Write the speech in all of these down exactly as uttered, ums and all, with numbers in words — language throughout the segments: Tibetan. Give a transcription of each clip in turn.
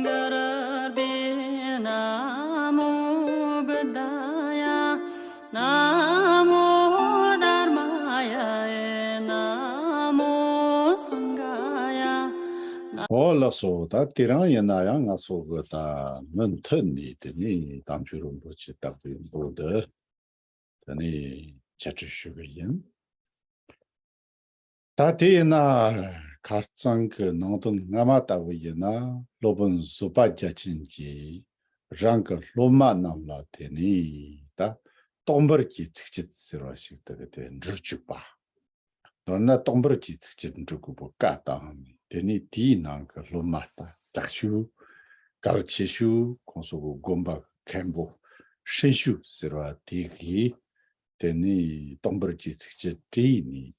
གུ་རུ་བྷྱོ། ན་མོ་བུདྡྷཱ་ཡ། ན་མོ་དྷརྨཱ་ཡ། ན་མོ་སངྒྷཱ་ཡ། ན། འོ་ལགས་སོ། ད་དེ་རིང་ཡིན་ན་ཡང་ང་ཚོ་གི་ད་མུ་མཐུད་ནས་དེ་ནས་དམ་ཆོས་རིན་པོ་ཆེ་བརྟག་པའི་མདོ་འདི་དེ་ནས་འཆད་ཁྲིད་ཞུ་གི་ཡིན། ད་དེ་ཡིན་ན་ཁ་རྩང་གི་ནང་དོན་སྔ་མ་ལྟ་བུ་ཡིན་ན། སློབ་དཔོན་བཟོད་པ་རྒྱ་ཆེན་གྱིས་རང་གི་སློབ་མ་རྣམས་ལ་དེ་ནས་ད་སྟོང་པར་གྱི་ཚིགས་བཅད་ཟེར་བ་ཞིག་དེ་གི་དེ་འབྲུར་བཅུག་པ། མདོར་ན་སྟོང་པར་གྱི་ཚིགས་བཅད་འབྲི་དགོས་པའི་བཀའ་བཏང་ནས། དེ་ནས་དེའི་ནང་གི་སློབ་མ་ད་དྲག་ཤོས་གལ་ཆེ་ཤོས་ཁོང་ཚོ་གི་དགོན་པ་མཁན་པོ་ཧྲིན་ཤུ་ཟེར་བ་དེ་གིས་དེ་ནས་སྟོང་པར་གྱི་ཚིགས་བཅད་བྲིས་ནས།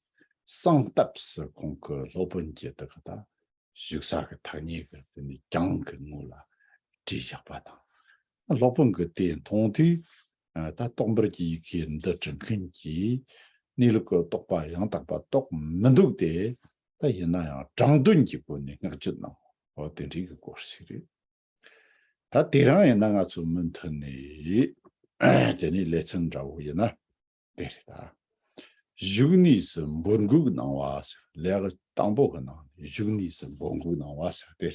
གསང་སྟབས་སུ་ཁོང་གི་སློབ་དཔོན་གྱི་དེ་གི་ད་བཞུགས་ས་གི་ཐག་ཉེ་གི་དེ་ནས་གྱང་གི་ངོས་ལ་བྲིས་བཞག་པ་དང་། སློབ་དཔོན་གྱིས་དེ་མཐོང་དུས། ད་སྟོང་པར་གྱི་ཡི་གེ་འདི་འབྲི་མཁན་གྱིས་གནས་ལུགས་ཀྱི་རྟོགས་པ་ཡང་དག་པ་རྟོགས་མི་འདུག་སྟེ། ད་ཡིན་ན་ཡང་དྲང་དོན་གྱི་སྒོ་ནས་བསྔགས་བརྗོད་གནང་བ་དེ་འདྲའི་གི་སྐོར་ཞིག་རེད། ད་དེ་རིང་ཡིན་ན་ང་ཚོ་མུ་མཐུད་ནས་དེ་ནས་ལེ་ཚན་འདྲ་བོ་ཡིན་ན་དེ་རེད་ད། བཞུགས་གནས་སུ་འབོད་འགུག་གནང་བ་ཟེར། ལེའུ་དང་པོ་གི་ནང་ནས་བཞུགས་གནས་སུ་འབོད་འགུག་གནང་བ་ཟེར་དེ་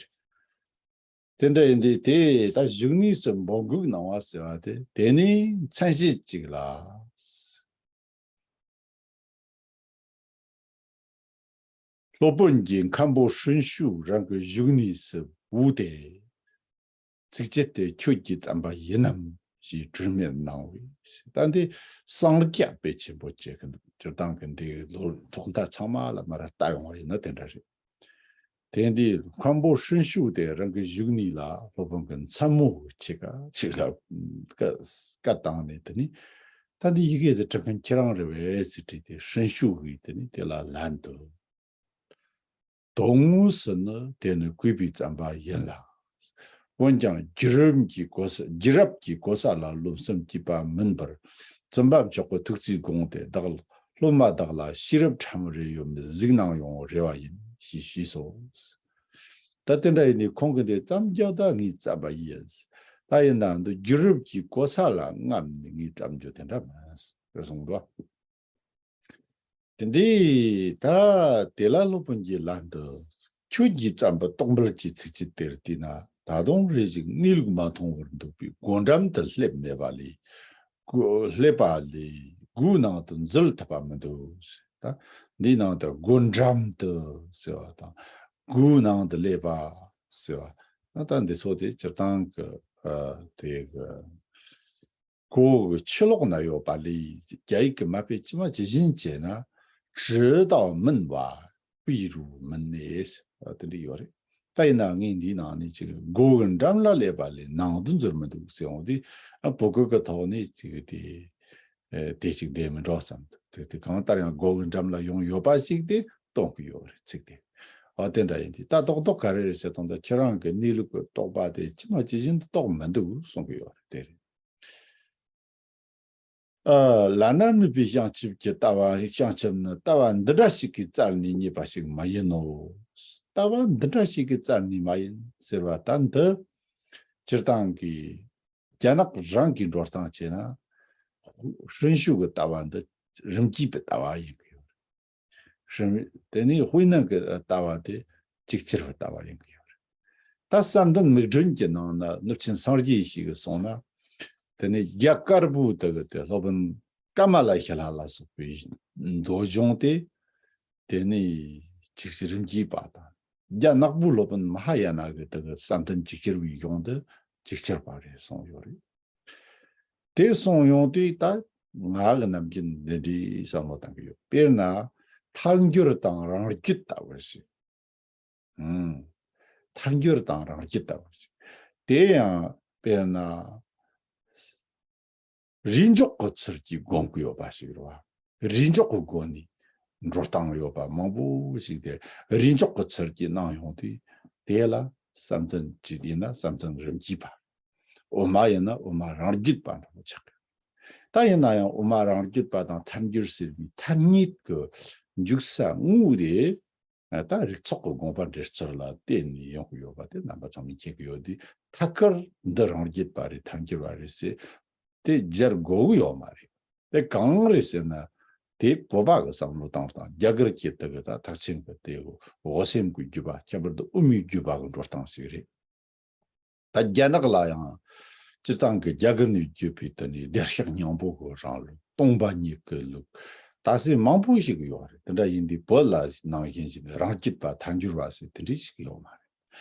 རེད། དེ་འདྲ་ཡིན་དུས་དེ་ད་བཞུགས་གནས་སུ་འབོད་འགུག་གནང་བ་ཟེར་བ་དེ། དེ་ནས་མཚན་གཞི་གཅིག་ལ། སློབ་དཔོན་གྱིས་མཁན་པོ་ཧྲིན་ཤུ་རང་གི་བཞུགས་གནས་སུ་བོས་ཏེ། ཚིགས་བཅད་དེ་ཁྱོད་ཀྱིས་བརྩམས་པ་ཡིན་ནམ་ཞེས་དྲི་དམད་གནང་བས། ད་འདི་གསང་རྒྱ་དཔེ་ཆེན་པོ་བྱེད་ཀྱི་འདུག་སྤྱིར་བཏང་གི་འདི་ལོ་ཐོག་མཐའ་ཚང་མ་ལ་མར་ལྟ་ཡོང་བ་ཡིན་ན་དེ་འདྲ་རེད། དེ་འདི་མཁན་པོ་ཧྲིན་ཤུ་དེ་རང་གི་བཞུགས་གནས་ལ་སློབ་དཔོན་གྱི་མཚན་མོ་ཆེ་ཁ་ཅིག་ལ་བཀའ་བཀའ་བཏང་ནས། དེ་ནི་ད་འདི་ཡི་གེ་དེ་འབྲི་མཁན་ཁྱེད་རང་རེད་པས་ཟེར་དྲིས་ཏེ། ཧྲིན་ཤུ་གིས་དེ་ནི་དེ་ལ་ལན་དུ། དོན་དངོས་སུ་ནི་དེ་ནི་གུས་པས་བརྩམས་པ་ཡིན་ལ། འོན་ཀྱང་རྒྱུད་རབས་ཀྱི་གོ་ས་རྒྱུད་རབས་ཀྱི་གོ་ས་ལ་རློམ་སེམས་སྐྱེས་པ་མིན་པར། བཙུན་པ་མཆོག་གི་ཐུགས་རྩིས་དགོངས་ཏེ། བདག་སློབ་མ་དག་ལ་ཤེས་རབ་ཕྲ་མོ་རེ་ཡོད་མེད་གཟིགས་གནང་ཡོང་རེ་བ་ཡིན་ཞེས་ཞུས་སོ། ད་དེ་འདྲ་ཡིན་ནས་ཁོང་གིས་དེ་བརྩམས་རྒྱུ་ད་ངས་བརྩམས་པ་ཡིན། ད་ཡིན་ན་འདི་རྒྱུད་རབས་ཀྱི་གོ་ས་ལ་རྔམ་ནས་ངས་བརྩམས་རྒྱུ་དེ་འདྲ་མིན་ཟེར་གསུངས་འདུག་དེ་འདྲའི་ད་དེ་ལ་སློབ་དཔོན་གྱིས་ལན་དུ། ཁྱོད་ཀྱིས་བརྩམས་པའི་སྟོང་པར་གྱི་ཚིགས་བཅད་དེར་བལྟས་ན། ད་དུང་རེ་ཞིག་གནས་ལུགས་མ་མཐོང་བར་འདུག་པས། སྒོ་འགྲམ་དུ་སླེབས་མེད་པ་ལས། སྒོ་སླེབས་པ་ལས་སྒོའི་ནང་དུ་འཛུལ་ཐུབ་པ་མི་འདུག་ད་འདིའི་ནང་དུ་སྒོ་འགྲམ་དུ་ཟེར་བ་དང་། སྒོའི་ནང་དུ་སླེབས་པ་ཟེར་བ། ད་འདི་ཚོ་དེ་སྤྱིར་བཏང་གི་ཨ་དེ་གི་གོ་གི་ཕྱི་ལོགས་ན་ཡོད་པ་ལས། རྒྱ་ཡིག་གི་མ་དཔེ་ཇི་མ་ཇི་བཞིན་བྱས་ན། 直到门外，未入门内། དེ་འདྲ་ཡོད་རེད། ད་ཡིན་ན་ངས་འདིའི་ནང་ནས་ཅིག་སྒོ་གི་འགྲམ་ལ་སླེབས་པ་ལས་ནང་དུ་འཛུལ་མི་འདུག་ཟེར་འོང་དུས། ཨ་བོད་སྐད་ཀྱི་ཐོག་ནས་ཅིག་དེ་ཨེ་དེ་ཅིག་བསྡད་མི་འགྲོ་བསམ་འདུག་དེ་དེ་གང་ལྟར་ཡང་སྒོ་གི་འགྲམ་ལ་ཡོང་ཡོད་པ་ཞིག་དེ་སྟོན་གྱི་ཡོད་རེད། ཚིག་དེ། ཨ་དེ་འདྲ་ཡིན་དུས་ད་རྡོག་རྡོག་ག་རེ་རེད་ཟེར་དང་། ད་ཁྱེད་རང་གི་གནས་ལུགས་ཀྱི་རྟོགས་པ་དེ་ཇི་མ་ཇི་བཞིན་དུ་རྟོགས་མི་འདུག་གསུང་གི་ཡོད་རེད། དེ་རེད། ཨ། བླ་ན་མེད་པའི་བྱང་ཆུབ་ཀྱི་ལྟ་བ། བྱང་ཆུབ་ནི་ལྟ་བ་འདི་འདྲ་ཞིག་གིས་བཙལ་ནས་རྙེད་པ་ཞིག་མ་ཡིན་ནོ། ལྟ་བ་འདི་འདྲ་ཞིག་གིས་བཙལ་ནས་མ་ཡིན་ཟེར་བ་ད་འདི་སྤྱིར་བཏང་གི་རྒྱ་ནག་རང་གི་འགྲོ་སྟངས་བྱས་ན། ཧྲིན་ཤུ་གི་ལྟ་བ་འདི་རིམ་གྱིས་པའི་ལྟ་བ་ཡིན་གྱི་ཡོད་རེད། ཧྲིན། དེ་ནས་ཧུའེ་ནན་གྱི་ལྟ་བ་དེ་ཅིག་ཅར་བའི་ལྟ་བ་ཡིན་གྱི་ཡོད་རེད། ད་བསམ་གཏན་མིག་སྒྲོན་གྱི་ནང་ན་གནུབས་ཆེན་སངས་རྒྱས་ཞིག་གིས་གསུངས་ན། དེ་ནས་རྒྱ་དཀར་པོ་དེ་གི་དེ་སློབ་དཔོན་ཀ་མ་ལ་ཤཱི་ལ་ལ་སོགས་པའི་མདོ་སྦྱོང་སྟེ། དེ་ནས་ཅིག་ཅར་རིམ་གྱིས་པ་དང་། རྒྱ་ནག་པོའི་སློབ་དཔོན་མ་ཧཱ་ཡ་ན་གི་དེ་གི་བསམ་གཏན་ཅིག་ཅར་བའི་སྦྱོང་དེ་ཅིག་ཅར་བ་རེད་གསུངས་ཡོད་རེད། དེ་གསུངས་ཡོང་དུས་ད་ང་གི་ནམ་རྒྱུན་འདི་འདྲའི་བསམ་བློ་བཏང་གི་ཡོད། དཔེར་ན་ཐལ་འགྱུར་དང་རང་རྒྱུད་ལྟ་བུ་ཞིག་ཨང་། ཐལ་འགྱུར་དང་རང་རྒྱུད་ལྟ་བུ་ཞིག་དེ་ཡང་དཔེར་ན་རིགས་འཇོག་གི་ཚུལ་གྱིས་སྒོམ་གྱི་ཡོད་པ་ཞིག་རེད་བ། རིགས་འཇོག་གི་སྒོ་ནས་འགྲོ་སྟངས་ཡོད་པ་མང་པོ་ཞིག་དེ་རིགས་འཇོག་གི་ཚུལ་གྱིས་གནང་ཡོང་དུས། དེ་ལ་བསམ་གཏན་གཅིག་ཡིན་ན་བསམ་གཏན་རིམ་གྱིས་པ། དབུ་མ་ཡིན་ན་དབུ་མ་རང་རྒྱུད་པ་འདྲ་པོ་ཆགས་ཀྱི། ད་ཡིན་ན་ཡང་དབུ་མ་རང་རྒྱུད་པ་དང་ཐལ་འགྱུར་ཟེར་བའི་ཐ་སྙད་ཀྱི་འཇུག་ས་དངོས་དེ་ ད་རིགས་ཚོགས་ཀྱི་དགོངས་པ་འགྲེལ་ཚུལ་ལ་བརྟེན་ནས་ཡོང་གི་ཡོད་པ་དེ་རྣམ་པ་ཚང་མས་མཁྱེན་གྱི་ཡོད་དུས། ཐད་ཀར་འདི་རང་རྒྱུད་པ་རེད། ཐལ་འགྱུར་བ་རེད་ཟེར་དེ་སྦྱར་དགོས་ཀྱི་ཡོད་མ་རེད། དེ་གང་རེད་ཟེར་ན། དེ་བོད་པ་གི་བསམ་བློ་བཏང་སྟངས། རྒྱ་གར་གྱི་དེ་གི་ད་ཐེག་ཆེན་གྱི་དེ་གི་འོད་སེམས་ཀྱི་བརྒྱུད་པ། ཁྱད་པར་དུ་དབུ་མའི་བརྒྱུད་པ་གི་འགྲོ་སྟངས་ཤིག་རེད། ད་རྒྱ་ནག་ལ་ཡང་སྤྱིར་བཏང་གི་རྒྱ་གར་ནས་བརྒྱུད་པའི་དེ་ནས་བདེ་གཤེགས་སྙིང་པོ་གི་རིང་ལུགས། སྟོང་པ་ཉིད་ཀྱི་ལུགས། ད་གཟོད་མང་པོ་ཞིག་ཡོད་རེད། དེ་འདྲ་ཡིན་དུས་བོད་ལ་ནང་བཞིན་ཞིག་རང་རྒྱུད་པ་ཐལ་འགྱུར་བ་ཟེར་དེ་འདྲ་ཞིག་ཡོད་མ་རེད།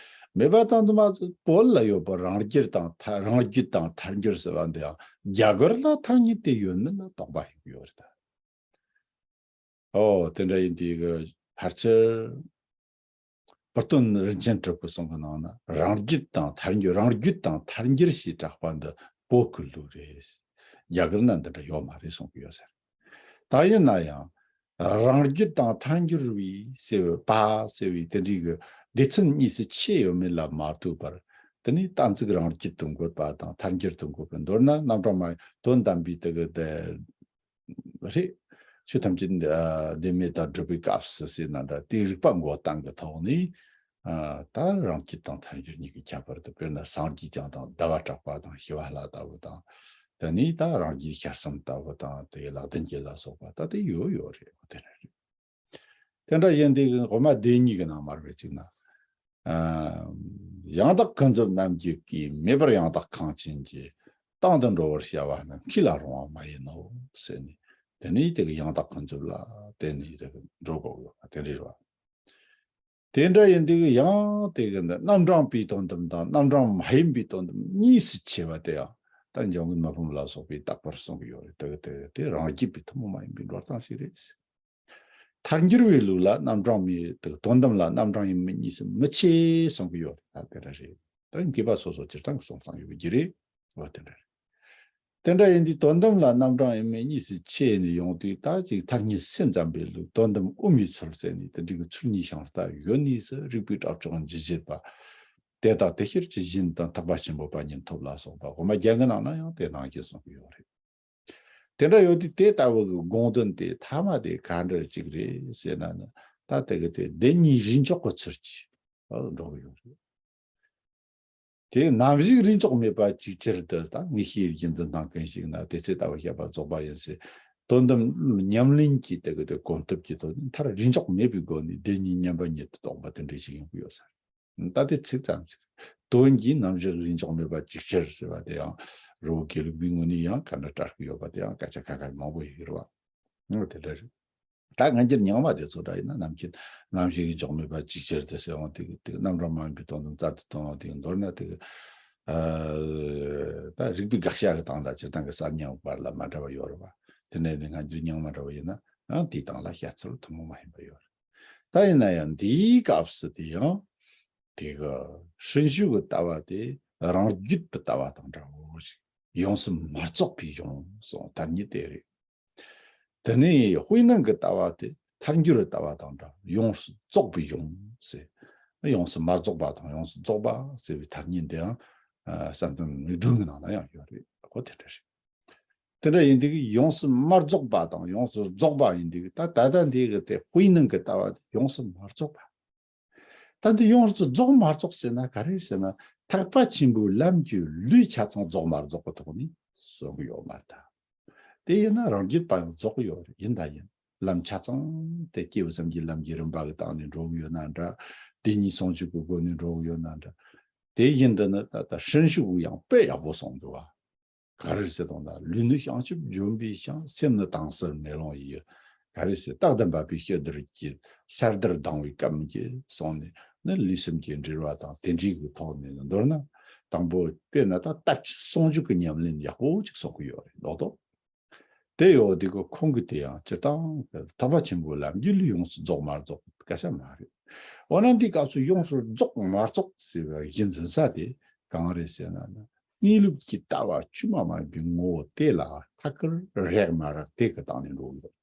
མེད་པ་ཙམ་དུ་མ་ཟད། བོད་ལ་ཡོད་པ་རང་རྒྱུད་དང་ཐལ། རང་རྒྱུད་དང་ཐལ་འགྱུར་ཟེར་བ་འདི་ཡང་རྒྱ་གར་ལ་ཐལ་ཉིད་དེ་ཡོད་མིན་ལ་དོགས་པ་ཡོད་ཡོད་རེད་ད། ཨོ། དེ་འདྲ་ཡིན་དུས་གི་ཕལ་ཆེར་བུ་སྟོན་རིན་ཆེན་གྲུབ་ཀྱི་གསུང་གི་ནང་ན། རང་རྒྱུད་དང་ཐལ་འགྱུར། རང་རྒྱུད་དང་ཐལ་འགྱུར་ཞེས་གྲགས་པ་འདི་བོད་ཀྱི་ལུགས་རེད། རྒྱ་གར་ན་འདི་འདྲ་ཡོད་མ་རེད་གསུང་གི་ཡོད་ཟེར། ད་ཡིན་ན་ཡང་རང་རྒྱུད་དང་ཐལ་འགྱུར་བའི་ཟེར་བའི་པ་ཟེར་བའི་དེ་འདྲའི་གི་སྡེ་ཚན་གཉིས་སུ་ཕྱེ་ཡོད་མེད་ལ་མ་ལྟོས་པར། དེ་ནས་གཏན་ཚིགས་རང་རྒྱུད་དུ་འགོད་པ་དང་ཐལ་འགྱུར་དུ་འགོད་པའི། མདོར་ན་རྣམ་གྲངས་མ་ཡིན་དོན་དམ་པའི་དེ་གི་དེ་རེད། ཆོས་ཐམས་ཅད་ཨ་བདེན་མེད་དང་སྒྲུབ་པའི་སྐབས་སུ་ཟེར་ན་འདྲ། དེའི་རིགས་པ་འགོད་སྟངས་ཀྱི་ཐོག་ནས། ཨ་ད་རང་རྒྱུད་དང་ཐལ་འགྱུར་གཉིས་ཀྱི་ཁྱད་པར་དུ། དཔེར་ན་སངས་རྒྱས་བསྐྱངས་དང་ཟླ་བ་གྲགས་པ་དང་ཞི་བ་ལྷ་ལྟ་བུ་དང་། དེ་ནས་ད་རང་རྒྱལ་ཤར་གསུམ་ལྟ་བུ་དང་། དེ་ལག་ལྡན་གྱི་ལ་སོགས་པ་ད་དེ་ཡོད་ཡོད་རེད། དེ་འདྲ་རེད། དེ་འདྲ་ཡིན་དུས་ཀྱི་འོག་མ་སྡེ་གཉིས་ཀྱི་ནང་མར་བས་གཅིག་ན། ཨ་ཡང་དག་ཀུན་རྫོབ་རྣམ་འགྱུར་གྱིས། མེད་པར་ཡང་དག་ཁེངས་ཅན་གྱི། སྟེང་དུ་འགྲོ་བར་བྱ་བ་རྣམས། མཁས་ལ་རུང་བ་མ་ཡིན་ནོ། ཟེར་ནས། དེ་ནས་དེ་གི་ཡང་དག་ཀུན་རྫོབ་ལ་བརྟེན་ནས་དེ་གི་འགྲོ་དགོས་ཡོད་པ་དེ་འདྲ་རེད་བ། དེ་འདྲ་ཡིན་དུས་ཀྱི་ཡང་དེ་གི་འདི་རྣམ་གྲངས་པའི་དོན་དམ་དང་རྣམ་གྲངས་མ་ཡིན་པའི་དོན་དམ་གཉིས་སུ་ཕྱེ་བ་དེ་ཡང་ད་འཇམ་མགོན་མི་ཕམ་ལ་སོགས་པས་རྟག་པར་གསུང་གི་ཡོད་རེད། དེ་གི་དེ་དེ་རང་རྒྱུད་པའི་ཐུན་མོང་མ་ཡིན་པའི་འགྲོ་སྟངས་ཤིག་རེད། ཐལ་འགྱུར་བའི་ལུགས་ལ་རྣམ་གྲངས་མེད། དེ་དོན་དམ་ལ་རྣམ་གྲངས་ཡིན་མིན་གཉིས་སུ་མི་ཕྱེ་གསུང་གི་ཡོད་རེད། ད་དེ་འདྲ་རེད། ད་མཁས་པ་སོ་སོ་སྤྱིར་བཏང་གི་གསུང་སྟངས་ཡོད་ཀྱི་རེད། འོ་དེ་འདྲ་རེད། དེ་འདྲ་ཡིན་དུས་དོན་དམ་ལ་རྣམ་གྲངས་ཡིན་མིན་གཉིས་སུ་ཕྱེ་ནས་ཡོང་དུས། ད་ཅིག་ཐལ་རྙེད་སེམས་ཙམ་པའི་ལུགས། དོན་དམ་དབུ་མའི་ཚུལ་ཟེར་ནས་དེ་འདྲ་གི་ཚུལ་གཉིས་བྱང་ལྟ་ཡོད་ནས་སུ། རིགས་པའི་གྲགས་ཆོད་འཇིགས་བྱེད་པ། དེ་དག་དེ་ཕྱིར་ཇི་བཞིན་དུ། ཐེག་པ་ཆེན་པོ་དཔལ་ཉིད་ཐོབ་ལ་སོགས་པ། འོག་མ་རྒྱན་གྱི་ནང་ན་ཡང་དེ་ནང་བཞིན་གསུང་གི་ཡོད་རེད། དེ་འདྲ་ཡོད་དུས་དེ་ལྟ་བུ་གི་དགོངས་དོན་དེ་ཐ་མ་དེ་ག་འདྲ་ཅིག་རེད་ཟེར་ན་ནི། ད་དེ་གི་དེ་བདེན་གཉིས་རིགས་འཇོག་གི་ཚུལ་གྱིས་འགྲོ་གི་ཡོད་རེད། དེ་ནམ་ཞིག་རིགས་འཇོག་མེད་པ་ཅིག་ཅར་དུ། ད་ངེས་ཤེས་རྒྱུད་འཛིན་སྟངས་ཀུན་ཞིག་ན་དེ་ཚེ་ལྟ་བུ་བཤད་པ་རྫོགས་པ་ཡིན་ཟེར། དོན་དམ་ཉམས་ལེན་གྱི་དེ་གི་དེ་གོམས་སྟོབས་ཀྱི་ཐོག་ནས་མཐར་རིགས་འཇོག་མེད་པའི་སྒོ་ནས་བདེན་གཉིས་མཉམ་པ་ཉིད་དུ་རྟོགས་པ་དེ་འདྲ་ཞིག་ཡོང་གི་ཡོད་ས་རེད། ད་དེ་ཚིག་ཙམ་ཞིག་དོན་གྱིས་ནམ་ཞིག་རིགས་འཇོག་མེད་པ་ཅིག་ཅར་ཟེར་བ་དེ་ཡང་རི་བོ་དགེ་ལུགས་པའི་ངོས་ནས་ཡང་ག་འདྲ་གྲགས་ཀྱི་ཡོད་པ་དེ་ཡང་སྐད་ཆ་ཁ་ཁ་མང་པོ་ཡོད་རེད་བ། ཨོ་དེ་འདྲ་རེད། ད་སྔ་འགྱུར་རྙིང་མ་དེ་ཚོ་འདྲ་ཡིན་ན། ནམ་རྒྱུན་ནམ་ཞིག་རིགས་འཇོག་མེད་པ་ཅིག་ཅར་དུ་ཟེར་འོང་དེ་གི་དེ་རྣམ་གྲངས་མ་ཡིན་པའི་དོན་དམ་རྩལ་དུ་བཏང་འོང་དེ་གི། མདོར་ན་དེ་གི་ཨ་ད་རིགས་པའི་དགག་བྱ་གི་སྟངས་དང་སྤྱིར་བཏང་གི་གསར་རྙིང་བར་ལ་མ་འདྲ་བ་ཡོད་རེད་བ། དེ་ནས་ནི་སྔ་འགྱུར་རྙིང་མ་འདྲ་བ་ཡིན་ན་ཡང་དེའི་སྟེང་ལ་བཤད་ཚུལ་ཐུན་མོང་མ་ཡིན་པ་ཡོད་རེད། ད་ཡིན་ན་ཡང་འདིའི་སྐབས་སུ་དེ་ཡང་དེ་གི་ཧྲིན་ཞུ་གི་ལྟ་བ་དེ་རང་རྒྱུད་པའི་ལྟ་བ་དང་འདྲ་བོ་ཞིག་ཡོངས་སུ་མ་རྫོགས་པའི་གཞུང་གསུངས། ཐལ་རྙེད་དེ་རེད། དེ་ནས་དཔེར་ན་གི་ལྟ་བ་དེ་ཐལ་འགྱུར་ལྟ་བ་དང་འདྲ། ཡོངས་སུ་རྫོགས་པའི་གཞུང་ཟེར། ཡོངས་སུ་མ་རྫོགས་པ་དང་ཡོངས་སུ་རྫོགས་པ་ཟེར་བའི་ཐལ་རྙེད་འདི་ཡང་ཨ་བསམ་གཏན་མིག་སྒྲོན་གྱི་ནང་ན་ཡང་ཡོད་རེད། ཨོ་དེ་འདྲ་རེད། དེ་འདྲ་ཡིན་དུས་ཀྱི་ཡོངས་སུ་མ་རྫོགས་པ་དང་ཡོངས་སུ་རྫོགས་པ་ཡིན་དུས་ཀྱི། ད་ད་ལྟ་འདི་གི་དེ་དཔེར་ན་གི་ལྟ་བ་དེ་ཡོངས་སུ་མ་རྫོགས་པ། ད་འདི་ཡོངས་སུ་རྫོགས་མ་རྫོགས་ཟེར་ན་ག་རེ་ཟེར་ན། ཐེག་པ་ཆེན་པོའི་ལམ་གྱི་ལུས་ཆ་ཚང་རྫོགས་མ་རྫོགས་ཀྱི་ཐོག་ནས་གསུང་གི་ཡོད་མ་རེད་ད། དེ་ཡིན་ན་རང་རྒྱུད་པ་ཡང་རྫོགས་ཀྱི་ཡོད་རེད། ཡིན་ད་ཡིན། ལམ་ཆ་ཚང་དེ་སྐྱེས་བུ་སེམས་ཀྱི་ལམ་གྱི་རིམ་པ་གི་སྟེང་ནས་འགྲོ་གི་ཡོད་ན་འདྲ། བདེན་གཉིས་ཟུང་འཇུག་གི་སྒོ་ནས་འགྲོ་གི་ཡོད་ན་འདྲ། དེ་བཞིན་དུ་ནི་ད་ལྟ་ཧྲིན་ཞུ་གིས་ཡང་དཔེ་ཡག་པོ་གསུངས་འདུག་བ། ག་རེ་ཟེར་དང་ན། ལུས་ནི་བྱང་ཆུབ་ལྗོན་པའི་ཤིང་། སེམས་ནི་དྭངས་གསལ་མེ་ལོང་ཡི། ག་རེ་ཟེར། རྟག་ཏུ་འབབ་པའི་ཞི་བདེར་གྱུར། གསལ་བརྡར་ལྡང་བའི་སྐརམ་གྱི་གསུངས་ནས་ནི། ལུས་སེམས་ཀྱི་འབྲེལ་བ་དང་དེ་འདྲའི་གི་ཐོག་ནས་མདོར་ན། དང་པོ་དཔེར་ན་ད་ལྟ་ཆོས་ཟུང་འཇུག་གི་ཉམས་ལེན་ཡག་པོ་ཅིག་གསུང་གི་ཡོད་རེད་ལོག་ཏོ། དེ་ཡོད་དེ་གི་ཁོང་གི་དེ་ཡང་སྤྱིར་བཏང་གི་ཐེག་པ་ཆེན་པོའི་ལམ་གྱི་ལུས་ཡོངས་སུ་རྫོགས་མ་རྫོགས་སྐད་ཆ་མ་རེད། འོ་ན་འདི་སྐབས་སུ་ཡོངས་སུ་རྫོགས་མ་རྫོགས་ཟེར་བའི་གཞི་འཛིན་ས་དེ་གང་རེད་ཟེར་ན་ནི། གནས་ལུགས་ཀྱི་ལྟ་བ་བཅོས་མ་མ་ཡིན་པའི་ངོ་བོ་དེ་ལ་ཐད་ཀར་རེག་མ་རེག་དེ་གི་སྟེང་ནས་འགྲོ་གི་འདུག་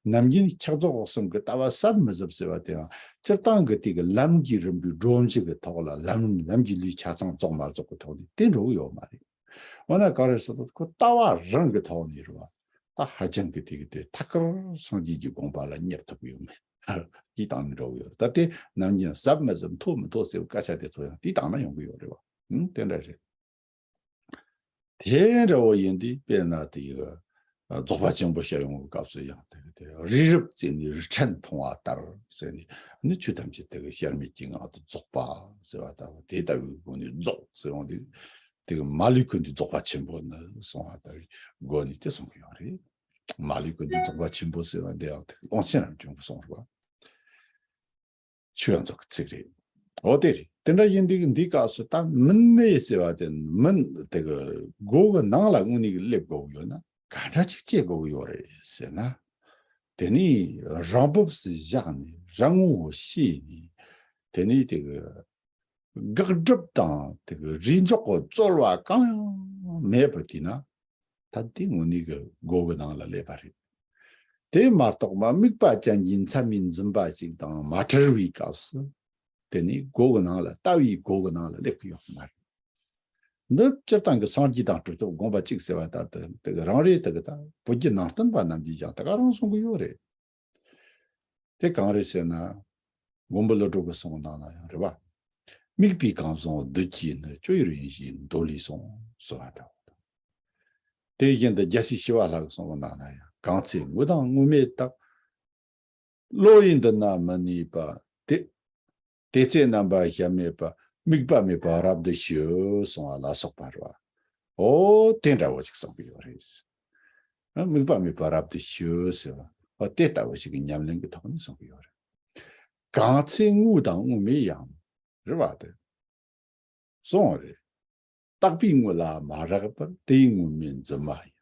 ནམ་རྒྱུན་ཕྱག་རྫོགས་གསུམ་གྱི་ལྟ་བ་ཟབ་མི་ཟབ་ཟེར་བ་དེའང་སྤྱིར་བཏང་གི་དེ་གི་ལམ་གྱི་རིམ་པའི་སྒྲོམ་གཞི་གི་ཐོག་ལ། ལམ་ལམ་གྱི་ལུས་ཆ་ཚང་རྫོགས་མ་རྫོགས་ཀྱི་ཐོག་ནས་དེ་འགྲོ་གི་ཡོད་མ་རེད། འོ་ན་ག་རེ་ཟེར་ན་ཁོ་ལྟ་བ་རང་གི་ཐོག་ནས་རེད་བ། ད་ཧ་ཅང་གི་དེ་གི་དེ་ཐད་ཀར་སངས་རྒྱས་ཀྱི་དགོངས་པ་ལ་སྙེབ་ཐུབ་ཀྱི་ཡོད་མེད། དེའི་སྟེང་ནས་འགྲོ་གི་ཡོད་རེད། ད་དེ་ནམ་རྒྱུན་ཟབ་མི་ཟབ་མཐོ་མི་མཐོ་ཟེར་བའི་སྐད་ཆ་དེ་ཚོ་ཡང་དེའི་སྟེང་ན་ཡོང་གི་ཡོད་རེད་བ། ཨང་། དེ་འདྲ་རེད། དེ་འདྲ་བོ་ཡིན་དུས་དཔེར་ན་དེ་ཡི་རྫོགས་པ་ཆེན་པོ་བཤད་ཡོང་བའི་སྐབས་སུ་ཡང་དེ་དེ་རི་རབ་བརྩིགས་ནས་རི་ཕྲན་མཐོང་བ་ལྟར་ཟེར་ནས་ནི་ཆོས་ཐམས་ཅད་དེ་གི་ཤར་མེད་ཀྱི་ངང་དུ་རྫོགས་པ་ཟེར་བ་ལྟ་བུ་དེ་ལྟ་བུའི་སྒོ་ནས་རྫོགས་ཟེར་ཡོང་དུས། དེ་གི་མ་ལུས་ཀུན་འདུས་རྫོགས་པ་ཆེན་པོ་ནི་གསུང་བ་ལྟ་བུའི་སྒོ་ནས་དེ་གསུང་གི་ཡོད་རེད། མ་ལུས་ཀུན་འདུས་རྫོགས་པ་ཆེན་པོ་ཟེར་བ་འདི་ཡང་དེ་ཀློང་ཆེན་རབ་འབྱམས་ཀྱིས་གསུངས་རེད་བ། ཆོས་ཡང་རྫོགས་ཀྱི་ཚིག་རེད། འོ་དེ་རེད། དེ་འདྲ་ཡིན་དུས་འདིའི་སྐབས་སུ་ད་མུན་ནེ་ཟེར་བ་དེ་མུན་དེ་གི་སྒོ་གི་ནང་ལ་དངོས་གནས་ཀྱི་སླེབས་དགོས་ཀྱི་ཡོད་ན་ག་འདྲ་ཅིག་སྐྱེ་དགོས་ཀྱི་ཡོད་རེད་ཟེར་ན། དེ་ནས་རང་བབས་སུ་བཞག་ནས་རང་ངོ་བོ་ཤེས་ནས། དེ་ནས་དེ་གི་དགག་སྒྲུབ་དང་དེ་གི་རེས་འཇོག་གི་རྩོལ་བ་གང་ཡང་མེད་པ་དེས་ན། ད་དེ་དངོས་གནས་ཀྱི་སྒོ་གི་ནང་ལ་སླེབས་པ་རེད། དེ་མ་གཏོགས་མ་དམིགས་པ་ཅན་གྱི་མཚན་མའི་འཛིན་པ་ཅིག་དང་མ་བྲལ་བའི་སྐབས་སུ། དེ་ནི་སྒོ་གི་ནང་ལ་ལྟ་བའི་སྒོ་གི་ནང་ལ་སླེབས་ཀྱི་ཡོད་མ་རེད། འདི་སྤྱིར་བཏང་གི་སངས་རྒྱས་དང་གྲུབ་ཐོབ་དགོངས་པ་གཅིག་ཟེར་བ་ལྟར་དུ་དེ་གི་རང་རེད། དེ་གི་ད་བོད་བརྒྱུད་ནང་བསྟན་པ་རྣམས་ཀྱིས་ཀྱང་དེ་ག་རང་གསུང་གི་ཡོད་རེད། དེ་གང་རེད་ཟེར་ན། མགོན་པོ་ཀླུ་སྒྲུབ་ཀྱི་གསུང་ནང་ན་ཡང་རེད་བ། དམིགས་པའི་གང་ཟག་བདུད་ཀྱིས་ནི། སྤྱོད་ཡུལ་ཡིན་ཞེས་མདོ་ལས་གསུངས་ཟེར་བ་འདྲ་བ་དང་། དེ་བཞིན་དུ་རྒྱལ་སྲས་ཞི་བ་ལྷ་གི་གསུང་ནང་ན་ཡང་གང་ཚེ་དངོས་དང་དངོས་མེད་དག། བློ་ཡི་མདུན་ན་མི་གནས་པ། དེ་དེ་ཚེ་རྣམ་པར་གཞག་མེད་པ། དམིགས་པ་མེད་པ་རབ་ཏུ་ཞི་གསུང་བ་ལ་སོགས་པ་རེད་བ། འོ་དེ་འདྲ་བོ་ཅིག་གསུང་གི་ཡོད་རེད། དམིགས་པ་མེད་པ་རབ་ཏུ་ཞི་ཟེར་བ། འོ་དེ་ལྟ་བུ་ཞིག་གི་ཉམས་ལེན་གྱི་ཐོག་ནས་གསུང་གི་ཡོད་རེད། གང་ཚེ་དངོས་དང་དངོས་མེད་ཡང་། རེད་བ་དེ། གསུངས་རེད། རྟག་པའི་དངོས་ལ་མ་རེག་པར། དེ་ཡི་དངོས་མེད་འཛིན་མ་ཡིན།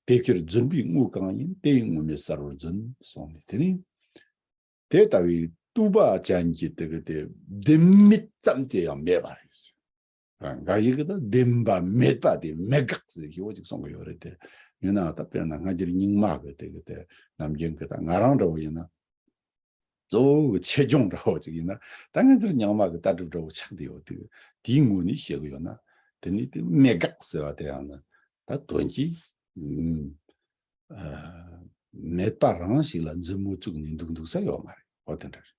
དེ་ཕྱིར་རྫུན་པའི་དངོས་གང་ཡིན། དེ་ཡི་དངོས་མེད་གསལ་བར་འཛིན། གསུངས་ནས་དེ་ནི། དེ་ལྟ་བུའི་རྟོགས་པ་ཅན་གྱི་དེ་གི་དེ་བདེན་མེད་ཙམ་དེ་ཡང་མེད་པ་རེད། འགའ་ཞིག་གིས་ད་བདེན་པ་མེད་པ་དེ་མེད་དགག་ཟེར་ཞེ་པོ་ཅིག་གསུང་གི་ཡོད་རེད་དེ། ཡིན་ནའང་ད་དཔེར་ན་སྔ་འགྱུར་རྙིང་མ་གི་དེ་གི་དེ་ནམ་རྒྱུན་གི་ད་ང་རང་འདྲ་བོ་ཡིན་ན། གཙོ་བོ་གི་ཆེད་སྦྱོང་འདྲ་བོ་ཅིག་ཡིན་ན། ད་ང་ཚོར་རྙིང་མ་གི་ལྟ་གྲུབ་འདྲ་བོ་ཆགས་བསྡད་ཡོད་དུས། དེའི་ངོས་ནས་བཤད་གི་ཡོད་ན། དེ་ནི་དེ་མེད་དགག་ཟེར་བ་དེ་ཡང་ན། ད་དོན་གྱིས་ཨ་མེད་པ་རང་ཞིག་ལ་མཛུབ་མོ་བཙུགས་ནས་འདུག་འདུག་ས་ཡོད་མ་རེད། འོ་དེ་འདྲ་རེད།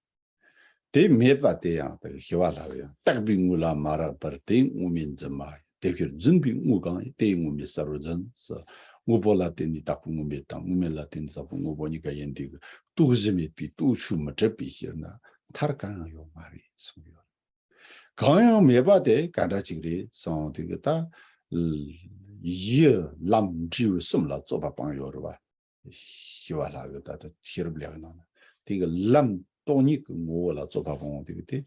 དེ་མེད་པ་དེ་ཡང་དེ་ཞི་བ་ལྷ་གིས་ཡང་རྟག་པའི་དངོས་ལ་མ་རེག་པར། དེ་ཡི་དངོས་མེད་འཛིན་མ་ཡིན། དེ་ཕྱིར་རྫུན་པའི་དངོས་གང་ཡིན། དེ་ཡི་དངོས་མེད་གསལ་བར་འཛིན་ཟེར། དངོས་པོ་ལ་བརྟེན་ནས་བཏགས་པའི་དངོས་མེད་དང་། དངོས་མེད་ལ་བརྟེན་ནས་བཏགས་པའི་དངོས་པོ་གཉིས་ཀ་ཡིན་དུས། རྟོགས་གཞི་མེད་པའི་རྟོགས་ཆོས་མི་འཕྲད་པའི་ཕྱིར་ན་མཐར་གང་ཡང་ཡོད་མ་རེད་གསུངས་ཡོད། གང་ཡང་མེད་པ་དེ་ག་འདྲ་ཅིག་རེད་གསུངས་དུས་ཀྱི་ད། ཡིད་ལམ་འབྲས་བུ་གསུམ་ལ་རྩོད་པ་སྤངས་ཡོད་རེད་བ། ཞི་བ་ལྷ་གི་ད་ལྟ་ཤེས་རབ་ལེའུ་ནང་ན་དེ་གི་ལམ་སྟོང་ཉིད་ཀྱི་ངོ་བོ་ལ་རྩོད་པ་སྤོང་དེ་གི་དེ་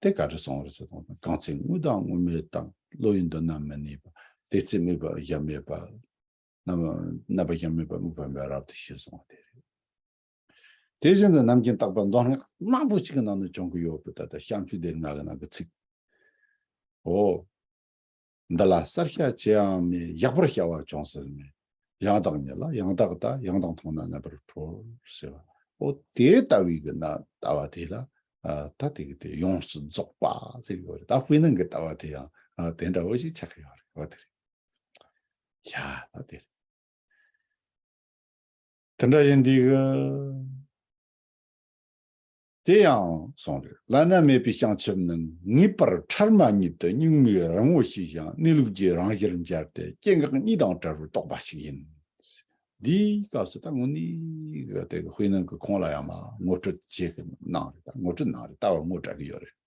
དེ་ག་རེ་གསུངས་རེད་ཟེར་དུས། གང་ཚེ་དངོས་དང་དངོས་མེད་དག། བློ་ཡི་མདུན་ན་མི་གནས་པ། དེ་ཚེ་དམིགས་པ་གཞལ་མེད་པ། རྣམ་རྣམ་པར་གཞག་མེད་པ། དམིགས་པ་མེད་པ་རབ་ཏུ་ཞི་གསུངས་པ་དེ་རེད། དེ་བཞིན་དུ་ནམ་རྒྱུན་རྟག་པར་མདོ་སྔགས་མང་པོ་ཞིག་གི་ནང་ན་བྱུང་གི་ཡོད་པའི་ད་ལྟ་བྱམས་ཆོས་སྡེ་ལྔ་གི་ནང་གི་ཚིག་འོ། འདི་ལ་གསལ་བྱ་ཅི་ཡང་མེད། གཞག་པར་བྱ་བ་ཅུང་ཟད་མེད། ཡང་དག་ཉིད་ལ་ཡང་དག་ལྟ། ཡང་དག་མཐོང་ན་རྣམ་པར་གྲོལ་ཟེར་བ། འོ་དེ་ལྟ་བུའི་གི་ན་ལྟ་བ་དེ་ལ་ཨ་ད་དེ་གི་དེ་ཡོངས་སུ་རྫོགས་པ་ཟེར་གི་ཡོད་རེད། ད་དཔེར་ན་གི་ལྟ་བ་དེ་ཡང་ཨ་དེ་འདྲ་བོ་ཞིག་ཆགས་ཀྱི་ཡོད་རེད། འོ་དེ་རེད། ཡ་ད་དེ་རེད། དེ་འདྲ་ཡིན་དུས་གི། དེ་ཡང་གསུངས་རེད། བླ་ན་མེད་པའི་བྱང་ཆུབ་ནི། ངེས་པར་ཕྲ་མ་ཉིད་དུ་གཉུག་མའི་རི་མོ་ཞིག་ཀྱང་། གནས་ལུགས་ཀྱི་རང་གཞིར་འབྱར་ཏེ། སྐྱེ་འགག་གཉིས་དང་བྲལ་བར་རྟོགས་པ་ཞིག་ཡིན། འདིའི་སྐབས་སུ་ད་དངོས་གནས་གི་དེ་གི་དཔེར་ན་གི་ཁོང་ལ་ཡང་མ་ངོ་སྤྲོད་བྱེད་གི་གནང་རེད། ད་ངོ་སྤྲོད་གནང་རེད། ལྟ་བ་ངོ་སྤྲད་གི་ཡོད་རེད།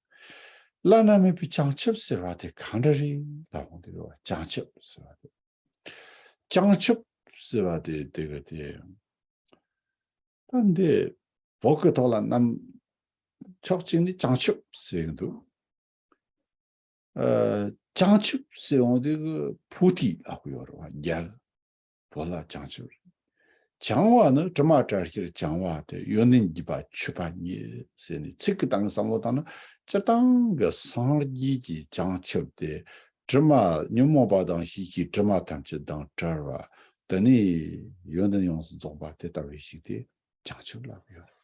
བླ་ན་མེད་པའི་བྱང་ཆུབ་ཟེར་བ་དེ་གང་འདྲ་རེད་ལབ་ཡོང་དུས། བྱང་ཆུབ་ཟེར་བ་དེ། བྱང་ཆུབ་ཟེར་བ་དེ་དེ་གི་དེ། ད་འདི་བོད་ཀྱི་ཐོག་ལ་རྣམ་ཕྱོགས་གཅིག་ནས་བྱང་ཆུབ་ཟེར་གི་འདུག་ཨ། བྱང་ཆུབ་ཟེར་ཡོང་དུས་ཀྱི་བོ་དྷི་ལབ་ཀྱི་ཡོད་རེད་བ། རྒྱལ་བོད་ལ་བྱང་ཆུབ་རེད། བྱང་བ་ནི་དྲི་མ་བྲལ་ཕྱིར་བྱང་བ་སྟེ། ཡོན་ཏན་བརྒྱད་པ་མཆོད་པ་ཉིད་ཟེར་ནས་ཚིག་གི་སྟེང་བསམ་བློ་བཏང་ན། སྤྱིར་བཏང་གི་སངས་རྒྱས་ཀྱི་བྱང་ཆུབ་དེ་དྲི་མ་ཉོན་མོངས་པ་དང་ཤེས་བྱའི་དྲི་མ་ཐམས་ཅད་དང་བྲལ་བ། དེ་ནས་ཡོན་ཏན་ཡོངས་སུ་རྫོགས་པ་དེ་ལྟ་བུའི་ཞིག་དེ་བྱང་ཆུབ་ལབ་ཡོད།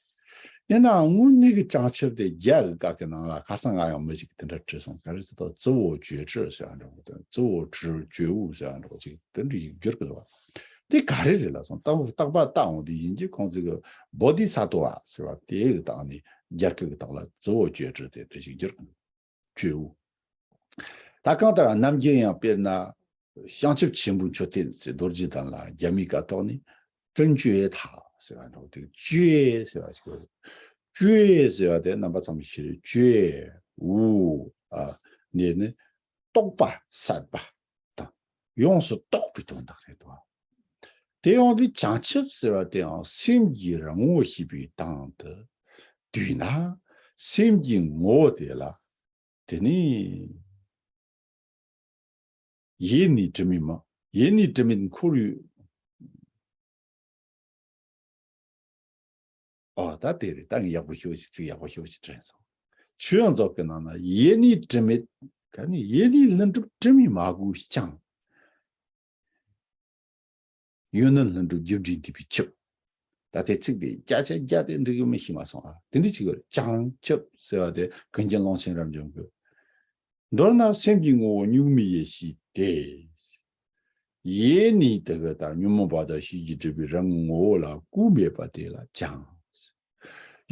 ཡིན་ནའང་དངོས་གནས་ཀྱི་བྱང་ཆུབ་དེ་རྒྱ་གི་སྐད་ཀྱི་ནང་ལ་ཁ་སང་ང་ཡང་མི་ཞིག་གིས་དེ་འདྲ་དྲིས་སོང་། ག་རེ་ཟེར་དུས།子我觉知ཟེར་བ་འདྲ་བོ་དང་། 自我觉悟ཟེར་བ་འདྲ་བོ་ཅིག་དེ་འདྲ་ཡིག་སྒྱུར་གྱི་འདུག་བ། དེ་ག་རེ་རེད་ལབ་སོང་། རྟག་རྟག་པ་ལྟ་འོང་དུས་ཡིན་གྱི་ཁོང་ཚོས་གི་བོ་དྷི་ས་ཏྭ་ཟེར་བ་དེ་གི་སྟེང་ནས་རྒྱ་སྐད་ཀྱི་ཐོག་ལ་ཙི་བོ་ཅོས་ཀྲི་དེ་དེ་ཞིག་བསྒྱུར། ཅོས་འུ། ད་གང་ལྟར་རྣམ་འགྱུར་ཡང་དཔེར་ན། བྱང་ཆུབ་ཆེན་པོའི་མཆོད་རྟེན་ཟེར་རྡོ་རྗེ་གདན་ལ་རྒྱ་མིའི་སྐད་ཐོག་ནས་ཀྲུན་ཅུའེ་ཐ་ཟེར་བ་འདྲ་བོ་དེ་ཅུའེ་ཟེར་བ་ཞིག་ཅུའེ་ཟེར་བ་དེ་རྣམ་པ་ཚང་མས་ཤེས་རེད། ཅུའེ་འུ་ཨ་ནས་ནི་རྟོགས་པ་ཟད་པ་དང་ཡོངས་སུ་རྟོགས་པའི་དོན་དག་རེད་དོ། དེ་ཡོང་དུས་བྱང་ཆུབ་ཟེར་བ་དེའང་སེམས་ཀྱི་རང་ངོ་ཤེས་པའི་སྟེང་དུ་བསྡུས་ན། སེམས་ཀྱི་ངོ་བོ་དེ་ལ་དེ་ནི་ཡེ་ནས་དྲི་མེད་མ། ཡེ་ནས་དྲི་མེད་འཁོར་བའི། ཨོ་ད་དེ་རེད། ད་ངས་ཡག་པོ་ཤོད་ཅིག་ཚིག་ཡག་པོ་ཤོད་ཅིག་དྲན་སོང་། ཆོས་ཡོངས་རྫོགས་ཀྱི་ནང་ན་ཡེ་ནས་དྲི་མེད་ག་ནི་ཡེ་ནས་ལྷུན་གྲུབ་དྲི་མས་མ་གོས་ཀྱང་། ཡོན་ཏན་ལྷུན་གྲུབ་རྒྱུ་འབྲས་འདུས་པའི་ཆུབ། ད་ལྟའི་ཚིག་དེ་བརྒྱ་ཆ་བརྒྱ་དེ་འགྲིག་ཡོད་མེད་ཤེས་མ་སོང་ཨ། དེ་འདྲ་ཅིག་ཡོད་རེད། བྱང་ཆུབ་ཟེར་བ་དེ་ཀུན་མཁྱེན་ཀློང་ཆེན་རབ་འབྱམས་ཀྱིས། མདོར་ན་སེམས་ཀྱི་ངོ་བོ་གཉུག་མའི་ཡེ་ཤེས་ཏེ། ཡེ་ནས་དེ་ག་ད་ཉོན་མོངས་པ་དང་ཤེས་བྱའི་སྒྲིབ་པའི་རང་ངོ་བོ་ལ་གོས་མེད་པ་དེ་ལ་བྱང་།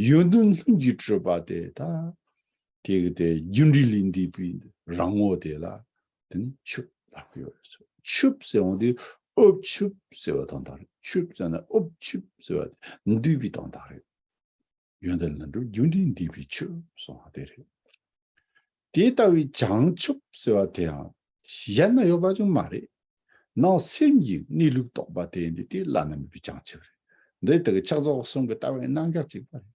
ཡོན་ཏན་ལྷུན་གྱིས་གྲུབ་པ་དེ་ད། དེ་གི་དེ་རྒྱུ་འབྲས་ལས་འདས་པའི་རང་ངོ་དེ་ལ་དེ་ནི་ཆུབ་ལབ་ཀྱི་ཡོད་རེད། ཆུབ་ཟེར་འོང་དུས་འུབ་ཆུབ་ཟེར་བ་དང་དག་རེད། ཆུབ་ཟེར་ན་འུབ་ཆུབ་ཟེར་བ་དེ་འདུས་པའི་དང་དག་རེད། ཡོན་ཏན་ལྷུན་གྲུབ་རྒྱུ་འབྲས་འདུས་པའི་ཆུབ་གསུང་བ་དེ་རེད། དེ་ལྟ་བུའི་བྱང་ཆུབ་ཟེར་བ་དེའང་གཞན་ན་ཡོད་པ་ཅང་མ་རེད། ནང་སེམས་ཀྱི་གནས་ལུགས་རྟོགས་པ་དེ་འདི་དེ་བླ་ན་མེད་པའི་བྱང་ཆུབ་རེད། འདི་དེ་གི་ཕྱག་རྫོགས་གསུམ་གྱི་ལྟ་བའི་རྣམ་གཞག་གཅིག་པ་རེད།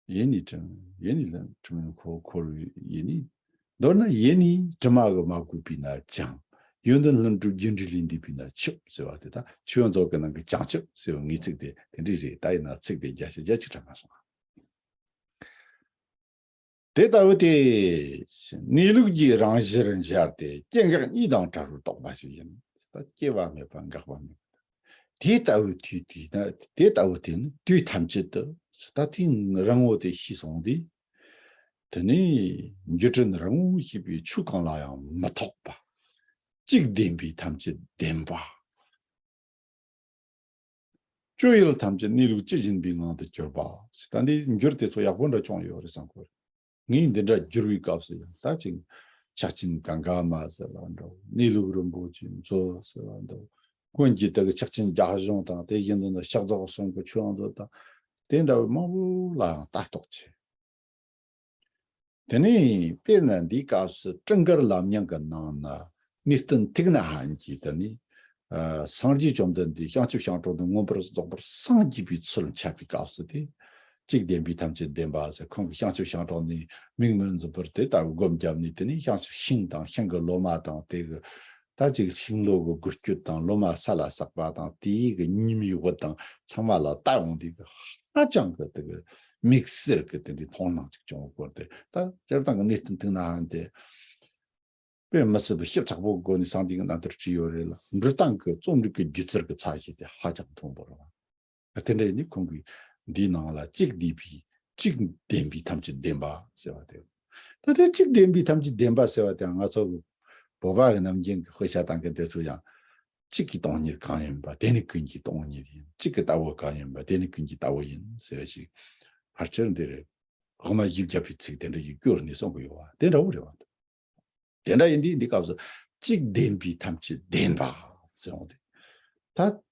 ཡེ་ནས་དྲི་ཡེ་ནས་ལ་དྲི་མ་འཁོར་འཁོར་བའི་ཡེ་ནས། མདོར་ན་ཡེ་ནས་དྲི་མ་གིས་མ་གོས་པས་ན་བྱང་། ཡོན་ཏན་ལྷུན་གྲུབ་རྒྱུ་འབྲས་ལས་འདས་པས་ན་ཆུབ་ཟེར་བ་དེ་དག་ཆོས་ཡོངས་རྫོགས་ཀྱི་ནང་གི་བྱང་ཆུབ་ཟེར་བའི་ངེས་ཚིག་དེ་དེ་འདྲས་རེད། ད་ཡིན་ན་ཚིག་དེ་བརྒྱ་ཆ་བརྒྱ་ཅིག་དྲན་མ་སོང་ཨ། དེ་ལྟ་བུ་སྟེ། གནས་ལུགས་ཀྱི་རང་གཞིར་འབྱར་ཏེ་སྐྱེ་འགག་གཉིས་དང་བྲལ་བར་རྟོགས་པ་ཞིག་ཡིན། ད་སྐྱེ་བ་མེད་པ་འགག་པ་མེད་པ། དེ་ལྟ་བུའི་དུས་དེ་ན་དེ་ལྟ་བུ་དེ་ནི་དུས་ཐམས་ཅད་དུ་ད་དེའི་རང་ངོ་དེ་ཤེས་སོང་དུས། དེ་ནི་འགྱུ་དྲན་རང་ངོ་ཤེས་པའི་ཆོས་གང་ལ་ཡང་མི་ཐོགས་པ། གཅིག་བདེན་པའི་ཐམས་ཅད་བདེན་པ། སྤྱོད་ཡུལ་ཐམས་ཅད་གནས་ལུགས་ཇི་བཞིན་པའི་ངང་དུ་གྱུར་པ། ད་འདི་འགྱུར་དེ་ཚོ་ཡག་པོ་འདྲ་བྱུང་ཡོད་རེད་བསམ་གོ། ངས་འདི་འདྲ་བསྒྱུར་བའི་སྐབས་སུ་ཡང་ད་ཅིག་ཕྱག་ཆེན་གངྒཱ་མ་ཟེར་བ་འདྲ་བོ། གནས་ལུགས་རིན་པོ་ཆེའི་མཛོད་ཟེར་བ་འདྲ་བོ། ཀུན་གྱི་དེ་གི་ཕྱག་ཆེན་བརྒྱ་གཞུང་དང་དེ་བཞིན་དུ་ནི་ཕྱག་རྫོགས་གསུམ་གྱི་ཆོས་མཛོད་དང་དེ་འདྲ་བའི་མང་པོ་ལའང་ལྟ་རྟོག་བྱེད། དེ་ནས་དཔེར་ན་འདིའི་སྐབས་སུ་སྤྲིན་དཀར་ལམ་རྙིང་གི་ནང་ན་གནས་བརྟན་ཐིག་ནག་ཧན་གྱིས་དེ་ནས་ཨ་སངས་རྒྱས་བཅོམ་ལྡན་འདས་བྱང་ཆུབ་ཤིང་དྲུང་དུ་མངོན་པར་རྫོགས་པར་སངས་རྒྱས་པའི་ཚུལ་འཆད་པའི་སྐབས་སུ་དེ། གཅིག་བདེན་པའི་ཐམས་ཅད་བདེན་པ་ཟེར། ཁོང་གིས་བྱང་ཆུབ་ཤིང་དྲུང་ནས་མིག་མི་འཛུམ་པར་དེ་ལྟ་བུ་སྒོམ་བརྒྱབ་ནས། དེ་ནས་བྱང་ཆུབ་ཤིང་དང་ཤིང་གི་ལོ་མ་དང་དེ་གི་ད་ཅིག་ཤིང་ལོ་གི་འགུལ་སྐྱོད་དང་ལོ་མ་ས་ལ་ཟགས་པ་དང་དེའི་གི་ཉི་མའི་འོད་དང་ཚང་མ་ལ་ལྟ་ཡོང་དུས་གི་ཧ་ཅང་གི་དེ་གི་དམིགས་བསལ་གི་དེ་འདྲའི་མཐོང་སྣང་ཅིག་བྱུང་བའི་སྐོར་དེ། ད་སྤྱིར་བཏང་གི་གནས་བརྟན་ཐིག་ནག་ཧན་དེ་དཔེ་མི་སྲིད་པའི་ཞིབ་ཚགས་པོའི་སྒོ་ནས་སངས་རྒྱས་ཀྱི་རྣམ་ཐར་བྲིས་ཡོད་རེད་ལ། འབྲི་སྟངས་ཀྱི་རྩོམ་རིག་གི་སྒྱུ་རྩལ་གྱི་ཚད་གཞི་དེ་ཧ་ཅང་མཐོན་པོ་རེད་བ། དེ་འདྲ་ཡིན་དུས་ཁོང་གིས་འདིའི་ནང་ལ་གཅིག་བདེན་པའི་གཅིག་བདེན་པའི་ཐམས་ཅད་བདེན་པ་ཟེར་བ་དེ། ད་དེ་གཅིག་བདེན་པའི་ཐམས་ཅད་བདེན་པ་ཟེར་བ་དེ་ང་ཚོ་གི་བོད་པ་གི་ནམ་རྒྱུན་གྱི་དཔེ་ཆ་དང་གི་དེ་ཚོ་ཡང་། གཅིག་གི་སྟོང་ཉིད་གང་ཡིན་པ་དེ་ནི་ཀུན་གྱི་སྟོང་ཉིད་ཡིན། གཅིག་གི་ལྟ་བ་གང་ཡིན་པ་དེ་ནི་ཀུན་གྱི་ལྟ་བ་ཡིན་ཟེར་བ་ཞིག་ཕལ་ཆེར་འདིར་དབུ་མ་བཞི་བརྒྱ་པའི་ཚིག་དེ་འདྲ་ཡིས་བསྐྱུར་ནས་གསུང་གི་ཡོད་པ་དེ་འདྲ་བོ་རེད་བ། དེ་འདྲ་ཡིན་དུས་འདི་སྐབས་སུ་གཅིག་བདེན་པའི་ཐམས་ཅད་བདེན་པ་ཟེར་འོང་དུས། ད་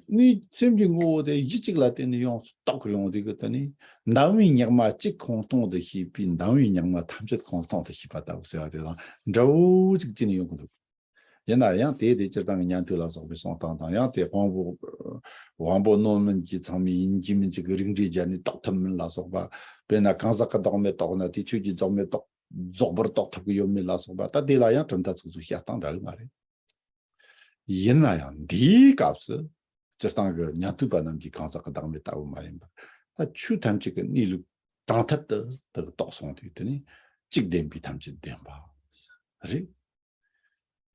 ནི་སེམས་ཀྱི་ངོ་བོ་དེ་གཞི་གཅིག་ལ་བརྟེན་ནས་ཡོངས་སུ་རྟོགས་ཡོང་དུས་ཀྱི་དེ་ནི་འདམ་བུའི་ཉག་མ་གཅིག་ཁོང་སྟོང་དུ་ཤེས་པས་འདམ་བུའི་ཉག་མ་ཐམས་ཅད་ཁོང་སྟོང་དུ་ཤེས་པ་ལྟ་བུ་ཟེར་བ་དེ་དང་འདྲ་བོ་ཅིག་ཅི་ནས་ཡོང་གི་འདུག། ཡིན་ན་ཡང་དེ་དེ་སྤྱིར་བཏང་གི་ཉན་ཐོས་ལ་སོགས་པའི་གསུང་སྟངས་དང་། ཡང་དེ་དབང་པོ་དབང་པོ་རྣོ་མིན་གྱི་ཚང་མས་ཡིན་གཅིག་མིན་གཅིག་གི་རིགས་འགྲེ་སྦྱར་ནས་རྟོགས་ཐུབ་མིན་ལ་སོགས་པ། དཔེར་ན་གང་ཟག་གི་བདག་མེད་རྟོགས་ན་དེ་ཆོས་ཀྱི་རྫོགས་མེད་རྟོགས་རྫོགས་པར་རྟོགས་ཐུབ་ཀྱི་ཡོད་མེད་ལ་སོགས་པ། ད་དེ་ལ་ཡང་གྲུབ་མཐའ་ཚོ་ཚོ་བཤད་སྟངས་འདྲ་གི་མ་རེད། ཡིན་ན་ཡང་འདིའི་སྐབས་སུ་སྤྱིར་བཏང་གི་ཉན་ཐོས་པ་རྣམས་ཀྱིས་གང་ཟག་གི་བདག་མེད་ལྟ་བུ་མ་ཡིན་པར། ད་ཆོས་ཐམས་ཅད་ཀྱི་གནས་ལུགས་དྲང་ཐད་དུ་དེ་གི་རྟོགས་སོང་དུས་དེ་ནི་གཅིག་བདེན་པའི་ཐམས་ཅད་བདེན་པ་རེད།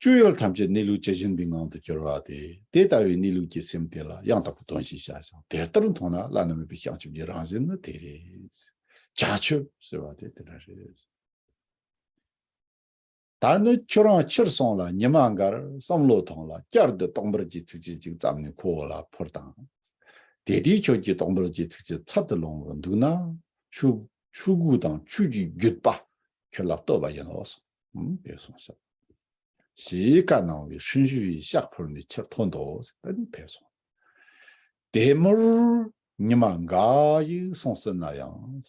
སྤྱོད་ཡུལ་ཐམས་ཅད་གནས་ལུགས་ཇི་བཞིན་པའི་ངང་དུ་གྱུར་པ་སྟེ། དེ་ལྟ་བུའི་གནས་ལུགས་ཀྱི་སེམས་དེ་ལ་ཡང་དག་པའི་དོན་ཞེས་བྱ་ཞིང་། དེ་ལྟར་མཐོང་ན་བླ་ན་མེད་པའི་བྱང་ཆུབ་ཀྱི་རང་བཞིན་ནི་དེ་རེད། བྱང་ཆུབ་ཟེར་བ་དེ་དེ་འདྲ་རེད། ད་ནི་ཁྱོད་རང་ཕྱིར་སོང་ལ་ཉི་མ་འགར་བསམ་བློ་ཐོངས་ལ། བསྐྱར་དུ་རྟག་པར་གྱི་ཚིགས་བཅད་ཅིག་བརྩམས་ནས་ཁོ་བོ་ལ་ཕུལ་དང་། དེ་དུས་ཁྱོད་ཀྱིས་རྟག་པར་གྱི་ཚིགས་བཅད་ཚར་དུ་ལོངས་པར་འདུག་ན། ཆོས་ཆོས་གོས་དང་ཆོས་ཀྱི་བརྒྱུད་པ་ཁྱོད་ལ་གཏོད་པ་ཡིན་ནོ་གསུངས། ཨང་། དེ་གསུངས་ཤག་ཞེས་བཀའ་གནང་བས་ཧྲིན་ཞུ་ཡིས་ཕྱག་ཕུལ་ནས་ཕྱིར་ཐོན་ཏོ། ད་ནི་ཕེབས་སོང་། དེ་མུར་ཉི་མ་འགའ་ཡིས་སོང་ཟིན་ན་ཡང་།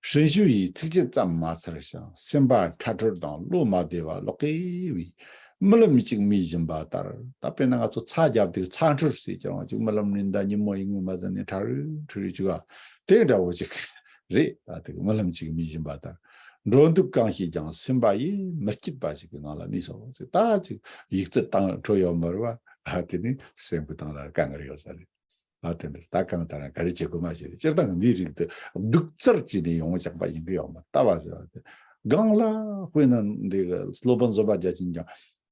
ཧྲིན་ཞུ་ཡིས་ཚིགས་བཅད་ཙམ་མ་ཚར་ཞིང་སེམས་པ་ཁྲ་ཁྲར་དང་བློ་མ་བདེ་བ་ལོག་གེ་བའི་རྨི་ལམ་གཅིག་རྨིས་བཞིན་པ་ལྟར། ད་དཔེར་ན་ང་ཚོ་ཚ་རྒྱབ་དུས་ཚ་འཕྲུར་ཟེར་ཀྱང་ཅིག་རྨི་ལམ་ནི་ད་ཉིན་མོ་ཡིན་ངོ་མ་ཟིན་ནས་ཁྲ་རུ་ཁྲུ་རུ་བཅུག་ག་དེ་འདྲ་བོ་ཅིག་རེད། ད་དེ་རྨི་ལམ་གཅིག་རྨིས་བཞིན་པ་ལྟར། འགྲོ་འདུག་གང་ཞིག་ཀྱང་སེམས་པ་ཡིས་མི་སྐྱིད་པ་ཞིག་གི་ངང་ལ་གནས་སོ་ཟེར། ད་ཅིག་ཡིག་ཚད་བཏང་འཕྲོ་ཡོད་མ་རེད་བ། ཨ་དེ་ནི་སེམས་ཀྱི་སྟེང་ལ་དཀའ་ངལ་ཡོད་ས་རེད། ཨ་དེ་འདྲ་ད་གང་ལྟར་ག་རེ་བྱེད་དགོས་མ་ཤེས་རེད། སྤྱིར་བཏང་འདིའི་རིགས་དེ་སྡུག་རྩར་བྱས་ནས་ཡོང་བཞག་པ་ཡིན་གི་ཡོད་མ་རེད། ལྟ་བ་ཟེར་བ་དེ་སྒང་ལ་དཔེར་ན་འདི་གི་སློབ་དཔོན་བཟོད་པ་རྒྱ་ཆེན་ཀྱང་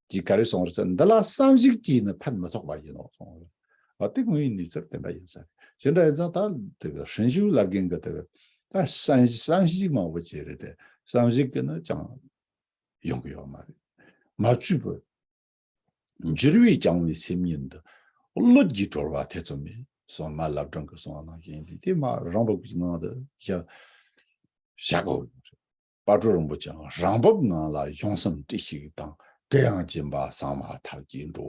གིས་ག་རེ་གསུངས་རེད་ཟེར། འདི་ལ་བསམ་གཞིག་བགྱིས་ནི་ཕན་མི་ཐོགས་པ་ཡིན་ནོ་གསུངས་རེད། ཨ་དེ་དངོས་ཡིན་གནས་ཚུལ་དེ་འདྲ་ཡིན་ས་རེད། ཅི་འདྲ་ཡིན་ཙང་ད་དེ་གི་ཧྲིན་ཞུ་བླ་རྒན་གི་དེ་གི་ད་བསམ་བསམ་གཞིག་མང་པོ་བྱས་རེད་དེ། བསམ་གཞིག་གི་ནི་ཅང་ཡོང་གི་ཡོད་མ་རེད། མ་བཅོས་པར་འགྱུར་བས་བསྐྱངས་པའི་སེམས་ཉིད་འདི། བློ་གིས་གྲོལ་བ་ཐེ་ཚོམ་མེད་གསུངས། མ་བླ་བྲང་གི་གསུང་བ་ནང་བཞིན་དེ་དེ་མ་རང་བབས་ཀྱི་ངང་དུ་བཞག་བཞག་གོ། དཔལ་སྤྲུལ་རིན་པོ་ཆེའང་རང་བབས་ངང་ལ་གཞུང་སེམས་བྲལ་ཞིག་དང་གུ་ཡངས་སྦྱིན་པ་གསང་བ་ཐལ་གྱིས་འགྲོ་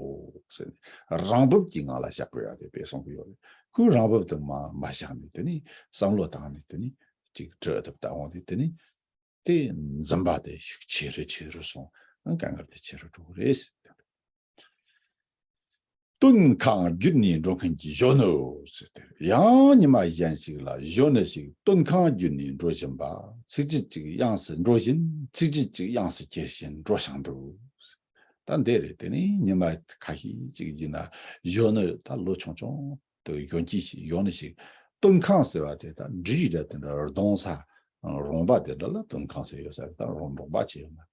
ཟེར་ནས། རང་བབས་ཀྱི་ངང་ལ་བཞག་དགོས་ཡ་དེ་དཔེ་གསུང་གི་ཡོད་རེད། ཁོས་རང་བབས་དེ་མ་མ་བཞག་ནས་དེ་ནས་བསམ་བློ་བཏང་ནས་དེ་ནས་ཅིག་བྲི་ཐུབ་ད་འོང་དུས་དེ་ནས། དེ་འཛིན་པ་དེ་ཤུགས་ཆེ་རུ་ཆེ་རུ་སོང་། དཀའ་ངལ་དེ་ཆེ་རུ་འགྲོ་གི་རེད། སྟོན་ཁང་བརྒྱུད་ནས་འགྲོ་མཁན་གྱི་གཞོན་ནུ་ཟེར་ཏེ། ཡང་ཉི་མ་གཞན་ཞིག་ལ་གཞོན་ནུ་ཞིག་སྟོན་ཁང་བརྒྱུད་ནས་འགྲོ་བཞིན་པ། ཚིགས་བཅད་གཅིག་དབྱངས་སུ་འགྲོ་བཞིན། ཚིགས་བཅད་གཅིག་དབྱངས་སུ་གྱེར་བཞིན་འགྲོ་བཞིན་འདུག་ད་འདི་རེད། དེ་ནས་ཉི་མ་ཁ་ཤས་ཅིག་ཡིན་ན་གཞོན་ནུ་ད་ལོ་ཆུང་ཆུང་དུ་གཞོན་སྐྱེས་ཤིག་གཞོན་ནུ་ཞིག་སྟོན་ཁང་ཟེར་བ་དེ་ད་འབྲི་ར་དེ་འདྲ་རྡུང་ས་རོང་པ་དེ་འདྲ་ལ་སྟོན་ཁང་ཟེར་ཡོད་ས་རེད། ད་རོང་རོང་པ་ཆེ་ཡོད་མ་རེད།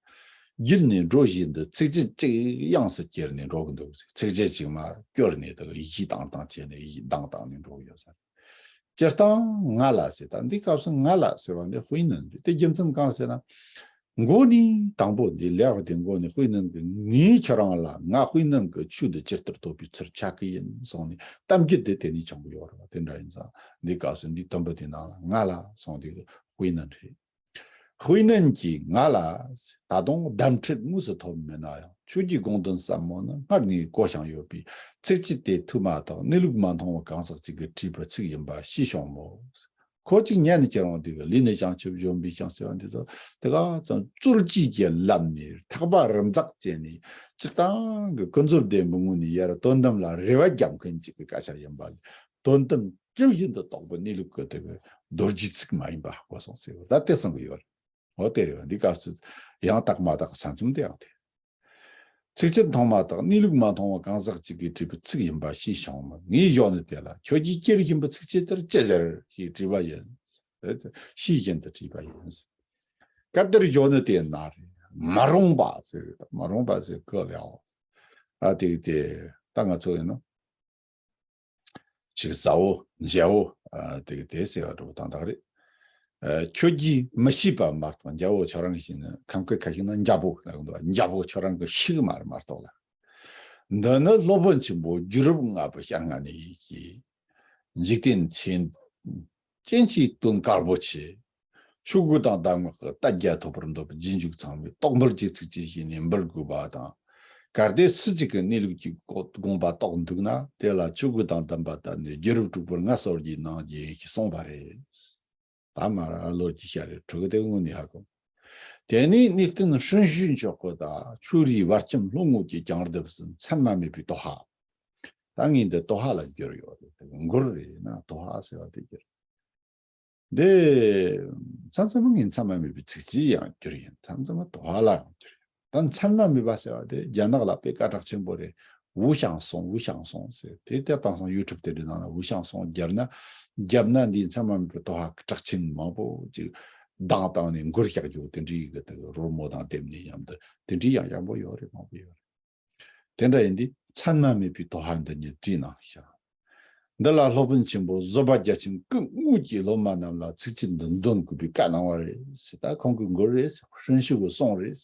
བརྒྱུད་ནས་འགྲོ་བཞིན་དུ་ཚིགས་བཅད་གཅིག་དབྱངས་སུ་གྱེར་ནས་འགྲོ་གི་འདུག་ཚིགས་བཅད་གཅིག་མར་བསྐྱོར་ནས་དེ་གི་གཞས་བཏང་བཏང་བྱས་ནས་གཞས་བཏང་བཏང་ནས་འགྲོ་གི་ཡོད་ས་རེད། སྤྱིར་བཏང་ང་ལ་ཟེར། ད་འདི་སྐབས་སུ་ང་ལ་ཟེར་བ་འདི་དཔེ་ནི་འདི་དེ་རྒྱུ་མཚན་གང་ཟེར་ན། མགོ་ནས་དང་པོ་འདི་ལེགས་དེ་མགོ་ནས་དཔེ་ནི་གི་ངས་ཁྱེད་རང་ལ་ང་དཔེ་ནི་གི་ཆོས་འདི་ཇི་ལྟར་ཐོབ་པའི་ཚུལ་ཆ་གི་ཡིན་གསུངས་ནས་གཏམ་རྒྱུད་དེ་དེ་ནས་བྱུང་གི་ཡོད་རེད་བ། དེ་འདྲ་ཡིན་ཙང་འདི་སྐབས་སུ་འདི་དུམ་བུ་དེ་ནང་ལ་ང་ལ་གསུངས་དེ་གི་དཔེ་ནི་རེད། དཔེ་ནི་གིས་ང་ལ་ད་དུང་གདམས་ཁྲིད་དངོས་སུ་ཐོབ་མེད་ན་ཡང་ཁྱོད་ཀྱི་དགོངས་དོན་ཟབ་མོ་ནི་སྔར་ནས་གོ་ཞིང་ཡོད་པས། ཚིགས་བཅད་དེ་ཐོས་མ་ཐག་གནས་ལུགས་མ་མཐོང་བ་གང་ཟག་ཅིག་གིས་བྲིས་པའི་ཚིག་ཡིན་པ་ཤེས་བྱུང་མོད། ཁོ་གཅིག་ཉན་ནས་ཁྱེད་རང་དེ་གི་ལུས་ནི་བྱང་ཆུབ་བཞོན་པའི་ཞིང་ཟེར་བ་འདི་ཚོ་དེ་ག་ཙམ་རྩོལ་བཅས་ཀྱི་ལམ་ནས་ཐག་པ་རིམ་འཛེགས་བྱས་ནས་སྤྱིར་བཏང་གི་ཀུན་རྫོབ་བདེན་པའི་ངོས་ནས་ཡར་དོན་དམ་ལ་རེ་བ་རྒྱབ་མཁན་གཅིག་གི་སྐད་ཆ་ཡིན་པ་ལས། དོན་དམ་ཇི་བཞིན་དུ་རྟོགས་པའི་གནས་ལུགས་ཀྱི་དེ་གི་རྡོ་རྗེའི་ཚིག་མ་ཡིན་པ་ཧ་གོ་སོང་ཟེར་བ་ད་དེ་གསུང་གི་ཡོད་རེད། འོ་དེ་རེད་བ། འདི་སྐབས་སུ་ཡང་དག་མ་དག་ས་མཚམས་དེ་ཡང་དེ། ཚིགས་བཅད་ཐོག་མ་དག་གནས་ལུགས་མ་མཐོང་བ་གང་ཟག་ཅིག་གིས་བྲིས་པའི་ཚིག་ཡིན་པ་ཤེས་བྱུང་མོད། ངས་གཞོན་ནུ་དེ་ལ་ཁྱོད་ཀྱིས་གྱེར་བཞིན་པའི་ཚིགས་བཅད་དེར་ཅི་ཟེར་ཞེས་དྲིས་པ་ཡིན། ཤེས་བཞིན་དུ་དྲིས་པ་ཡིན། སྐབས་དེར་གཞོན་ནུ་དེས་ན་རེ་མ་རུངས་པ་ཟེར། མ་རུངས་པ་ཟེར་གི་ལ་ཡང་ཨ་དེ་དེ་ད་ང་ཚོ་ཡིན་ནོ། ཅིག་ཟ་བོ་འཇའ་བོ་ཨ་དེ་གི་དེ་ཟེར་བ་འདྲ་བོ་དང་དག་རེད། ཨ་ཁྱོད་ཀྱིས་མི་ཤེས་པ་མ་གཏོགས། འཇའ་བོ་ཁྱོད་རང་གིས་ཤེས་ན་ཁམས་སྐད་ཁ་ཤས་ན་འཇའ་བོ་ལ་གོ་འདུག་བ། འཇའ་བོ་ཁྱོད་རང་གིས་ཤེས་གི་མ་རེད་མ་གཏོགས་ལ། འདི་ནི་སློབ་དཔོན་ཆེན་པོ་རྒྱུད་རབས་ལྔ་པའི་ཞལ་སྔ་ནས་ཡིན་གྱི། འཇིག་རྟེན་མཚན་ཅན་གྱི་དོན་དཀར་པོ་ཆེ། ཆོས་གོས་དང་གདམས་ངག་གི་རྟ་རྒྱ་ཐོབ་པར་འདོད་པའི་རྗེས་འཇུག་ཚང་མས་རྟོག་འབུལ་གྱི་ཚིགས་བཅད་བྱས་ནས་འབུལ་དགོས་པ་དང་། གལ་ཏེ་སུ་གཅིག་གིས་གནས་ལུགས་ཀྱི་དགོངས་པ་རྟོགས་འདུག་ན། དེ་ལ་ཆོས་གོས་དང་ལྡན་པ་བསྟན་ནས་རྒྱུད་རབས་དྲུག་པར་ངལ་གསོ་རྒྱུའི་གནང་རྒྱུ་ཡིན་ཞེས་གསུངས་པ་རེད། ད་མར་ཨ་ལོ་གཅིག་བཤད་རེད། ཕྲུ་གུ་དེ་དངོས་གནས་ཧ་གོ། དེ་ནས་གནས་བརྟན་ཧྲིན་ཞུ་མཆོག་གི་ད་ཆོས་རའི་བར་ཁྱིམ་ལྷོ་ངོས་ཀྱི་གྱང་ལྡེབས་སུ་མཚན་མ་མེད་པའི་དོ་ཧ། ད་ངས་འདི་དོ་ཧ་ལ་བསྒྱུར་ཡོད་རེད། མགུར་རེད་ན་དོ་ཧ་ཟེར་བ་དེ་བསྒྱུར། འདི་མཚམས་མཚམས་ངས་མཚན་མ་མེད་པའི་ཚིགས་བཅད་ཡང་བསྒྱུར་ཡིན། མཚམས་མཚམས་དོ་ཧ་ལ་ཡང་བསྒྱུར་ཡིན། ད་མཚན་མ་མེད་པ་ཟེར་བ་དེ་རྒྱ་ནག་ལ་དཔེ་སྐད་གྲགས་ཆེན་པོ་རེད། 无相送, 无相送 ཟེར། དེ་ལྟ་སྟངས་སང་ཡུ་ཊུབ་དེ་འདྲའི་ནང་ལ་无相送 བརྒྱབ་ན། བརྒྱབ་ན་འདིའི་མཚན་མ་མེད་པའི་དོ་ཧ་གྲགས་ཆེན་མང་པོ་ཅིག་གདངས་བཏང་ནས་མགུར་བཞག་རྒྱུ་དེ་འདྲའི་གི་དེ་རོལ་མོ་དང་བསྡེབས་ནས་མཉམ་དུ་དེ་འདྲའི་ཡང་ཡག་པོ་ཡོད་རེད། མང་པོ་ཡོད་རེད། དེ་འདྲ་ཡིན་དུས་མཚན་མ་མེད་པའི་དོ་ཧ་འདི་ཉིད་བྲིས་གནང་ཤག་འདི་ལ་སློབ་དཔོན་ཆེན་པོ་བཟོད་པ་རྒྱ་ཆེན་སྐུ་དངོས་ཀྱིས་སློབ་མ་རྣམས་ལ་ཚིགས་བཅད་འདི་འདོན་དགོས་པའི་བཀའ་གནང་བ་རེད་ཟེར། ད་ཁོང་གིས་མགུར་རེད། ཧྲིན་ཤུ་གི་གསུང་རེད།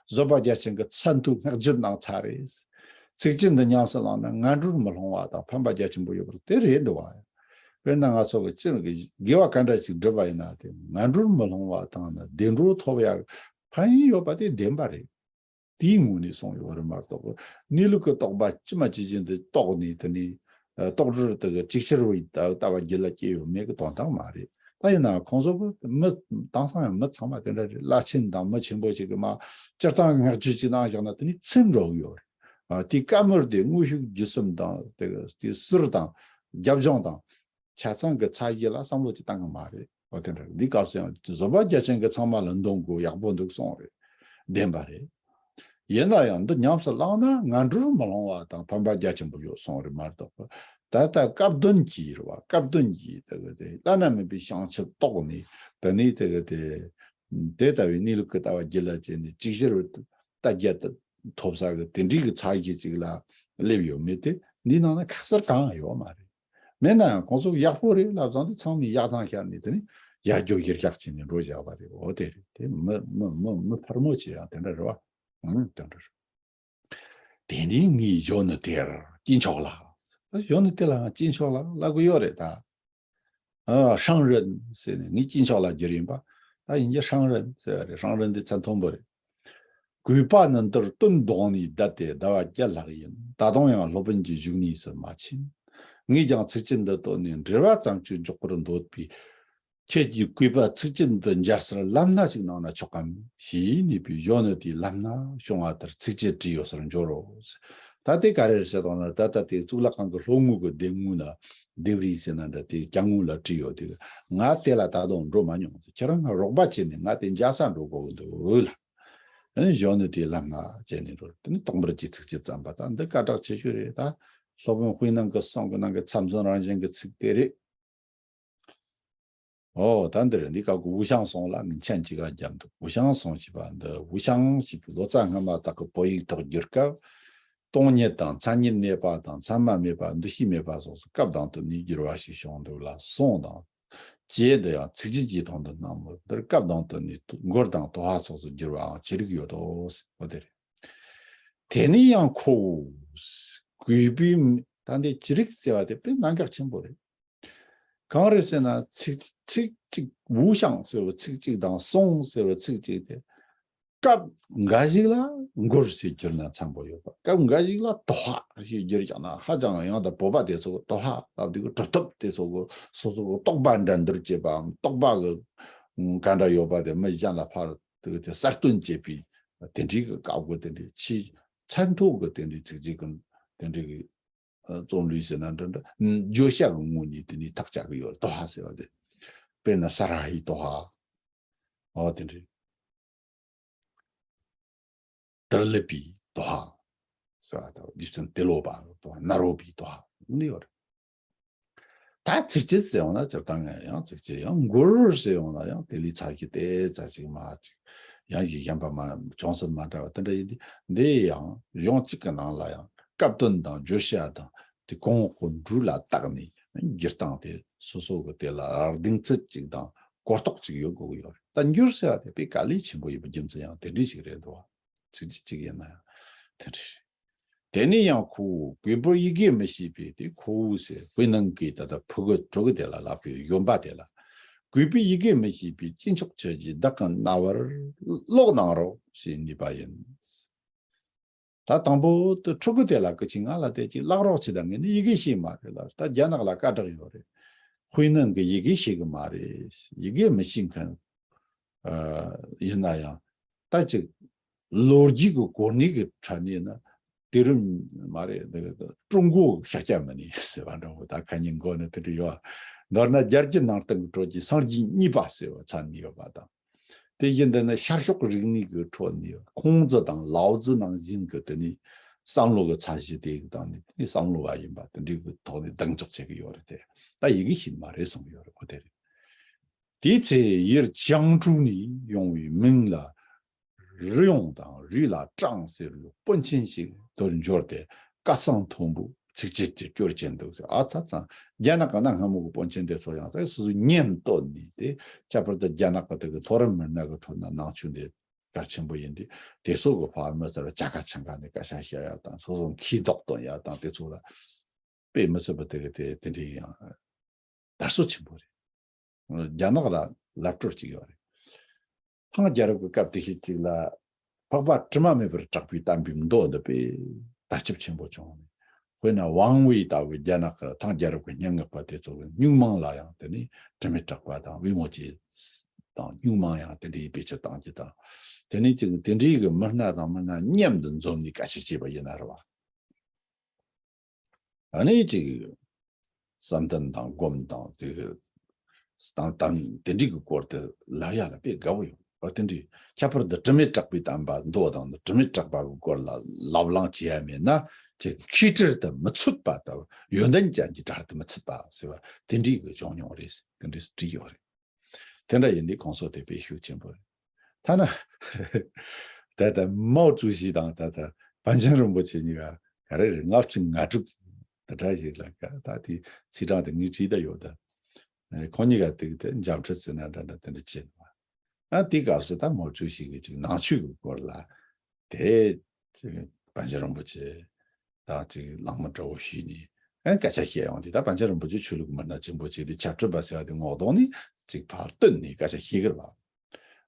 བཟོད་པ་རྒྱ་ཆེན་གྱི་མཚན་ཐོས་བསྔགས་བརྗོད་གནང་ཚར་རེད། ཚིགས་བཅད་འདི་ཉམས་སུ་བླངས་ན་ངན་འགྲོར་མི་ལྷུང་བ་དང་ཕན་པ་རྒྱ་ཆེན་པོ་ཡོད་པར་དེ་རེད་འདུག་བ། དཔེར་ན་ང་ཚོ་གི་སྤྱིར་གི་དགེ་བ་ག་འདྲ་ཞིག་བསྒྲུབས་པ་ཡིན་ན་དེ་ངན་འགྲོར་མི་ལྷུང་བ་དང་ནི་བདེ་འགྲོ་ཐོབ་ཡག་ཕན་ཡོན་ཡོད་པ་དེ་བདེན་པ་རེད། དེའི་ངོས་ནས་གསུངས་ཡོད་རེད་མ་གཏོགས། གནས་ལུགས་ཀྱི་རྟོགས་པ་ཇི་མ་ཇི་བཞིན་དུ་རྟོགས་ནས་དེ་ནས་ཨ་རྟོགས་སྒྲུབ་དེ་གི་ཅིག་ཅར་བའི་ལྟ་ལྟ་བ་རྒྱུད་ལ་སྐྱེས་ཡོད་མེད་ཀྱི་དོན་དག་མ་རེད། ད་ཡིན་ནའང་ཁོང་ཚོ་གི་མི་དེང་སང་ཡང་མི་ཚང་མ་དེ་འདྲ་རེད། བླ་ཆེན་དང་མི་ཆེན་པོ་ཞིག་གི་མ་སྤྱིར་བཏང་བསྔགས་བརྗོད་ཅིག་གནང་བཞག་ན་དེ་ནས་ཚིམ་འགྲོ་གི་ཡོད་རེད། ཨ་དེའི་བཀའ་མོལ་དེ་དངོས་ཤུགས་བརྒྱུད་གསུམ་དང་དེ་གི་དེ་ཟུར་དང་རྒྱབ་ལྗོངས་དང་ཆ་ཚང་གི་ཚད་གཞི་ལ་བསམ་བློ་ཅིག་བཏང་གི་མ་རེད། འོ་དེ་འདྲ་འདི་སྐབས་སུ་ཡང་བཟོད་པ་རྒྱ་ཆེན་གྱི་ཚང་མ་ལ་འདོན་དགོས་ཡག་པོ་འདུག་གསུངས་རེད། བདེན་པ་རེད། ཡིན་ན་ཡང་འདི་ཉམས་སུ་བླངས་ན་ངན་འགྲོར་མི་ལྷུང་བ་དང་ཕན་པ་རྒྱ་ཆེན་པོ་ཡོད་གསུངས་རེད་མ་གཏོགས། ད་ལྟ་སྐབས་དོན་གྱིས་རེད་བ། སྐབས་དོན་གྱིས་དེ་གི་དེ་བླ་ན་མེད་པའི་བྱང་ཆུབ་རྟོགས་ནས་དེ་ནས་དེ་གི་དེ་དེ་ལྟ་བུའི་གནས་ལུགས་ཀྱི་ལྟ་བ་རྒྱུད་ལ་སྐྱེས་ནས་ཅིག་ཅར་བའི་ལྟ་རྒྱ་དེ་ཐོབ་ས་གི་དེ་འདྲའི་གི་ཚད་གཞི་ཅིག་ལ་སླེབས་ཡོད་མེད་དེ་འདིའི་ནང་ན་ཁ་གསལ་གང་ཡང་ཡོད་མ་རེད། མེད་ན་ཡང་ཁོང་ཚོ་ཡག་པོ་རེད་ལབ་ཙང་དེ་ཚང་མས་ཡག་ཐང་ཤར་ནས་དེ་ནི་ཡར་རྒྱས་གཞིར་བཞག་བྱས་ནས་འགྲོ་བཞག་པ་རེད། འོ་དེ་རེད། དེ་མི་མི་མི་མི་ཕལ་མོ་ཆེ་ཡང་དེ་འདྲ་རེད་བ། ཨང་དེ་འདྲ་རེད། དེ་ནས་ངས་གཞོན་ནུ་དེར་སྐྱེས་མཆོག་ལ། གཞོན་ནུ་དེ་ལའང་སྐྱེས་མཆོག་ལ་ལབ་གི་ཡོད་རེད་ད། ཨ་ཧྲང་རིན་ཟེར་ནས་ངའི་སྐྱེས་མཆོག་ལ་བསྒྱུར་ཡིན་པ། ད་ཡིན་གྱི་ཧྲང་རིན་ཟེར་བ་རེད། ཧྲང་རིན་དེ་མཚན་མཐོན་པོ་རེད། གུས་པ་ནི་འདིར་བསྟུན་གདོང་ནས་བསྡད་དེ་ཟླ་བ་བརྒྱད་ལྷག་ཡིན། ད་དུང་ཡང་སློབ་དཔོན་གྱི་བཞུགས་གནས་སུ་མ་ཕྱིན། ངས་ཀྱང་ཚིགས་བཅད་འདི་བཏོན་ནས་འགྲེལ་པ་ཙམ་ཅིག་འཇོག་པར་འདོད་པས། ཁྱེད་ཀྱི་གུས་པ་ཚིགས་བཅད་འདི་འཇལ་སར་ལམ་སྣ་ཞིག་གནང་ན་ཆོག་གམ་ཞེས་ནུས་པས། གཞོན་ནུ་དེས་ལམ་སྣ་བྱུང་བ་ལྟར་ཚིགས་བཅད་བྲིས་ཡོད་སར་འབྱོར་རོ། ད་དེ་ག་རེ་རེད་ཟེར་དང་ན། ད་ལྟ་དེ་གཙུག་ལག་ཁང་གི་ལྷོ་ངོས་ཀྱི་ལྡེབས་ངོས་ན་ལྡེབས་རིས་ཟེར་ན་འདྲ་དེ་གྱང་ངོས་ལ་བྲིས་ཡོད་དེ། ང་དེ་ལ་ད་དུང་འགྲོ་མ་མྱོང་། ཁྱེད་རང་ང་རོགས་པ་བྱས་ནས་ང་དེ་འཇལ་ས་འགྲོ་དགོས་ཀྱི་འདུག་ལ། ཨ་ནི་གཞོན་ནུ་དེས་ལམ་སྣ་བྱས་ནས་འགྲོ། དེ་ནི་སྟོང་པར་གྱི་ཚིགས་བཅད་བརྩམས་པ་དང་། འདི་སྐད་གྲགས་ཆེ་ཤོས་རེད། ད་སློབ་དཔོན་དཔེ་ནང་གི་གསུང་གི་ནང་གི་ཚབ་མཚོན་རང་བཞིན་གྱི་ཚིག་དེ་རེད། ཨོ་ད་འདིར་འདི་སྐབས་ཀྱི་ཝུ་ཤང་སུང་ལ་ངས་མཆན་གཅིག་ག་བརྒྱབ་འདུག་ཝུ་ཤང་སུང་ཞེས་པ་འདི་ཝུ་ཤང་ཞེས་པའི་ལོ་ཙཱ་སྔ་མ་དག་གི་བོད་ཡིག་ཐོག་བསྒྱུར་སྐབས། སྟོང་ཉིད་དང་མཚན་ཉིད་མེད་པ་དང་མཚན་མ་མེད་པ་འདུ་ཤེས་མེད་པ་སོགས་སུ་སྐབས་དང་བསྟུན་ནས་བསྒྱུར་བ་ཞིག་བྱུང་འདུག་ལ། སུང་དང་ཅེས་འདི་ཡང་ཚིགས་བཅད་ཀྱི་དོན་དུ་སྣང་མོད། འདིར་སྐབས་དང་བསྟུན་ནས་མགུར་དང་དོ་ཧ་སོགས་སུ་བསྒྱུར་བའང་ཅི་རིགས་ཡོད་དོ། འོ་དེ་རེད། དེ་ནས་ཡང་ཁོ་བོས་གུས་པས། ད་འདི་ཅི་རིགས་ཟེར་བ་དེ་དཔེ་གནད་འགག་ཆེན་པོ་རེད། གང་རེད་ཟེར་ན་ཚིག་ཚིག་གཅིག་ཝུ་ཤང་ཟེར་བ་ཚིག་གཅིག་དང་སུང་ཟེར་བ་ཚིག་གཅིག་དེ་སྐབས་འགའ་ཞིག་ལ་མགུར་ཞེས་བསྒྱུར་ན་འཚམ་པོ་ཡོད་པ། སྐབས་འགའ་ཞིག་ལ་དོ་ཧ་ཞེས་བསྒྱུར་ཀྱང་ན་ཧ་ཅང་ཡང་ད་བོད་པ་དེ་ཚོ་གི་དོ་ཧ་ལབ་དུས་ཀྱི་གྲུབ་ཐོབ་དེ་ཚོ་གི་སོ་སོ་གི་རྟོག་པ་འགྲན་བསྡུར་བྱེད་པའམ་རྟོག་པ་གི་ག་འདྲ་ཡོད་པ་དེ་མི་གཞན་ལ་ཕར་དེ་གི་དེ་གསལ་སྟོན་བྱེད་པའི་དེ་འདྲའི་གི་སྐབས་གི་དེ་འདྲའི་ཆེས་མཚན་ཐོ་གི་དེ་འདྲའི་ཚིག་གཅིག་གི་དེ་འདྲའི་གི་རྩོམ་ལུས་ཟེར་ན་འདྲ་འདྲ། བརྗོད་བྱ་གི་ངོས་ནས་དེ་ནས་ཐག་བཅད་གི་ཡོད། དོ་ཧ་ཟེར་བ་དེ། དཔེར་ན་ས་ར་ཧའི་དོ་ཧ། འོ་དེ་འདྲའི། དར་ལི་པའི་དོ་ཧ་ཟེར་བ་དང་། རྗེ་བཙུན་ཏེ་ལོ་པ་དོ་ཧ། ནཱ་རོ་པའི་དོ་ཧ་ནི་ཡོད་རེད། ད་ཚིགས་བཅད་ཟེར་ཡོང་ན་སྤྱིར་བཏང་ཡང་ཚིགས་བཅད། ཡང་མགུར་ཟེར་ཡོང་ན་ཡང་དེ་ལས་ཚ་གི་དེ་ཚ་ཅིག་མ་ཅིག་ཡང་ཞིག་གཞན་པ་མ་ཅུང་ཟད་མ་འདྲ་བ་དེ་འདྲ་ཡིན་དུས། འདི་ཡང་གཞུང་གཅིག་གི་ནང་ལ་ཡང་སྐབས་དོན་དང་བརྗོད་བྱ་དང་དེ་གོང་འོག་གི་འགྲོས་ལ་བརྟགས་ནས་བསྒྱུར་སྟངས་དེ་སོ་སོ་གི་དེ་ལ་གདེང་ཚོད་ཅིག་དང་གོ་རྟོགས་ཅིག་ཡོད་དགོས་ཀྱི་ཡོད་རེད། ད་འགྱུར་ཟེར་བ་དེ་དཔེ་དཀའ་ལས་ཆེན་པོ་ཡིན་པའི་རྒྱུ་མཚན་ཡང་དེ་འདྲ་ཞིག་རེད་འདུག་བ། ཚིགས་བཅད་གཅིག་ཡིན་ན་ཡང་དེ་འདྲ་རེད། དེ་ནས་ཡང་ཁོ་བོས་གུས་པར་ཡི་གེ་མི་ཤེས་པས། དེ་ཁོ་བོས་ཟེར་དཔེར་ན་གི་ད་ལྟ་ཕྲུ་གུ་ཕྲུ་གུ་དེ་ལ་ལབ་ཀྱི་གཞོན་པ་དེ་ལ། གུས་པས་ཡི་གེ་མི་ཤེས་པས། སྐྱེས་མཆོག་ཁྱོད་ཀྱིས་བདག་གི་རྣ་བར་ཀློག་གནང་རོགས་ཞེས་ནུས་པ་ཡིན། ད་དང་པོ་དེ་ཕྲུ་གུ་དེ་ལ་སྐུ་མཁྱེན་ང་ལ་དེ་ཅིག་བཀླག་རོགས་བྱེད་དང་། ངས་ནི་ཡི་གེ་ཤེས་མ་རེད་ལ། ད་རྒྱ་ནག་ལ་སྐད་གྲགས་ཡོད་རེད། དཔེར་ན་གི་ཡི་གེ་ཤེས་གི་མ་རེད། ཡི་གེ་མི་ཤེས་མཁན་ཨ་ཡིན་ན་ཡང་ད་ཅིག་ལོ་རྒྱུས་ཀྱི་གོ་གནས་ཀྱི་ཕྲ་ནས་ན་དེ་རིང་མ་རེད། ཀྲུང་གོ་ཤཱཀྱ་མུ་ནི་ཟེར་བ་འདྲ་བོ། ད་ཁ་ཉིན་འགོ་ནས་དེ་འདྲ་ཡོད། མདོར་ན་རྒྱལ་རྒྱུད་ནང་བསྟན་གྱི་ཁྲོད་ཀྱི་སངས་རྒྱས་གཉིས་པ་ཟེར་བ་ཚང་ནས་ཡོད་པ་དང་། དེ་བཞིན་དུ་ནི་ཤར་ཕྱོགས་རིག་གནས་ཀྱི་ཁྲོད་ནས་ཁུང་ཙི་དང་ལའོ་ཙི་ནང་བཞིན་གྱི་དེ་ནས་བསམ་བློ་གི་ཚད་གཞི་དེ་གི་སྟེང་ནས་དེ་ནས་བསམ་བློ་བ་ཡིན་པ་དེ་འདྲའི་གི་ཐོག་ནས་གདེང་འཇོག་བྱེད་ཀྱི་ཡོད་རེད་དེ། ད་ཡི་གེ་ཤེས་མ་རེད་གསུངས་ཡོད་རེད། ཁོ་དེ་རེད། དེའི་ཚེ་ཡུལ་ཅང་ཀྲོའུ་ནས་ཡོང་བའི་མིང་ལ་རི་ཡོང་དང་རུས་ལ་ཀྲང་ཟེར་བའི་དཔོན་ཆེན་ཞིག་ཏུ་འབྱོར་ཏེ་སྐད་གསང་མཐོན་པོས་ ཚིགས་བཅད་ཀྱི་སྐྱོར་བྱས་འདུག་ཟེར། ཨ་ཚ་ཚང་རྒྱ་ནག་གི་གནའ་སྔ་མོ་གི་དཔོན་ཆེན་དེ་ཚོ་ཡང་ད་སོ་སོའི་ཉམས་བཏོན་ནས་དེ། ཁྱད་པར་དུ་རྒྱ་ནག་གི་དེ་གི་མཐོ་རིམ་མི་སྣ་གི་ཁྲོད་ན་ནང་ཆོས་འདི་གལ་ཆེན་པོ་ཡིན་དུས། དེ་ཚོ་གི་ཕར་མི་ཚོ་ལ་བྱ་དགའ་ཆང་ག་ནས་སྐད་ཆ་བཤད་ཡ་དང་། སོ་སོ་མཁས་མདོག་སྟོན་ཡ་དང་། དེ་ཚོ་ལ་དཔེ་མི་སྲིད་པ་དེ་གི་དེ་དེ་འདྲའི་ཡང་དར་སྲོལ་ཆེན་པོ་རེད། རྒྱ་ནག་ལ་ལབ་སྲོལ་གཅིག་ཡོད་རེད། ཐང་རྒྱལ་རབས་ཀྱི་སྐབས་དེ་ཤེད་ཅིག་ལ། འཕགས་པ་དྲི་མ་མེད་པར་གྲགས་པའི་བསྟན་པའི་མདོ་འདི་དཔེ་དར་ཁྱབ་ཆེན་པོ་བྱུང་ནས། དཔེར་ན་ཝང་ཝུའེ་ལྟ་བུའི་རྒྱ་ནག་གི་ཐང་རྒྱལ་རབས་ཀྱི་སྙན་ངག་པ་དེ་ཚོ་གི་སྨྱུག་མིང་ལ་ཡང་དེ་ནས་དྲི་མེད་གྲགས་པ་དང་བུས་མོ་ཅེ་དང་། སྨྱུག་མིང་ཡང་དེ་འདྲའི་བེད་སྤྱོད་གཏང་རྒྱུ་དང་། དེ་ནས་ཅིག་དེ་འདྲའི་གི་མི་སྣ་དང་མི་སྣ་མཉམ་དུ་འཛོམས་ནས་སྐད་ཆ་བཤད་པ་ཡིན་ན་རེད་བ། ཨ་ནི་ཅིག་བསམ་གཏན་དང་སྒོམ་དང་དེ་གི་སྟངས་དང་དེ་འདྲའི་གི་སྐོར་དུ་ལབ་ཡ་ལ་དཔེ་དགའ་བོ་ཡོད། ཨ་དེ་འདྲའི་ཁྱད་པར་དུ་དྲི་མེད་གྲགས་པའི་བསྟན་པ་མདོ་དང་དྲི་མེད་གྲགས་པ་གི་སྐོར་ལ་ལབ་གླེང་བྱེད་ཡ་མེད་ན། ཅིག་མཁས་གྲུབ་དུ་མི་ཚུད་པ་དང་། ཡོན་ཏན་ཅན་གྱི་གྲལ་དུ་མི་ཚུད་པ་ཟེར་བ་དེ་འདྲའི་གི་བྱུང་མྱོང་རེད། དེ་འདྲའི་བྲིས་ཡོད་རེད། དེ་འདྲ་ཡིན་དུས་ཁོང་ཚོ་དེ་དཔེ་ཤུགས་ཆེན་པོ་རེད། ཐ་ན་ད་ལྟ་མའོ་ཀྲུའུ་ཞི་དང་ད་ལྟ་པཎ་ཆེན་རིན་པོ་ཆེ་གཉིས་ཀ་ག་རེ་རེད། ལྔ་བཅུ་ང་དྲུག་དེ་འདྲ་ཞིག་ལ་ག་ད་དེ་ཚིག་གྲངས་དེ་ངས་བྲིས་ད་ཡོད་ད། ཁོང་གཉིས་ཀ་དེ་དེ་འཇམ་འཕྲད་ཟེར་ན་འདྲ་འདྲ་དེ་འདྲ་བྱས་འདུག་ཨ་དེའི་སྐབས་སུ་ད་མའོ་ཀྲུའུ་ཞི་གིས་ཅིག་ནང་ཆོས་ཀྱི་སྐོར་ལ་དེ་ཅིག་པཎ་ཆེན་རིན་པོ་ཆེ་དང་ཅིག་གླེང་མོལ་འདྲ་བོ་ཞུས་ནས། ཨ་སྐད་ཆ་བཤད་ཡོང་དུས། ད་པཎ་ཆེན་རིན་པོ་ཆེ་ཆོས་ལུགས་མི་སྣ་ཆེན་པོ་ཅིག་དེ་ཆབ་སྲིད་པ་ཟེར་བ་དེ་ངོ་གདོང་ནས་ཅིག་ཕར་བསྟན་ནས་སྐད་ཆ་བཤད་ཀྱི་རེད་བ།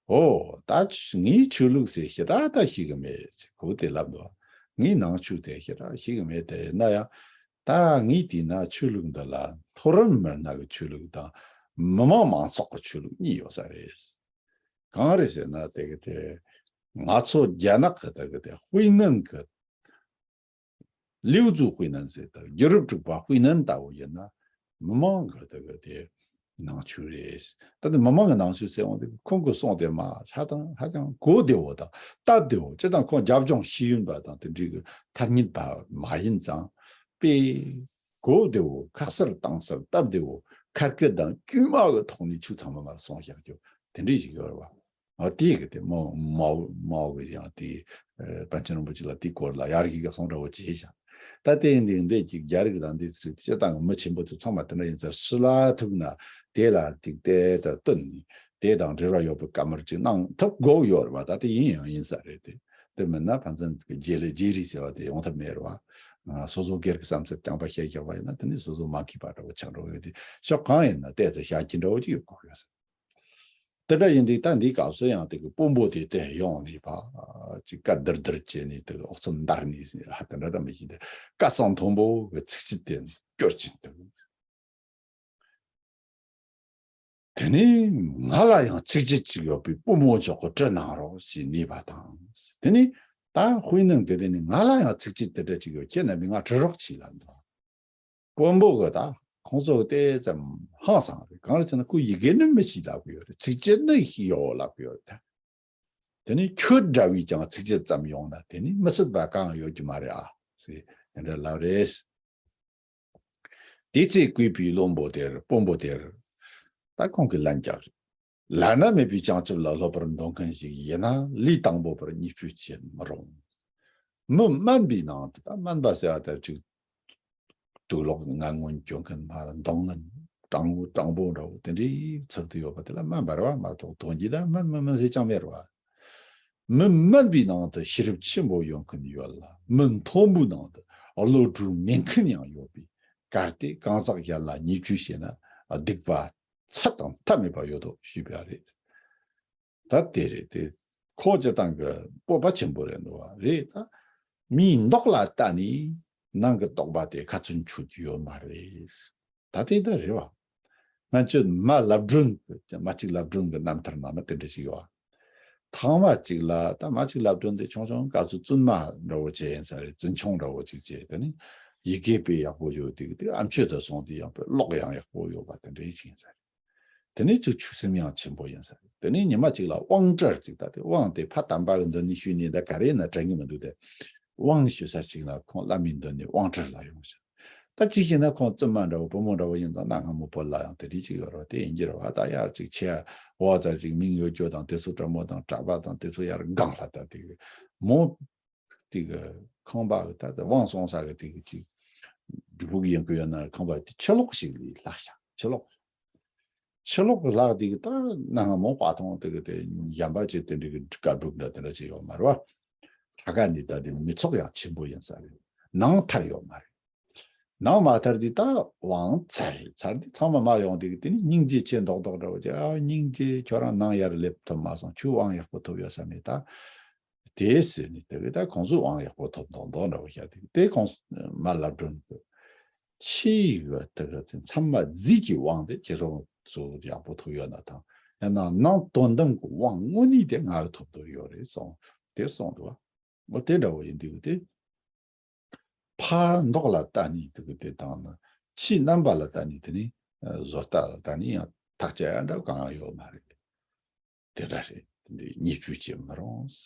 ཨོ་ད་ངའི་ཆོས་ལུགས་ཟེར་ཞེ་དྲག་ད་ཤེས་ཀྱི་མེད་ཟེར་ཁོ་དེ་ལབ་འདུག་ངའི་ནང་ཆོས་དེ་ཞེ་དྲག་ཤེས་ཀྱི་མེད། དེ་ན་ཡང་ད་ངས་བལྟས་ན་ཆོས་ལུགས་འདི་ལ་མཐོ་རིམ་མི་སྣ་གི་ཆོས་ལུགས་དང་། མི་མང་མང་ཚོགས་ཀྱི་ཆོས་ལུགས་གཉིས་ཡོད་ས་རེད། གང་རེད་ཟེར་ན་དེ་གི་དེ་ང་ཚོ་རྒྱ་ནག་གི་དེ་གི་དེ་ཧུའེ་ནན་གི་ལིའུ་ཙུའུ་ཧུའེ་ནན་ཟེར་དང་། རྒྱུད་རབས་དྲུག་པ་ཧུའེ་ནན་ལྟ་བུ་ཡིན་ན་མི་མང་གི་དེ་གི་དེ་ནང་ཆོས་རེད། ད་དེ་མི་མང་གི་ནང་ཆོས་ཟེར་འོང་དུས་ཁོང་གི་གསུང་དེ་མ་ཧ་ཅང་ཧ་ཅང་གོ་བདེ་བོ་དང་སྟབས་བདེ་བོ། སྤྱིར་བཏང་ཁོང་རྒྱབ་ལྗོངས་ཤེས་ཡོན་པ་དང་དེ་འདྲའི་གི་ཐ་སྙད་པ་མ་ཡིན་ཙང་། དཔེ་གོ་བདེ་བོ། ཁ་གསལ་གཏིང་གསལ་སྟབས་བདེ་བོ། ཁ་སྐད་དང་དཀྱུས་མ་གི་ཐོག་ནས་ཆོས་ཚང་མ་མར་གསུངས་བཞག་རྒྱུ་དེ་འདྲའི་ཞིག་ཡོད་རེད་བ། ཨ་དེ་གི་དེ་མའོ་མའོ་མའོ་གི་ཡང་དེ་ཨ་པཎ་ཆེན་རིན་པོ་ཆེ་ལ་དེའི་སྐོར་ལ་ཡར་གི་ག་གསུང་འདྲ་བོ་བྱས་ཤག་ད་དེ་འདི་འདི་ཅིག་རྒྱ་རིགས་དང་འདི་ཚོ་སྤྱིར་བཏང་གི་མི་ཆེན་པོ་ཚོ་ཚང་མ་དེ་འདྲ་ཡིན་ཙང་། སུ་ལ་ཐུག་ན་དེ་ལ་ཅིག་དེ་ད་བསྟུན་ནས་དེ་དང་འབྲེལ་བ་ཡོད་པའི་བཀའ་མོལ་ཅིག་གནང་ཐུབ་དགོས་ཡོད་རེད་བ། ད་དེ་ཡིན་ཡང་ཡིན་ས་རེད་དེ། དེ་མིན་ན་ཕན་ཚུན་གྱི་རྗེས་ལུས་རྗེས་རིས་ཟེར་བ་དེ་ཡོང་ཐབས་མེད་རེད་བ། ཨ་སོ་སོ་སྒེར་གྱི་བསམ་ཚུལ་རྐྱང་པ་བཤད་བཞག་པ་ཡིན་ན་དེ་ནི་སོ་སོ་མ་མཁས་པ་འདྲ་བོ་ཆགས་འགྲོ་གི་ཡོད་དེ། ཕྱོགས་གང་ཡིན་ན་ཏོག་ཙམ་བཤད་ཀྱི་འདྲ་བོ་ཅིག་ཡོད་དགོས་ཡོད་ས། དེ་འདྲ་ཡིན་དུས་ད་འདིའི་སྐབས་སུ་ཡང་དེ་གི་དཔོན་པོ་དེ་དེ་ཡོང་ནས་ཕ་ཅིག་བཀའ་བསྡུར་བསྡུར་བྱས་ནས་དེ་གི་ཨོག་ཚོམ་བརྡར་ནས་ཧ་དེ་འདྲ་ད་མི་ཤེས་ཏེ། བཀའ་གསང་མཐོན་པོ་གི་ཚིགས་བཅད་དེ་སྐྱོར་གྱིན་འདུག་དེ་ནས་ང་ལ་ཡང་ཚིགས་བཅད་ཅིག་ཡོད་པས་དཔོན་པོ་མཆོག་གིས་བྲི་གནང་རོགས་ཞེས་ནུས་པ་དང་། དེ་ནས་ད་ཧུའེ་ནན་གྱིས་དེ་ནས་ང་ལ་ཡང་ཚིགས་བཅད་དེ་འདྲ་ཅིག་ཡོད། ཁྱེད་རྣམ་པས་ང་བྲི་རོགས་བྱེད་ལབ་འདུག་དཔོན་པོ་གིས་ད་ཁོང་ཚོ་དེ་ཙམ་ཧང་སང་རེད། གང་རེད་ཟེར་ན་ཁོ་ཡི་གེ་ནི་མི་ཤེས་ལབ་གི་ཡོད་རེད། ཚིགས་བཅད་ནི་ཤེས་ཡོད་ལབ་གི་ཡོད་རེད། དེ་ནས་ཁྱོད་འདྲ་བས་ཀྱང་ཚིགས་བཅད་ཙམ་ཡོང་ན་དེ་ནི་མི་སྲིད་པ་གང་ཡང་ཡོད་ཀྱི་མ་རེད་ཨ་ཟེར་དེ་འདྲ་ལབ་རེད། དེ་ཚེ་གུས་པའི་བློན་པོ་དེར་དཔོན་པོ་དེར་ད་ཁོང་གིས་ལན་རྒྱག་རེད། བླ་ན་མེད་པའི་བྱང་ཆུབ་ལ་སློབ་པར་འདོད་མཁན་ཞིག་ཡིན་ན་ལུས་དང་པོ་པར་བརྙས་བཅོས་བྱེད་མི་རུང་། མི་དམན་པའི་ནང་དུ། ད་དམན་པ་ཟེར་བ་ད་ཅིག་དུག་ལོག་ངན་ངོན་སྐྱོན་མཁན་མ་རེད། མདོག་ངན་སྤྲང་པོ་སྤྲང་པོ་འདྲ་བོ་དེ་འདྲའི་ཚུལ་དུ་ཡོད་པ་དེ་ལ་དམན་པ་རེད་བ་མ་གཏོགས་དོན་གྱི་ད་དམན་མི་དམན་ཟེར་ཅང་མེད་རེད་བ། མི་དམན་པའི་ནང་དུ་ཤེས་རབ་ཆེན་པོ་ཡོད་མཁན་ཡོད་ལ། མི་མཐོན་པོའི་ནང་དུ་བློ་གྲོས་མེད་མཁན་ཡང་ཡོད་པས། གལ་ཏེ་གང་ཟག་གཞན་ལ་བརྙས་བཅོས་བྱས་ན་སྡིག་པ་ཚད་དང་མཐའ་མེད་པ་ཡོད་དོ་ཞུས་པ་རེད། ད་དེ་རེད་དེ། ཁོ་སྤྱིར་བཏང་གི་སྤོབས་པ་ཆེན་པོ་རེད་འདུག་བ། རེད་ད། མིའི་མདོག་ལ་བལྟས་ནས་ནང་གི་རྟོགས་པ་དེ་ཁ་ཚོན་ཆོད་ཀྱི་ཡོད་མ་རེད། ད་དེ་ད་རེད་བ། སྔོན་ཆད་མ་ལབ་སྒྲོན་གྱི་མ་གཅིག་ལབ་སྒྲོན་གྱི་རྣམ་ཐར་ནང་ན་དེ་འདྲ་ཞིག་ཡོད་བ། ཐང་མ་གཅིག་ལ་ད་མ་གཅིག་ལབ་སྒྲོན་དེ་ཆུང་ཆུང་ག་ཚོད་བཙུན་མ་འདྲ་བོ་བྱས་ཡིན་ས་རེད། བཙུན་ཆུང་འདྲ་བོ་གཅིག་བྱས། དེ་ནི་ཡི་གེ་དཔེ་ཡག་པོ་ཡོད། དེ་དེ་ཨ་མཆོད་དུ་སོང་དུས་ཡང་དཔེ་ཀློག་ཡང་ཡག་པོ་ཡོད་པ་དེ་འདྲ་ཞིག་ཡིན་ས་རེད། དེ་ནས་ཅིག་ཆོས་སེམས་ཡང་ཆེན་པོ་ཡིན་ས་རེད། དེ་ནས་ཉི་མ་གཅིག་ལ་དབང་གྲལ་གཅིག་ད་དེ་དབང་དེ་ཕ་དམ་པ་གི་མདུན་ནས་ཞུས་ནས་ད་ག་རེ་ཡིན་ན་དྲན་གི་མི་འདུག་སྟེ། དབང་ཞུ་ས་ཞིག་ལ་ཁོང་བླ་མའི་མདུན་ནས་དབང་གྲལ་ལ་ཡོང་ཞིང་། ད་གཅིག་བྱས་ན་ཁོང་བཙུན་མ་འདྲ་བོ་བུ་མོ་འདྲ་བོ་ཡིན་ཙང་གནའ་སྔ་མོ་བོད་ལ་ཡང་དེ་འདྲའི་ཅིག་ཡོད་རེད་བ། དེ་ཡིན་གྱི་རེད་བ། ད་ཡར་ཅིག་ཆེ་བ་ཙ་ཅིག་མིང་ཡོད་རྒྱུ་དང་དེ་ཚོ་གྲྭ་མོ་དང་གྲྭ་པ་དང་དེ་ཚོ་ཡར་སྒང་ལ་ད་དེ་གི་མོ། དེ་གི་ཁང་པ་གི་ད་དབང་སོང་ས་གི་དེ་གི་ཅིག་ སྒྲུབ་ཕུག་ཡིན་གི་ཡོད་ན་ཁང་པ་དེ་ཕྱི་ལོགས་ཤིག་ལས་ལྷག་ཤག་ཕྱི་ལོགས། ཕྱི་ལོགས་ཀྱི་ལྷག་དེ་གི་ད་གནའ་སྔ་མོ་དཔའ་ཐང་དེ་གི་དེ་གཞན་པ་ཅིག་དེ་འདྲ་གི་བཀའ་སྒྲུབ་འདྲ་དེ་འདྲ་ཅིག་ཡོད་མ་རེད་བ། ད་ག་ནི་ད་དེ་མི་ཚོགས་ཡང་ཆེན་པོ་ཡིན་ས་རེད། ནང་ཐར་ཡོད་མ་རེད། ནང་མ་ཐར་དེ་ད་དབང་ཚར་ཚར་དེ་ཚང་མ་མར་ཡོང་དེ་གི་དེ་ནི་སྙིང་རྗེ་ཆེ་མདོག་མདོག་འདྲ་བོ་ཅིག་ཨ་སྙིང་རྗེ་ཁྱོད་རང་ནང་ཡར་སླེབས་ཐུབ་མ་སོང་ཁྱོད་དབང་ཡག་པོ་ཐོབ་ཡོད་ས་མེད་ད། དེ་ཟེར་ནས་དེ་གི་ད་ཁོང་ཚོས་དབང་ཡག་པོ་ཐོབ་མདོག་མདོག་འདྲ་བོ་བཤད་དེ་དེ་ཁོང་མ་ལབ་སྒྲོན་གི་ཆེས་ཡོད་དེ་གི་དེ་མཚམས་མ་རྫས་ཀྱི་དབང་དེ་ཁྱེད་རང་ཚོ་ཡག་པོ་ཐོབ་ཡོད་ན་དང་ཡང་ན་ནང་དོན་དམ་གྱི་དབང་དངོས་གནས་དེ་ང་ལ་ཐོབ་ཐུབ་ཡོད་རེད་གསུངས་དེ་གསུངས་འདུག་བ། འོ་དེ་འདྲ་བོ་ཡིན་དུས་དེ། ཕར་མདོག་ལ་ལྟ་ནི་དེ་གི་དེ་དང་ནི་ཕྱིའི་རྣམ་པ་ལ་ལྟ་ནི་དེ་ནི་བཟོ་ལྟ་ལ་ལྟ་ནི་ཡང་ཐག་བཅད་ཡ་འདྲ་གང་ཡང་ཡོད་མ་རེད། དེ་འདྲ་རེད། དེ་འདྲའི་བརྙས་བཅོས་བྱེད་མི་རུང་།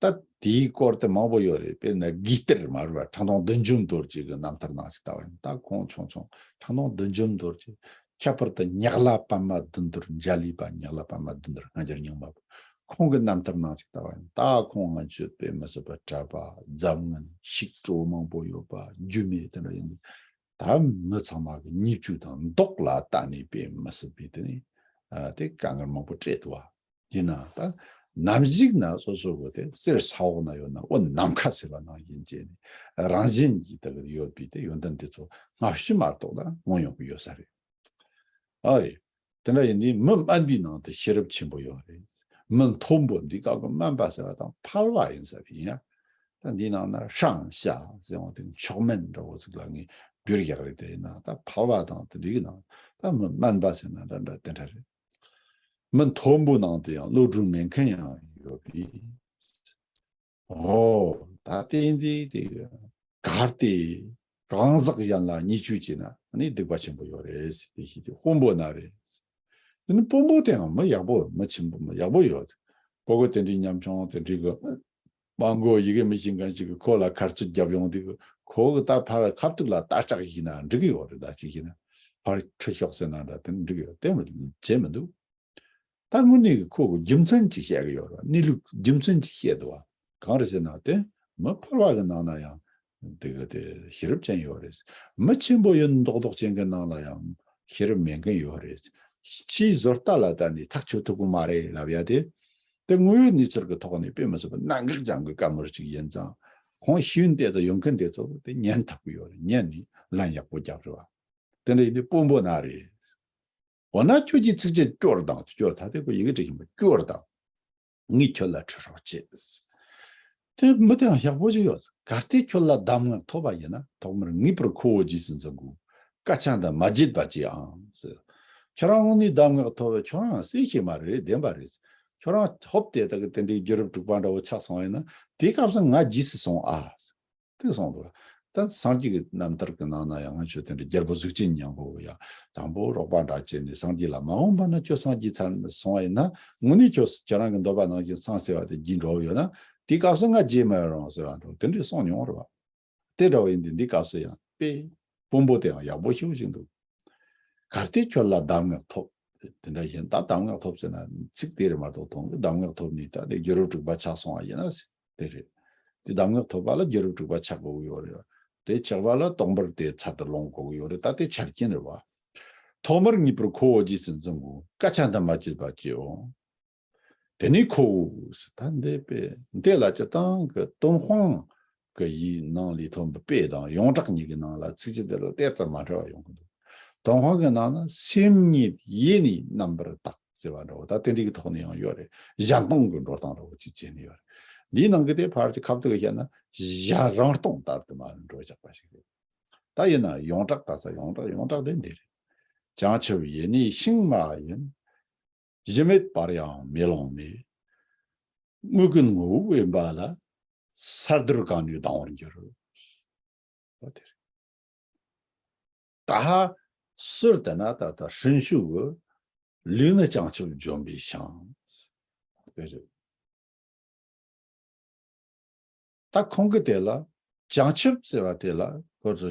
ད་དེའི་སྐོར་དེ་མང་པོ་ཡོད་རེད། དཔེར་ན་དགུའི་གཏེར་མ་རེད་པ། ཁྲག་འཐུང་བདུད་འཇོམས་རྡོ་རྗེ་གི་རྣམ་ཐར་ནང་ཞིག་ལྟ་བ་ཡིན་ད་ཁོང་ཆུང་ཆུང་ཁྲག་འཐུང་བདུད་འཇོམས་རྡོ་རྗེ། ཁྱད་པར་དུ་ཉག་ལ་པདྨ་བདུད་འདུལ་འཇའ་ལུས་པ་ཉག་ལ་པདྨ་བདུད་འདུལ་སྔ་འགྱུར་རྙིང་མ་པོ། ཁོང་གི་རྣམ་ཐར་ནང་ཞིག་ལྟ་བ་ཡིན་ད་ཁོང་ང་ཚོས་དཔེ་མི་སྲིད་པ་གྲྭ་པ་འཛམ་ངན་ཤིག་གྲོ་མང་པོ་ཡོད་པ་རྒྱུས་མེད་དེ་འདྲ་ཡིན། ད་མི་ཚང་མ་གི་བརྙས་བཅོས་དང་མདོག་ལ་ལྟ་ནས་དཔེ་མི་སྲིད་པའི་དེ་ནི་ཨ་དེ་དཀའ་ངལ་མང་པོ་འཕྲད་འདུག་བ། ཡིན་ནའང་ད་ནམ་ཞིག་ན་སོ་སོ་གི་དེ་གསེར་ས་འོག་ན་ཡོད་ན་དབུ་ནམ་མཁའ་ཟེར་བ་ནང་བཞིན་བྱས་ནས་རང་བཞིན་གྱིས་དེ་གི་ཡོད་པའི་དེ་ཡོན་ཏན་དེ་ཚོ་སྔ་ཕྱི་མ་གཏོགས་ད་མངོན་ཡོང་གི་ཡོད་ས་རེད། ཨ་རེད། དེ་འདྲ་ཡིན་དུས་མི་དམན་པའི་ནང་དུ་ཤེས་རབ་ཆེན་པོ་ཡོད་རེད། མི་མཐོན་པོ་འདི་སྐབས་ཀྱི་དམན་པ་ཟེར་བ་དང་ཕལ་བ་ཡིན་ས་རེད་ཡིན་ཡ། ད་འདིའི་ནང་ན་ཧྲང་ཤ་ཟེར་བ་དེ་མཆོག་དམན་འདྲ་བོ་ཚིག་ལ་ངས་བསྒྱུར་ཡག་རེད་དེ་ཡིན་ན་ད་ཕལ་བ་དང་དེ་འདྲའི་ནང་ད་མི་དམན་པ་ཟེར་ན་འདྲ་འདྲ་དེ་འདྲ་རེད། མི་མཐོན་པོ་ནང་དུ་ཡང་བློ་གྲོས་མེད་མཁན་ཡང་ཡོད་པས། ཨོ། ད་ལྟའི་འདི་དེ་གར་དེ་གང་ཟག་གཞན་ལ་བརྙས་བཅོས་བྱས་ན་ནི་སྡིག་པ་ཆེན་པོ་ཡོད་རེད་ཟེར་ཏེ་ཤེས་ཏེ་དཔོན་པོ་ན་རེད། དེ་ནི་དཔོན་པོ་དེའང་མི་ཡག་པོ་མི་ཆེན་པོ་མི་ཡག་པོ་ཡོད། སྤོ་གོ་དེ་འདྲའི་ཉམ་ཆུང་དེ་འདྲའི་གི་མང་གོ་ཡི་གེ་མི་ཤེས་མཁན་ཞིག་གིས་ཁོ་ལ་ཁ་རྩོད་བརྒྱབ་ཡོང་དུས་ཁོ་གི་ད་ཕར་ཁ་ཐུག་ལ་རྟ་ལྕག་ཞིག་ན་འགྲིག་གི་ཡོད་རེད། ད་ཅིག་ཤེས་ན་ཕར་ཁྲི་ཤོག་ཟེར་ན་འདྲ་དེ་འགྲིག་གི་ཡོད་དེ་མི་བྱེད་མི་འདུག་ད་དངོས་གནས་ཀྱི་ཁོ་གི་རྒྱུ་མཚན་ཅིག་བཤད་གི་ཡོད་རེད། གནས་ལུགས་རྒྱུ་མཚན་ཅིག་བཤད་འདུག་བ། གང་རེད་ཟེར་ན་དེ་མི་ཕལ་བ་གི་ནང་ན་ཡང་དེ་གི་དེ་ཤེས་རབ་ཅན་ཡོད་རེད། མི་ཆེན་པོ་ཡིན་མདོག་མདོག་ཅན་གི་ནང་ལ་ཡང་ཤེས་རབ་མེད་མཁན་ཡོད་རེད། ཕྱིའི་བཟོ་ལྟ་ལ་ལྟ་ནས་ཐག་ཆོད་ཐུབ་གི་མ་རེད་ལབ་ཡ་དེ། དེ་དངོས་ཡོད་གནས་ཚུལ་གི་ཐོག་ནས་དཔེ་མི་སྲིད་པ་གནད་འགག་ཅན་གི་བཀའ་མོལ་ཅིག་ཡིན་ཙང་ཁོང་ཤེས་ཡོན་དེ་ཚོ་ཡོད་མཁན་དེ་ཚོ་དེ་ཉན་ཐུབ་གི་ཡོད་རེད། ཉན་ནས་ལན་ཡག་པོ་རྒྱབ་རེད་བ། དེ་འདྲ་ཡིན་དུས་དཔོན་པོ་ན་རེད། འོ་ན་ཁྱོད་ཀྱི་ཚིགས་བཅད་སྐྱོར་དང་སྐྱོར་ད་དེ་ཁོ་ཡི་གེ་བྲིས་ཡིན་པ་སྐྱོར་དང་། ངས་ཁྱོད་ལ་ཁྲི་སྲོག་བཅད། དེ་མི་དེའང་ཡག་པོ་ཞིག་ཡོད། གལ་ཏེ་ཁྱོད་ལ་གདམས་ངག་ཐོབ་པ་ཡིན་ན་ཐོག་མར་ངེས་པར་ཁོ་བོ་རྗེས་སུ་འཛིན་དགོས། སྐད་ཆ་འདི་མ་བརྗེད་པ་ཅིའང་ཟེར། ཁྱོད་རང་དངོས་གནས་གདམས་ངག་ཐོབ་པ་ཁྱོད་རང་སེམས་ཤེས་མ་རེད་བདེན་པ་རེད། ཁྱོད་རང་ཧོབ་དེ་དག་གི་དེ་འདྲའི་རྒྱུད་རབས་དྲུག་པ་འདྲ་བོ་ཆགས་སོང་བ་ཡིན་ན་དེའི་སྐབས་སུ་ང་རྗེས་སུ་སོང་ཨ། དེ་གསུངས་འདུག་ད་སངས་རྒྱས་ཀྱི་རྣམ་ཐར་གྱི་ནང་ན་ཡང་ང་ཚོས་དེ་འདྲ་རྒྱལ་པོ་གཟུགས་ཅན་མཉམ་པོ་ཡང་དང་པོ་རོགས་པ་འདྲ་བྱས་ནས་སངས་རྒྱས་ལ་མ་འོངས་པ་ན་ཁྱོད་སངས་རྒྱས་ཚར་སོང་བ་ཡིན་ན་དངོས་གནས་ཁྱོད་ཁྱོད་རང་གི་འདོད་པ་ནང་བཞིན་སངས་ཟེར་བ་དེ་བགྱིས་འགྲོ་ཡོད་ན་དེའི་སྐབས་སུ་ང་བགྱིས་མ་རུང་ཟེར་བ་འདྲ་དེ་འདྲ་གསུངས་མྱོང་རེད་བ། དེ་འདྲ་བ་ཡིན་དུས་འདི་སྐབས་སུ་ཡང་དཔེ་དཔོན་པོ་དེ་ཡང་ཡག་པོ་ཞེ་པོ་ཞིག་འདུག་གལ་ཏེ་ཁྱོད་ལ་གདམས་ངག་ཐོབ། དེ་འདྲ་ཡིན་ད་གདམས་ངག་ཐོབ་ཟེར་ན་ཚིག་དེ་རེད་མ་གཏོགས་དོན་གྱི་གདམས་ངག་ཐོབ་ནས་ད་དེ་རྒྱུད་རབས་དྲུག་པ་ཆགས་སོང་བ་ཡིན་ན་ཟེར། དེ་རེད། དེ་གདམས་ངག་ཐོབ་པ་ལ་རྒྱུད་རབས་དྲུག་པ་ཆགས་དགོས་ཀྱི་ཡོད་རེད། དེ་ཆགས་པ་ལ་དོགས་པར་དེ་ཚར་དུ་ལོངས་དགོས་ཀྱི་ཡོད་རེད། ད་དེ་ཆ་རྐྱེན་རེད་བ། ཐོག་མར་ངེས་པར་ཁོ་བོ་རྗེས་སུ་འཛིན་དགོས། སྐད་ཆ་འདི་མ་བརྗེད་པ་བྱེད་འོང་། དེ་ནས་ཁོ་བོ་ད་འདི་དཔེ་འདི་ལ་སྤྱིར་བཏང་གི་ཏུན་ཧོང་གི་ཡི་ནང་ལས་ཐོན་པའི་དཔེ་དང་ཡོངས་གྲགས་གཉིས་ཀྱི་ནང་ལ་ཚིགས་བཅད་དེ་ལ་ཏོག་ཙམ་མ་འདྲ་བ་ཡོང་གི་འདུག་ཏུན་ཧོང་གི་ནང་ན་སེམས་ཉིད་ཡེ་ནས་རྣམ་པར་དག་ཟེར་བ་འདྲ་བོ་ད་དེ་འདྲའི་གི་ཐོག་ནས་ཡང་ཡོད་རེད། གཞན་སྟོང་གི་འགྲོ་སྟངས་འདྲ་བོ་ཅིག་བྱས་ནས་ཡོད་རེད། འདིའི་ནང་གི་དེ་ཕལ་ཆེར་ཁ་ཐུག་གི་བཤད་ན་གཞན་རང་སྟོང་ལྟར་དུ་མ་འགྲོ་བཞག་པ་ཞིག་རེད། ད་ཡིན་ན་ཡོངས་གྲགས་ད་ལྟ་ཡོངས་གྲགས་ཡོངས་གྲགས་དེ་འདི་རེད། བྱང་ཆུབ་ཡེ་ནས་ཤིང་མ་ཡིན། གཞི་མེད་པར་ཡང་མེ་ལོང་མེད། དངོས་ཀུན་ངོ་བོ་དབེན་པ་ལ། ས་རྡུལ་གང་ནས་ལྡང་བར་འགྱུར། ད་དེ་རེད། ད་ཧ་ཟུར་དེ་ན་ད་ལྟ་ཧྲིན་ཤུ་གི་ལུས་ནི་བྱང་ཆུབ་ལྗོན་པའི་ཤིང་། དེ་རེད། ད་ཁོང་གི་དེ་ལ་བྱང་ཆུབ་ཟེར་བ་དེ་ལ་ཁོ་ཚོ་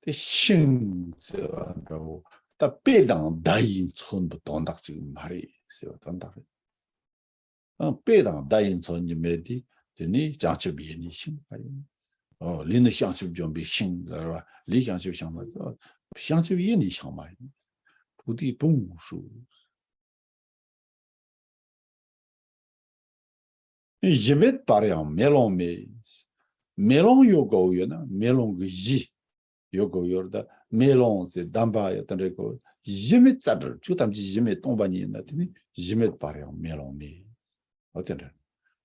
དེ་ཤིང་ཟེར་བ་འདྲ་བོ་ད་དཔེ་དང་བརྡ་ཡིས་མཚོན་པའི་དོན་དག་ཅིག་མ་རེད་ཟེར་བ་དོན་དག་རེད། ཨང་དཔེ་དང་བརྡ་ཡིས་མཚོན་གྱི་མེད་དེ་དེ་ནི་བྱང་ཆུབ་ཡེ་ནས་ཤིང་མ་ཡིན། ཨོ། ལུས་ནི་བྱང་ཆུབ་ལྗོན་པའི་ཤིང་ཟེར་བ། ལུས་བྱང་ཆུབ་ཤིང་མ་ཡིན། བྱང་ཆུབ་ཡེ་ནས་ཤིང་མ་ཡིན། 菩提本无树། གཞི་མེད་པར་ཡང་མེ་ལོང་མེད། མེ་ལོང་ཡོད་དགོས་ཡོད་ན་མེ་ལོང་གི་གཞི་ཡོད་དགོས་ཡོད་རེད། ད་མེ་ལོང་ཟེར་འདམ་པ་ཡོད་དེ་འདྲ་གོ། གཞི་མེད་རྩ་བྲལ། ཆོས་ཐམས་ཅད་གཞི་མེད་སྟོང་པ་ཉིད་ཡིན་ན་དེ་ནི་གཞི་མེད་པར་ཡང་མེ་ལོང་མེད། འོ་དེ་འདྲ།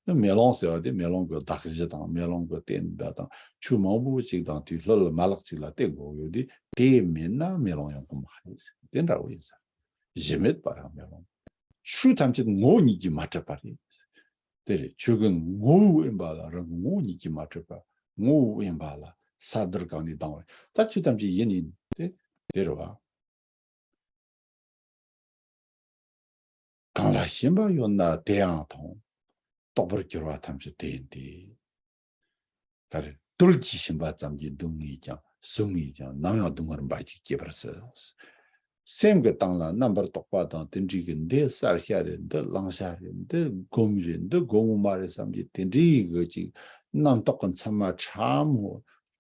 ད་མེ་ལོང་ཟེར་བ་དེ་མེ་ལོང་གི་གདགས་གཞི་དང་མེ་ལོང་གི་བརྟེན་པ་དང་ཆོས་མང་པོ་ཅིག་དང་དེའི་ལྷུ་ལ་མ་ལག་ཅིག་ལ་བརྟེན་དགོས་ཡོད་དེ། དེ་མེད་ན་མེ་ལོང་ཡོང་གི་མ་རེད་ཟེར། དེ་འདྲ་བོ་ཡིན་ས། གཞི་མེད་པར་ཡང་མེ་ལོང་། ཆོས་ཐམས་ཅད་ངོ་བོ་ཉིད་ཀྱིས་མ་གྲུབ་པ་རེད། དེ་རེད། ཆོས་ཀུན་ངོ་བོས་དབེན་པ་ལ། རང་གི་ངོ་བོ་ཉིད་ཀྱིས་མ་གྲུབ་པ། ངོ་བོས་དབེན་པ་ལ། གསར་བསྡུར་གང་ནས་ལྡང་བ་རེད། ད་ཆོས་ཐམས་ཅད་ཡེ་ནས་དེ་དེ་རེད་བ། གང་ལ་ཞེན་པ་ཡོད་ན་དེ་ཡང་མཐོང་། རྟོག་པར་གྱུར་པ་ཐམས་ཅད་དེ་ཡིན་ཏེ། ག་རེ། རྡུལ་གྱིས་ཞིག་པ་ཙམ་གྱིས་སྡུག་བསྔལ་ཀྱང་། ཟུག་བསྔལ་ཀྱང་ནམ་ཡང་སྡུག་བསྔལ་འབའ་ཞིག་སྐྱེད་པར་སྲིད། སེམས་ཀྱི་སྟེང་ལ་རྣམ་པར་རྟོག་པ་དང་དེ་འདྲའི་གི། འདི་གསལ་ཤ་རེད། འདི་གླང་ཤ་རེད། འདི་སྒོམ་རེད། འདི་སྒོམ་མ་རེད་བསམ་གྱི་དེ་འདྲའི་གི་ཅིག་རྣམ་རྟོག་གི་མཚན་མ་ཕྲ་མོ།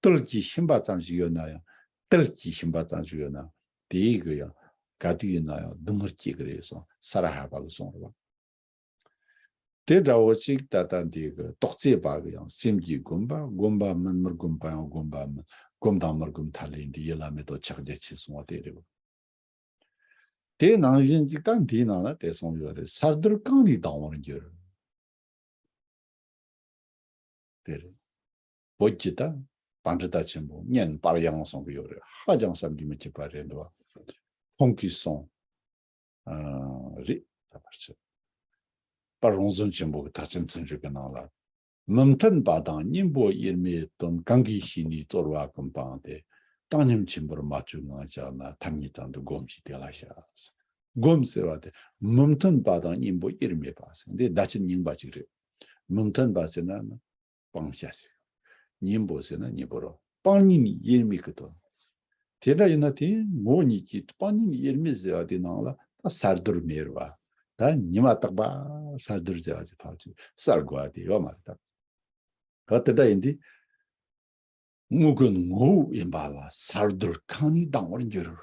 རྡུལ་གྱིས་ཞིག་པ་ཙམ་ཞིག་ཡོད་ན་ཡང་། རྡུལ་གྱིས་ཞིག་པ་ཙམ་ཞིག་ཡོད་ན་དེའི་གི་ཡང་ག་དུས་ཡིན་ན་ཡང་སྡུག་བསྔལ་སྐྱེ་གི་རེད་གསུངས། ས་ར་ཧ་པ་གི་གསུང་རེད་བ། དེ་འདྲ་བོ་ཅིག་ད་ལྟ་འདི་གི་རྟོགས་ཚད་པ་གི་ཡང་སེམས་ཀྱིས་བསྒོམས་པ། བསྒོམས་པ་མིན། མི་བསྒོམས་པ་ཡང་བསྒོམས་པ་མིན། བསྒོམས་དང་མི་བསྒོམས་ཐ་ལེ་འདི་ཡིད་ལ་མེད་དོ་ཕྱག་རྒྱ་ཆེ་གསུང་བ་དེ་རེད་བ། དེ་ནང་བཞིན་ཅིག་ད་འདིའི་ནང་ལ་དེ་གསུངས་ཡོད་རེད། གསར་བསྡུར་གང་ནས་ལྡང་བར་འགྱུར། དེ་རེད། བོད་ཀྱི་ད་པཎྜི་ཏ་ཆེན་པོ་གཉན་པར་ཡང་གསུང་གི་ཡོད་རེད། ཧ་ཅང་བསམ་གྱིས་མི་ཁྱབ་པ་རེད་འདུག་བ། ཁོང་གིས་གསུངས། ཨ། རེད། ད་བར་ཆད། པར་རོང་ཟོམ་ཆེན་པོ་གི་ཐེག་ཆེན་བརྩོན་འགྲུས་ཀྱི་ནང་ལ། མི་མཐུན་པ་དང་གཉེན་པོ་དབྱེར་མེད་དོན། གང་གིས་ཤེས་ནས་རྩོལ་བ་ཀུན་སྤངས་ཏེ། བཏང་སྙོམས་ཆེན་པོར་མ་བཅོས་ངང་བཞག་ན། ཐ་སྙད་ཙམ་དུ་སྒོམ་ཞིག་དེ་ལ་བྱ། སྒོམ་ཟེར་བ་དེ་མི་མཐུན་པ་དང་གཉེན་པོ་དབྱེར་མེད་པ་ཟེར། འདི་བརྡ་ཆད་རྙིང་པ་ཅིག་རེད། མི་མཐུན་པ་ཟེར་ན་ནི་སྤང་བྱ་ཟེར། གཉེན་པོ་ཟེར་ན་གཉེན་པོ་རོ། སྤང་གཉེན་དབྱེར་མེད་ཀྱི་དོན། དེ་འདྲ་ཡིན་ན་དེ་ངོ་བོ་ཉིད་ཀྱིས་སྤང་གཉེན་དབྱེར་མེད་ཟེར་བ་དེ་ནང་ལ་ད་གསར་བསྡུར་མེད་རེད་བ། ད་ཉི་མ་རྟག་པ་གསར་བསྡུར་ཟེར་བ་དེ་ཕར་ཚུར་གསལ་དགོས་པ་དེ་ཡོད་མ་རེད་ད། ད་དེ་འདྲ་ཡིན་དུས། དངོས་ཀུན་ངོ་བོ་ཡིན་པ་ལ། གསར་བསྡུར་གང་ནས་ལྡང་བར་འགྱུར།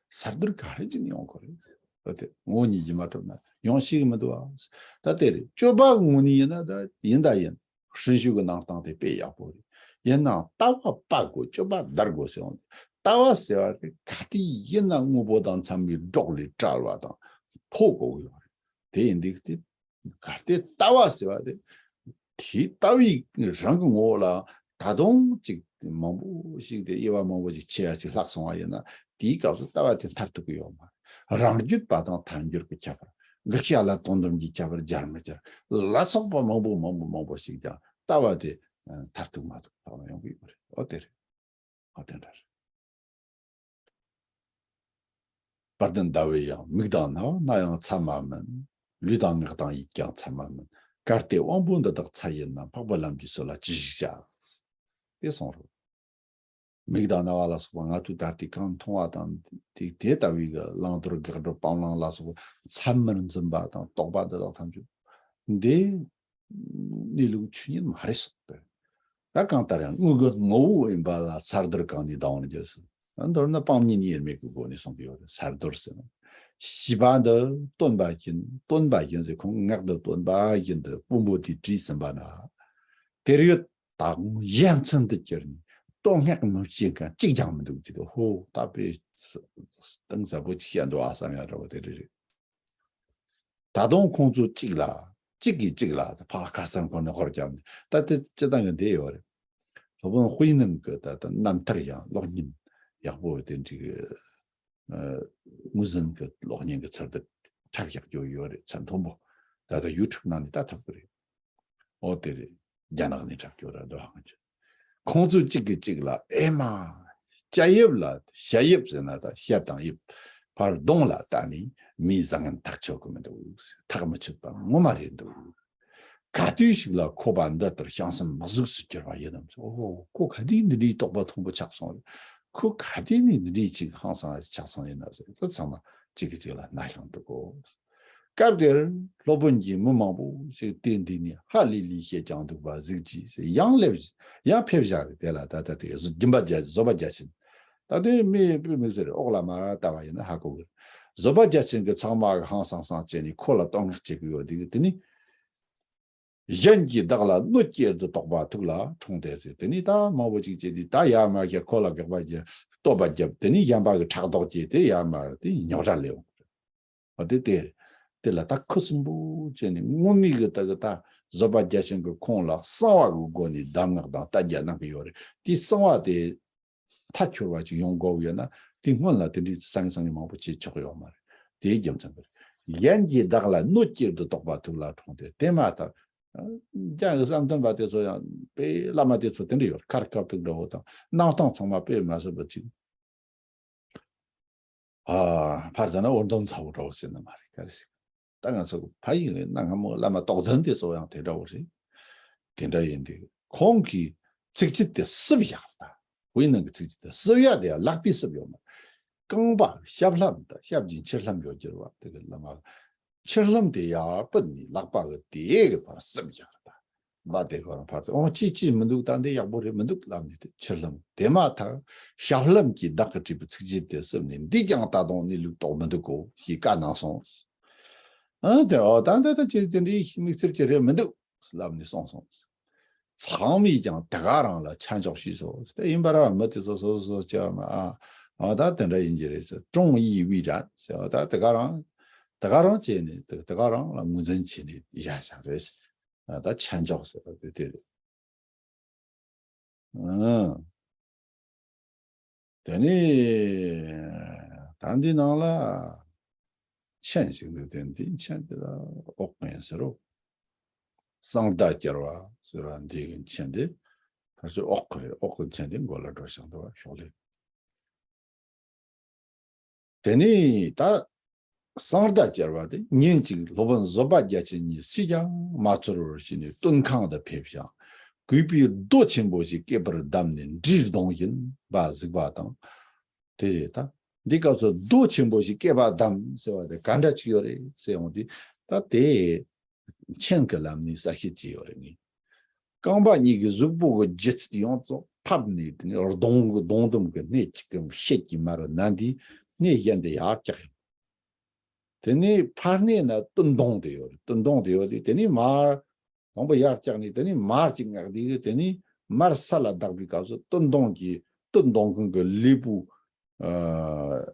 གསར་བསྡུར་ག་རེ་བྱས་ནས་ཡོང་དགོས་རེད། ད་དེ་ངོ་བོ་ཉིད་ཀྱིས་མ་གྲུབ་ན་ཡོང་ཤེས་ཀྱི་མི་འདུག་ཨ། ད་དེ་རེད། སྤྱོད་པ་ངོས་ནས་ཡིན་ན་ད་ཡིན་ད་ཡིན། ཧྲིན་ཤུ་གི་ནང་སྟངས་དེ་དཔེ་ཡག་པོ་རེད། ཡིན་ནའང་ལྟ་བ་སྤར་དགོས། སྤྱོད་པ་བསྡར་དགོས་ཟེར་ཡོང་། ལྟ་བ་ཟེར་བ་དེ་ག་དུས་ཡིན་ན་དངོས་པོ་དང་འཚམ་པའི་སྒྲོག་ལས་བྲལ་བ་དང་ཕོ་དགོས་ཀྱི་ཡོད་རེད། དེ་ཡིན་དུས་དེ། གལ་ཏེ་ལྟ་བ་ཟེར་བ་དེ། དེའི་ལྟ་བའི་རང་གི་ངོ་བོ་ལ་ད་དུང་ཅིག་མང་པོ་ཞིག་དེ་དབྱེ་བ་མང་པོ་ཞིག་ཕྱེ་ཡ་ཅིག་ལྷག་སོང་བ་ཡིན་ན། དེའི་སྐབས་སུ་ལྟ་བ་དེ་མཐར་ཐུག་གི་ཡོད་མ་རེད། རང་རྒྱུད་པ་དང་ཐལ་འགྱུར་གྱི་ཁྱད་པར། དགག་བྱ་ལ་དོན་དམ་གྱི་ཁྱད་པར་སྦྱར་མི་སྦྱར་ལ་སོགས་པ་མང་པོ་མང་པོ་མང་པོ་ཞིག་ཀྱང་ལྟ་བ་དེ་མཐར་ཐུག་མ་ཐུག་ཐོག་ནས་ཡོང་གི་ཡོད་རེད། འོ་དེ་རེད། ཨ། དེ་འདྲ་རེད། དཔལ་ལྡན་ཟླ་བའི་ཡང་མིག་དང་རྣ་བ་ན་ཡང་ཚད་མ་མིན། ལུས་དང་ངག་དང་ཡིད་ཀྱང་ཚད་མ་མིན། གལ་ཏེ་དབང་པོ་འདི་དག་ཚད་ཡིན་ན། འཕགས་པའི་ལམ་གྱི་སྲོལ་ལ་ཅི་ཞིག་བྱ། དེ་གསུངས་རོགས། མིག་དང་རྣ་བ་ལ་སོགས་པ་ང་ཚོས་ད་ལྟའི་གང་མཐོང་བ་དང་དེ་དེ་ལྟ་བུའི་གི་བླང་དོར་དགག་སྒྲུབ་སྤང་བླང་ལ་སོགས་པ་ཚད་མར་འཛིན་པ་དང་རྟོག་པ་འདི་དག་ཐམས་ཅད་འདི་གནས་ལུགས་ཆོས་ཉིད་མ་རེད་གསུངས་ཏེ། ད་གང་ལྟར་ཡང་དངོས་ཀྱི་ངོ་བོ་ཡིན་པ་ལ་གསར་བསྡུར་གང་ནས་ལྡང་བར་འགྱུར་ཟེར། མདོར་ན་སྤང་གཉེན་དབྱེར་མེད་ཀྱི་སྒོ་ནས་གསུངས་ཀྱི་ཡོད་རེད། གསར་བསྡུར་ཟེར་ན། བྱིས་པ་འདི་སྟོན་པ་བཞིན། སྟོན་པ་བཞིན་ཟེར་ཁོང་ངག་འདི་སྟོན་པ་བཞིན་དུ་དཔོན་པོ་དེས་བྲིས་ཟིན་པ་ན། དེར་ཡོད་ད་ཡ་མཚན་དུ་གྱུར་ནས་བསྟོད་བསྔགས་མི་བྱེད་མཁན་གཅིག་ཀྱང་མི་འདུག་ཅེས། ཧོ། ད་དཔེ་གཏིང་ཟབ་པོ་ཅིག་བཤད་འདུག་ཨ་བསམ་ཡ་འདྲ་བོ་དེ་རེད། རེད། ད་དུང་ཁོང་ཚོ་གཅིག་ལ། གཅིག་གིས་གཅིག་ལ་ཕར་ཁ་སང་ཁོ་ནས་ཧོར་རྒྱབ་ནས། ད་དེ་སྤྱི་བཏང་གི་འདི་ཡོད་རེད། སློབ་དཔོན་དཔེ་ནང་གི་ད་ལྟ་རྣམ་ཐར་ཡང་གློག་བརྙན་ཡག་པོ་དེ་འདྲའི་གི་ཨ། ངོས་ཟིན་གི་གློག་བརྙན་གི་ཚུལ་དུ་འཁྲབ་བཞག་རྒྱུ་ཡོད་རེད། ཚད་མཐོན་པོ། ད་ལྟ་ཡུ་ཊུབ་ནང་ནས་ལྟ་ཐུབ་གི་རེད། ཨོ་དེ་རེད། རྒྱ་ནག་ནས་འཁྲབ་རྒྱུ་ར་འདུག་ཧང་ཅི། ཁོང་ཚོ་གཅིག་གིས་གཅིག་ལ། ཨེ་མ། སྐྱ་དབྱིབས་ལ་ཤ་དབྱིབས་ཟེར་ན་ད་ཤ་དང་དབྱིབས། ཕར་གདོང་ལ་ལྟ་ནས་མིའི་བཟང་ངན་ཐག་ཆོད་གི་མི་འདུག་ཐག་མི་ཆོད་པ་ངོ་མ་རེད་འདུག་ག་དུས་ཤིག་ལ་ཁོ་པ་འདི་ལྟར་བྱང་སེམས་མི་གཟུགས་སུ་གྱུར་པ་ཡིན་ནམ་ཟེར། ཨོ་ཁོ་ག་དུས་འདི་འདྲའི་རྟོགས་པ་མཐོན་པོ་ཆགས་སོང་རེད། ཁོ་ག་དུས་ནས་འདི་འདྲའི་ཅིག་ཧང་སང་ཆགས་སོང་ཡིན་ན་ཟེར། ད་ཚང་མ་གཅིག་གིས་གཅིག་ལ་ན་ཤང་འདུག་གོ། སྐབས་དེར་སློབ་དཔོན་གྱིས་མི་མང་པོ་ཞིག་དེ་འདི་ནས་ཧ་ལས་ལས་བཤད་ཀྱང་འདུག་པ་གཟིགས་ཀྱིས་ཡང་སླེབས་ཡང་ཕེབས་བཞག་རེད། དེ་ལ་ད་ལྟ་དེ་སྦྱིན་པ་རྒྱ་བཟོད་པ་རྒྱ་ཆེན། ད་དེ་མི་དཔེ་མི་སྲིད་རེད། འོག་ལ་མར་ལྟ་བ་ཡིན་ན་ཧ་གོ་གི་རེད། བཟོད་པ་རྒྱ་ཆེན་གྱིས་ཚང་མ་གི་ཧང་སང་སང་བྱས་ནས་ཁོ་ལ་བསྟོད་བསྔགས་བྱེད་ཀྱི་ཡོད་དེ་གི་དེ་ནི། གཞན་གྱིས་བདག་ལ་གནོད་སྐྱེལ་དུ་དོགས་པ་ཐུགས་ལ་འཁྲུངས་ཏེ་ཟེར། དེ་ནི་ད་མང་པོ་ཅིག་བྱས་དུས་ད་ཡར་མར་བཤད། ཁོ་ལ་དགག་པ་བརྒྱབ། བསྟོད་པ་བརྒྱབ། དེ་ནི་གཞན་པ་གི་ཕྲག་དོག་སྐྱེས་ཏེ་ཡར་མར་དེ་རྙོག་དྲ་སླེབས་འོང་། འོ་དེ་དེ་དེ་ལ་ད་ཁུ་སིམ་པོ་བྱས་ནས་དངོས་གནས་གི་ད་གི་ད་བཟོད་པ་རྒྱ་ཆེན་གྱིས་ཁོང་ལ་གསང་བ་གི་སྒོ་ནས་གདམས་ངག་དང་ལྟ་རྒྱ་གནང་གི་ཡོད་རེད། དེ་གསང་བ་དེ་མཐའ་འཁྱོལ་བ་ཅིག་ཡོང་དགོས་ཡོད་ན། དེ་སྔོན་ལ་དེ་འདྲའི་སང་སང་གི་མང་པོ་བྱེད་ཆོག་ཡོད་མ་རེད། དེའི་རྒྱུ་མཚན་པར་གཞན་གྱིས་བདག་ལ་གནོད་སྐྱེལ་དུ་དོགས་པ་ཐུགས་ལ་འཁྲུངས་ཏེ། དེ་མ་ཐག་རྒྱ་གི་བསམ་གཏན་པ་དེ་ཚོ་ཡང་དཔེ་བླ་མ་དེ་ཚོ་དེ་འདྲ་ཡོད་རེད། མཁར་དཀའ་ཐུབ་འདྲ་བོ་དང་གནང་སྟངས་ཚང་མ་དཔེ་མ་སྲིད་པ་ཅིག་ཨ། ཕར་ད་ན་འུར་འདོམ་ཚ་བོ་འདྲ་བོ་ཟེར་ན་མ་རེད། ག་རེ་ཟེར། ད་ང་ཚོ་ཕ་ཡུལ་ན་སྔ་མོ་བླ་མ་རྟོགས་ལྡན་དེ་ཚོ་ཡང་དེ་འདྲ་བོ་རེད། དེ་འདྲ་ཡིན་དུས་ཁོང་གིས་ཚིགས་བཅད་དེ་སུབ་བཞག་ད། དཔེར་ན་གི་ཚིགས་བཅད་དེ་སུབ་ཡ་དེ་ཡང་ལག་པས་སུབ་ཡོད་མ་རེད། རྐང་པ་ཞབས་ལྷམ་དང་ཞབས་ཀྱི་ཕྱི་ལྷམ་ཡོད་རྒྱུ་རེད་བ། དེ་གི་བླ་མ་ཕྱི་ལྷམ་དེ་ཡར་ཕུད་ནས་ལག་པ་གི་དེ་གི་བར་སུབ་བཞག་རེད་ད། བ་དེ་ཁོ་རང་ཕར་ཚུར་ཨོ་ཅི་ཅི་མི་འདུག་ད་འདི་ཡག་པོ་རེད་མི་འདུག་ལབ་ནས་དེ་ཕྱི་ལྷམ་དེ་མ་ཐག་ཞབས་ལྷམ་གྱིས་བདག་གིས་བྲིས་པའི་ཚིགས་བཅད་དེ་སུབ་ནས། འདིས་ཀྱང་ད་དུང་གནས་ལུགས་རྟོགས་མི་འདུག་གོ་ཞེས་བཀའ་གནང་སོང་། ཨ་དེ་ཨོ་ད་འདི་ད་ཅི་དེ་འདྲའི་དམིགས་བསལ་གྱི་རེད་མི་འདུག་ལབ་ནས་སོང་སོང་། ཚང་མས་ཀྱང་དེ་ག་རང་ལ་ཆ་འཇོག་ཞུས་སོ། དེ་ཡིན་པ་ར་མི་དེ་ཚོ་སོ་སོ་སོ་ཅི་མ་ཨ་ཨ་ད་དེ་འདྲ་ཡིན་གྱི་རེད་ཟེར། 众以为然ཟེར། ཨོ་ད་དེ་ག་རང་དེ་ག་རང་བྱས་ནས་དེ་དེ་ག་རང་ལ་ངོས་འཛིན་བྱས་ནས་བཞག་བཞག་རེད། ད་ཆ་འཇོག་ཟེར་བ་དེ་དེ་རེད། ཨང་། དེ་ནས་ད་འདི་ནང་ལ་མཆན་ཞིག་འདུག་དེ་འདི་མཆན་དེ་ལ་ཨོ་གི་ཡིན་ཟེར་རོ། གསང་བདག་སྐྱར་བ་ཟེར་བ་འདི་གི་མཆན་དེ་ཕལ་ཆེར་ཨོ་གི་རེད། ཨོ་གི་མཆན་དེ་མགོ་ལ་འགྲོ་བཞག་འདུག་བ། ཤོག་ལེ། དེ་ནས་ད་གསང་བདག་སྐྱར་བ་དེ་ཉིན་གཅིག་སློབ་དཔོན་བཟོད་པ་རྒྱ་ཆེན་ཉིད་སུས་ཀྱང་མ་ཚོར་བར་ཕྱིན་ནས་སྟོན་ཁང་དུ་ཕེབས་ཤིང་། གུས་པས་རྡོ་ཆེན་པོ་ཞིག་སྐེད་པར་བསྡམས་ནས་འབྲས་གཏོང་བཞིན་པ་གཟིགས་པ་དང་། དེ་རེད་ད། འདི་སྐབས་སུ་རྡོ་ཆེན་པོ་ཞིག་སྐེད་པར་བསྡམས་ཟེར་བ་དེ་ག་འདྲ་ཅིག་ཡོད་རེད་ཟེར་ཡོང་དུས། ད་དེ་མཆན་གྱི་ལམ་ནས་གསལ་བཤད་བྱས་ཡོད་རེད། ངས་རྐང་པ་གཉིས་ཀྱི་གཟུགས་པོ་གི་ལྗིད་ཚད་ཡོངས་རྫོགས་ཕབ་ནས། དེ་ནས་གདོང་གི་གདོང་དུམ་གྱི་སྣེ་གཅིག་གམ་ཤད་ཀྱིས་མར་མནན་དུས་སྣེ་གཞན་དེ་ཡར་བཀྱགས་ཡོང་། དེ་ནས་ཕར་སྣེ་ན་སྟོད་གདོང་དེ་ཡོད་རེད། སྟོད་གདོང་དེ་ཡོད་དུས་དེ་ནས་མར་དང་པོ་ཡར་བཀྱགས་ནས་དེ་ནས་མར་གཅིག་མངགས་དུས་དེ་ནས་མར་ས་ལ་བརྡབས་པའི་སྐབས་སུ་སྟོད་གདོང་གི་སྟོད་གདོང་ཁུང་གི་ལུས་པོ། ཨ།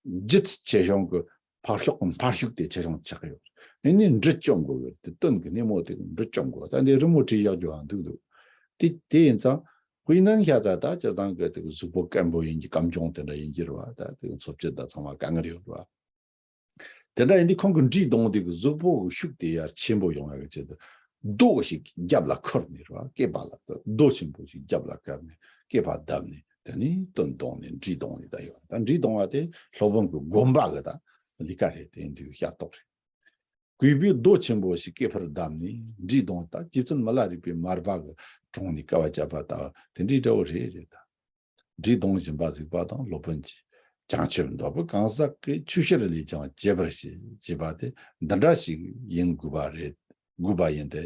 ལྗིད་ཆེ་ཆུང་གི་ཕར་ཤོག་གི་འཕར་ཤུགས་དེ་ཆེ་ཆུང་ཆགས་ཀྱི་ཡོད། ཨ་ནི་འབྲུ་བཅོམ་དགོས་ཡོད་དེ། སྟོད་གི་སྣེ་མོ་དེ་འབྲུ་བཅོམ་དགོས། ད་འདི་རི་མོ་བྲིས་བཞག་རྒྱུ་ཡང་འདུག་འདུག་དེ་དེ་ཡིན་ཙང་དཔེར་ན་ཤ་ཚ་ད་སྤྱིར་བཏང་གི་དེ་གི་གཟུགས་པོ་སྐམ་པོ་ཡིན་གྱི་སྐམ་ཆུང་དེ་འདྲ་ཡིན་གྱི་རེད་བ། ད་དེ་གི་འཚོ་བཅུད་ད་ཚང་མ་དཀའ་ངལ་ཡོད་རེད་བ། དེ་འདྲ་ཡིན་དུས་ཁོང་གི་འབྲས་གདོང་དེ་གི་གཟུགས་པོ་གི་ཤུགས་དེ་ཡར་ཆེན་པོ་ཡོང་ཡག་གི་ཆེད་དུ་རྡོ་ཞིག་རྒྱབ་ལ་ཁུར་ནས་རེད་བ། སྐེད་པ་ལ་རྡོ་ཆེན་པོ་ཞིག་རྒྱབ་ལ་ཁུར་ནས་སྐེད་པ་བརྡབས་ནས་དེ་ནས་སྟོད་གདོང་ནས་འབྲས་གདོང་ནས་ད་ཡོད། ད་འབྲས་གདོང་བ་དེ་སློབ་དཔོན་གྱི་དགོན་པ་གི་ད་ལས་ཀ་རེད། དེ་ཡིན་དུས་ཤ་སྟག་རེད། གུས་པས་རྡོ་ཆེན་པོ་ཞིག་སྐེད་ཕར་བརྡབས་ནས་འབྲས་གདོང་ད་རྗེ་བཙུན་མི་ལ་རས་པའི་མར་པ་གི་དྲུང་ནས་དཀའ་བ་བརྒྱབ་པ་ད་དེ་འདྲའི་འདྲ་བོ་རེད། རེད་ད། འབྲས་གདོང་བཞིན་པ་གཟིགས་པ་དང་སློབ་དཔོན་གྱིས། བྱང་ཆུབ་འདོད་པའི་གང་ཟག་གིས་ཆོས་ཕྱིར་ལས་ཀྱང་བགྱིད་པར་བྱེད་ཅེས་པ་དེ་འདི་འདྲ་ཞིག་ཡིན་དགོས་པ་རེད། དགོས་པ་ཡིན་ཏེ།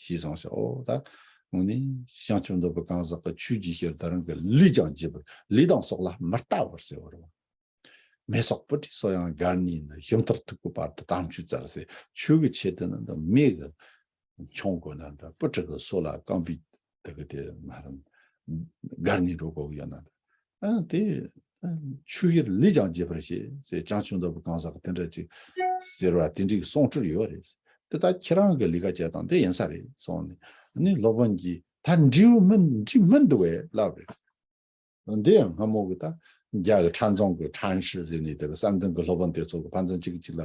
ཞེས་གསུངས་ཤག་ཨོ་ད་དངོས་གནས་བྱང་ཆུབ་འདོད་པའི་གང་ཟག་གིས་ཆོས་ཀྱི་ཕྱིར་དུ་རང་གི་ལུས་ཀྱང་བགྱིད་པར། ལུས་དང་སྲོག་ལ་མི་ལྟ་བར་ཟེར་བ་རེད་བ། མེ་སོགས་སྤུ་གྲིའི་སོ་ཡང་གར་ནས་ནི། ཞིམ་མཐར་ཐུག་པའི་བར་དུ་དམ་ཆོས་བཙལ་ཟེར། ཆོས་ཀྱི་ཆེད་དུ་ནི་འདི་མེ་གི་མཆོང་དགོས་ན་འདྲ། སྤུ་གྲི་གི་སོ་ལ་རྐང་པའི་དེ་གི་དེ་མ་རུང་གར་ནས་འགྲོ་དགོས་ཀྱི་ཡོད་ན་འདྲ། ཨ་དེ་ཆོས་ཕྱིར་ལས་ཀྱང་བགྱིད་པར་བྱེད་ཟེར། བྱང་ཆུབ་འདོད་པའི་གང་ཟག་གིས་དེ་འདྲ་ཅིག་ཟེར་བ་དེ་འདྲའི་གསུང་སྲོལ་ཡོད་རེད། དེ་ད་ཁྱེད་རང་གི་ལས་ཀ་བྱེད་སྟངས་དེ་ཡིན་ས་རེད་གསུངས་ནས། ནི་སློབ་དཔོན་གྱིས་ད་འབྲས་བུ་མིན་འབྲས་མིན་འདུག་བས་ལབ་རེད། འདི་ཡང་སྔ་མོ་གི་ད་རྒྱ་གི་ཁྲ་རྫོང་གི་ཁྲ་ཧྲི་ཟེར་ནས་དེ་གི་བསམ་གཏན་གྱི་སློབ་དཔོན་དེ་ཚོ་གི་ཕན་ཚུན་གཅིག་གིས་གཅིག་ལ་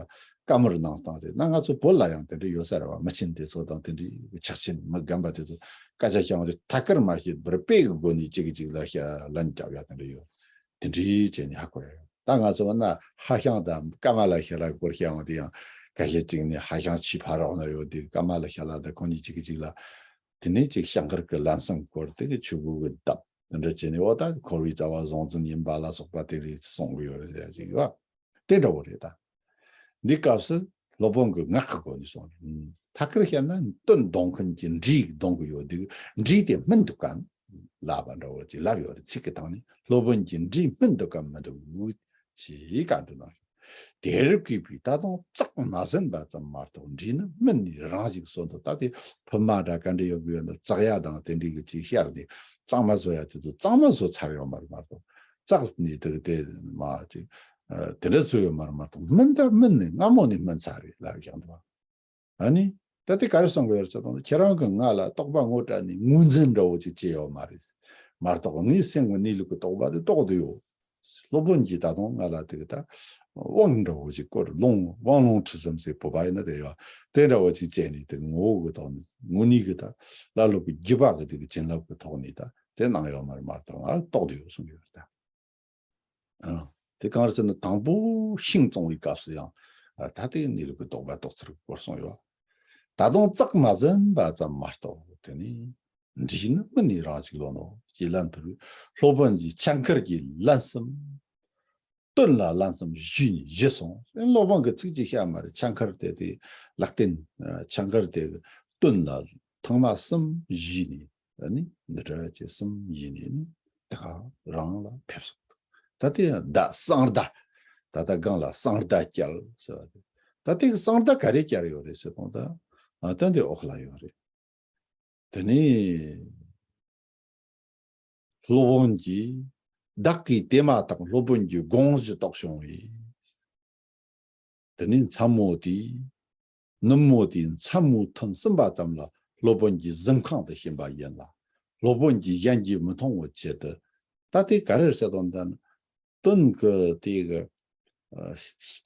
བཀའ་མོལ་གནང་སྟངས་རེད། ན་ང་ཚོ་བོད་ལ་ཡང་དེ་འདྲ་ཡོད་ས་རེད་བ། མི་ཆེན་དེ་ཚོ་དང་དེ་འདྲའི་ཕྱག་ཆེན་མི་རྒན་པ་དེ་ཚོ་སྐད་ཆ་བཤད་ཡོང་དུས་ཐད་ཀར་མ་བཤད་པར་དཔེ་གི་སྒོ་ནས་གཅིག་གིས་གཅིག་ལ་བཤད་ལན་རྒྱབ་ཡ་དེ་འདྲ་ཡོད། དེ་འདྲའི་བྱས་ནས་ཧ་གོ་ཡ་ཡོད། ད་ང་ཚོ་ན་ཧ་ཤང་དང་ཀ་མ་ལ་ཤ་ལ་སྐོར་བཤད་ཡོང་དུས་ཡང་ཁ་ཤས་གཅིག་ནས་ཧ་ཤང་ཆུའི་ཕ་རོལ་ན་ཡོད་དུས་ཀ་མ་ལ་ཤ་ལ་དང་ཁོང་གཉིས་གཅིག་གིས་གཅིག་ལ་དེ་ནས་གཅིག་ཤང་ཁར་གི་ལམ་སེང་སྐོར་དེ་གི་ཆུ་བོ་གི་བརྡབ། དེ་འདྲ་བྱས་ནས་འོ་ད་འཁོར་བའི་རྩ་བ་གཟུང་འཛིན་ཡིན་པ་ལ་སོགས་པ་དེ་རིགས་གསུང་གི་ཡོད་རེད་ཟེར་ཡ་ཅིག་ཡོད། དེ་འདྲ་བོ་རེད་ད། འདི་སྐབས་སུ་སློབ་དཔོན་གྱིས་ངག་གི་སྒོ་ནས་གསུངས་རེད། ཐད་ཀར་བཤད་ན་དོན་འདོན་མཁན་གྱི་འབྲིའི་གདོང་གི་ཡོད་དུས་འབྲིའི་དེ་སྨིན་འདུག་གམ་ལབ་པ་འདྲ་བོ་ཅིག་ལབ་ཡོད་རེད། ཚིག་གི་སྟེང་ནས་སློབ་དཔོན་གྱི་འབྲི་སྨིན་འདུག་གམ་མི་འདུག་ཅེས་བཀའ་འདྲི་གནང་ཞིང་། དེར་གུས་པས་ད་དུང་ཙག་མ་ཟིན་པ་ཙམ་མ་གཏོགས་འབྲི་ནི་སྨིན་ནས་རང་ཞིག་གསོན་ཏོ། ད་དེ་ཕུ་མ་འདྲ་ག་འདྲ་ཡོད་དགོས་ཡོད་ན་ཙག་ཡ་དང་དེ་འདྲའི་གི་ཅིག་བཤར་ནས་གཙང་མ་བཟོ་ཡ་དེ་ཚོ་གཙང་མ་བཟོ་ཚར་ཡོད་མ་རེད་མ་གཏོགས། ཙག་ནས་དེ་དེ་མ་ཅིག་དེ་འདྲ་བཟོ་ཡོད་མ་རེད་མ་གཏོགས། སྨིན་ད་སྨིན་ནས་སྔ་མོ་ནས་སྨིན་ཚར་རེད་ལབ་ཀྱང་འདུག་ཨ་ནི། ད་དེ་ག་རེ་གསུང་གི་ཡོད་ཟེར་དང་ཁྱེད་རང་གིས་ང་ལ་རྟོག་པ་ངོ་སྤྲད་ནས་ངོས་འཛིན་འདྲ་བོ་ཅིག་བྱས་ཡོད་མ་རེད། མ་གཏོགས་ངའི་སེམས་ཀྱི་གནས་ལུགས་ཀྱི་རྟོག་པ་དེ་རྟོགས་བསྡད་ཡོད། སློབ་དཔོན་གྱིས་ད་དུང་ང་ལ་དེ་གི་ད་དབང་འདྲ་བོ་ཅིག་བསྐུར། ལུང་དབང་ལུང་ཁྲིད་གསུམ་ཟེར་བོད་པ་ཡིན་ན་དེ་ཡོད། དེ་འདྲ་བོ་ཅིག་བྱས་ནས་དེ་ངོ་བོ་གི་ཐོག་ནས་ངོ་གནས་གི་ད་བླ་སློབ་ཀྱི་བརྒྱུད་པ་གི་དེ་གི་བྱིན་རླབས་ཀྱི་ཐོག་ནས་ད་དེ་གནང་ཡོད་མ་རེད། མ་གཏོགས་ང་རྟོགས་བསྡད་ཡོད་གསུང་གི་ཡོད་ད། ཨ། དེ་གང་རེད་ཟེར་ན་དང་པོ་ཤིང་བཙོང་བའི་སྐབས་སུ་ཡང་ཨ་ད་ལྟའི་གནས་ལུགས་ཀྱི་རྟོག་པ་རྟོགས་ཚུལ་གྱི་སྐོར་གསུངས་ཡོད། ད་དུང་ཙག་མ་ཟིན་པ་ཙམ་མ་གཏོགས་དེ་ནི་འབྲི་ནི་སྨིན་ནས་རང་ཞིག་གསོན་ནོ་ཞེས་ལན་ཕུལ་བས། སློབ་དཔོན་གྱིས་ཆང་ཁར་གྱི་ལན་གསུམ། དོན་ལ་ལན་གསུམ་ཞུས་ནས་བཞི་གསུངས། སློབ་དཔོན་གྱིས་ཚིག་གཅིག་བཤད་མ་རེད། ཆང་ཁར་དེ་དེ་ལག་རྟེན་ཆང་ཁར་དེ་དོན་ལ་ཐེངས་མ་གསུམ་ཞུས་ནས། ཨ་ནི་འདི་འདྲ་བྱས་གསུམ་ཡིན་ནས་ནི་དེ་ག་རང་ལ་ཕེབས་སོང་། ད་དེ་ཡང་བརྡ་གསང་བརྡ། ད་ལྟ་སྒང་ལ་གསང་བརྡ་བསྐྱལ་ཟེར་བ་དེ། ད་དེ་གི་གསང་བརྡ་ག་རེ་བསྐྱལ་ཡོད་རེད་ཟེར་དང་ད། ཨ་ད་འདི་འོག་ལ་ཡོད་རེད། དེ་ནས་སློབ་དཔོན་གྱིས་བདག་གིས་དེ་མ་ཐག་སློབ་དཔོན་གྱི་དགོངས་གཞི་རྟོགས་བྱུང་བས། དེ་ནས་མཚན་མོ་དེའི། ནུབ་མོ་དེའི་མཚན་མོ་ཐུན་གསུམ་པ་ཙམ་ལ་སློབ་དཔོན་གྱི་གཟིམ་ཁང་དུ་ཕྱིན་པ་ཡིན་ལ། སློབ་དཔོན་གྱིས་གཞན་གྱིས་མི་མཐོང་བའི་ཆེད་དུ། ད་དེ་ག་རེ་ཟེར་དང་ད་ནི། དོན་གྱི་དེ་གི་ཨ་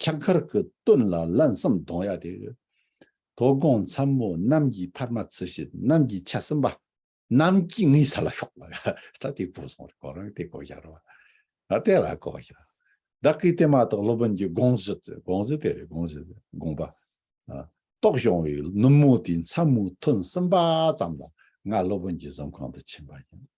ཆང་ཁར་གྱི་དོན་ལ་ལན་གསུམ་གཏོང་ཡ་དེ་གི། དོ་དགོང་མཚན་མོ་ནམ་གྱི་འཕར་མ་ཚུལ་བཞིན་ནམ་གྱི་ཆ་གསུམ་པ། ནམ་གྱི་ངའི་ས་ལ་ཤོག་ལ། ད་དེ་གོ་སོང་རེད། གོ་རང་དེ་གོ་ཤག་རེད་བ། ད་དེ་ལ་གོ་ཤག་བདག་གིས་དེ་མ་ཐག་སློབ་དཔོན་གྱི་དགོངས་གཞི་དེ། དགོངས་གཞི་དེ་རེད། དགོངས་གཞི་དེ་དགོངས་པ། ཨ། རྟོགས་བྱུང་བས་ནུབ་མོ་དེའི་མཚན་མོ་ཐུན་གསུམ་པ་ཙམ་ལ་ང་སློབ་དཔོན་གྱི་གཟིམ་ཁང་དུ་ཕྱིན་པ་ཡིན།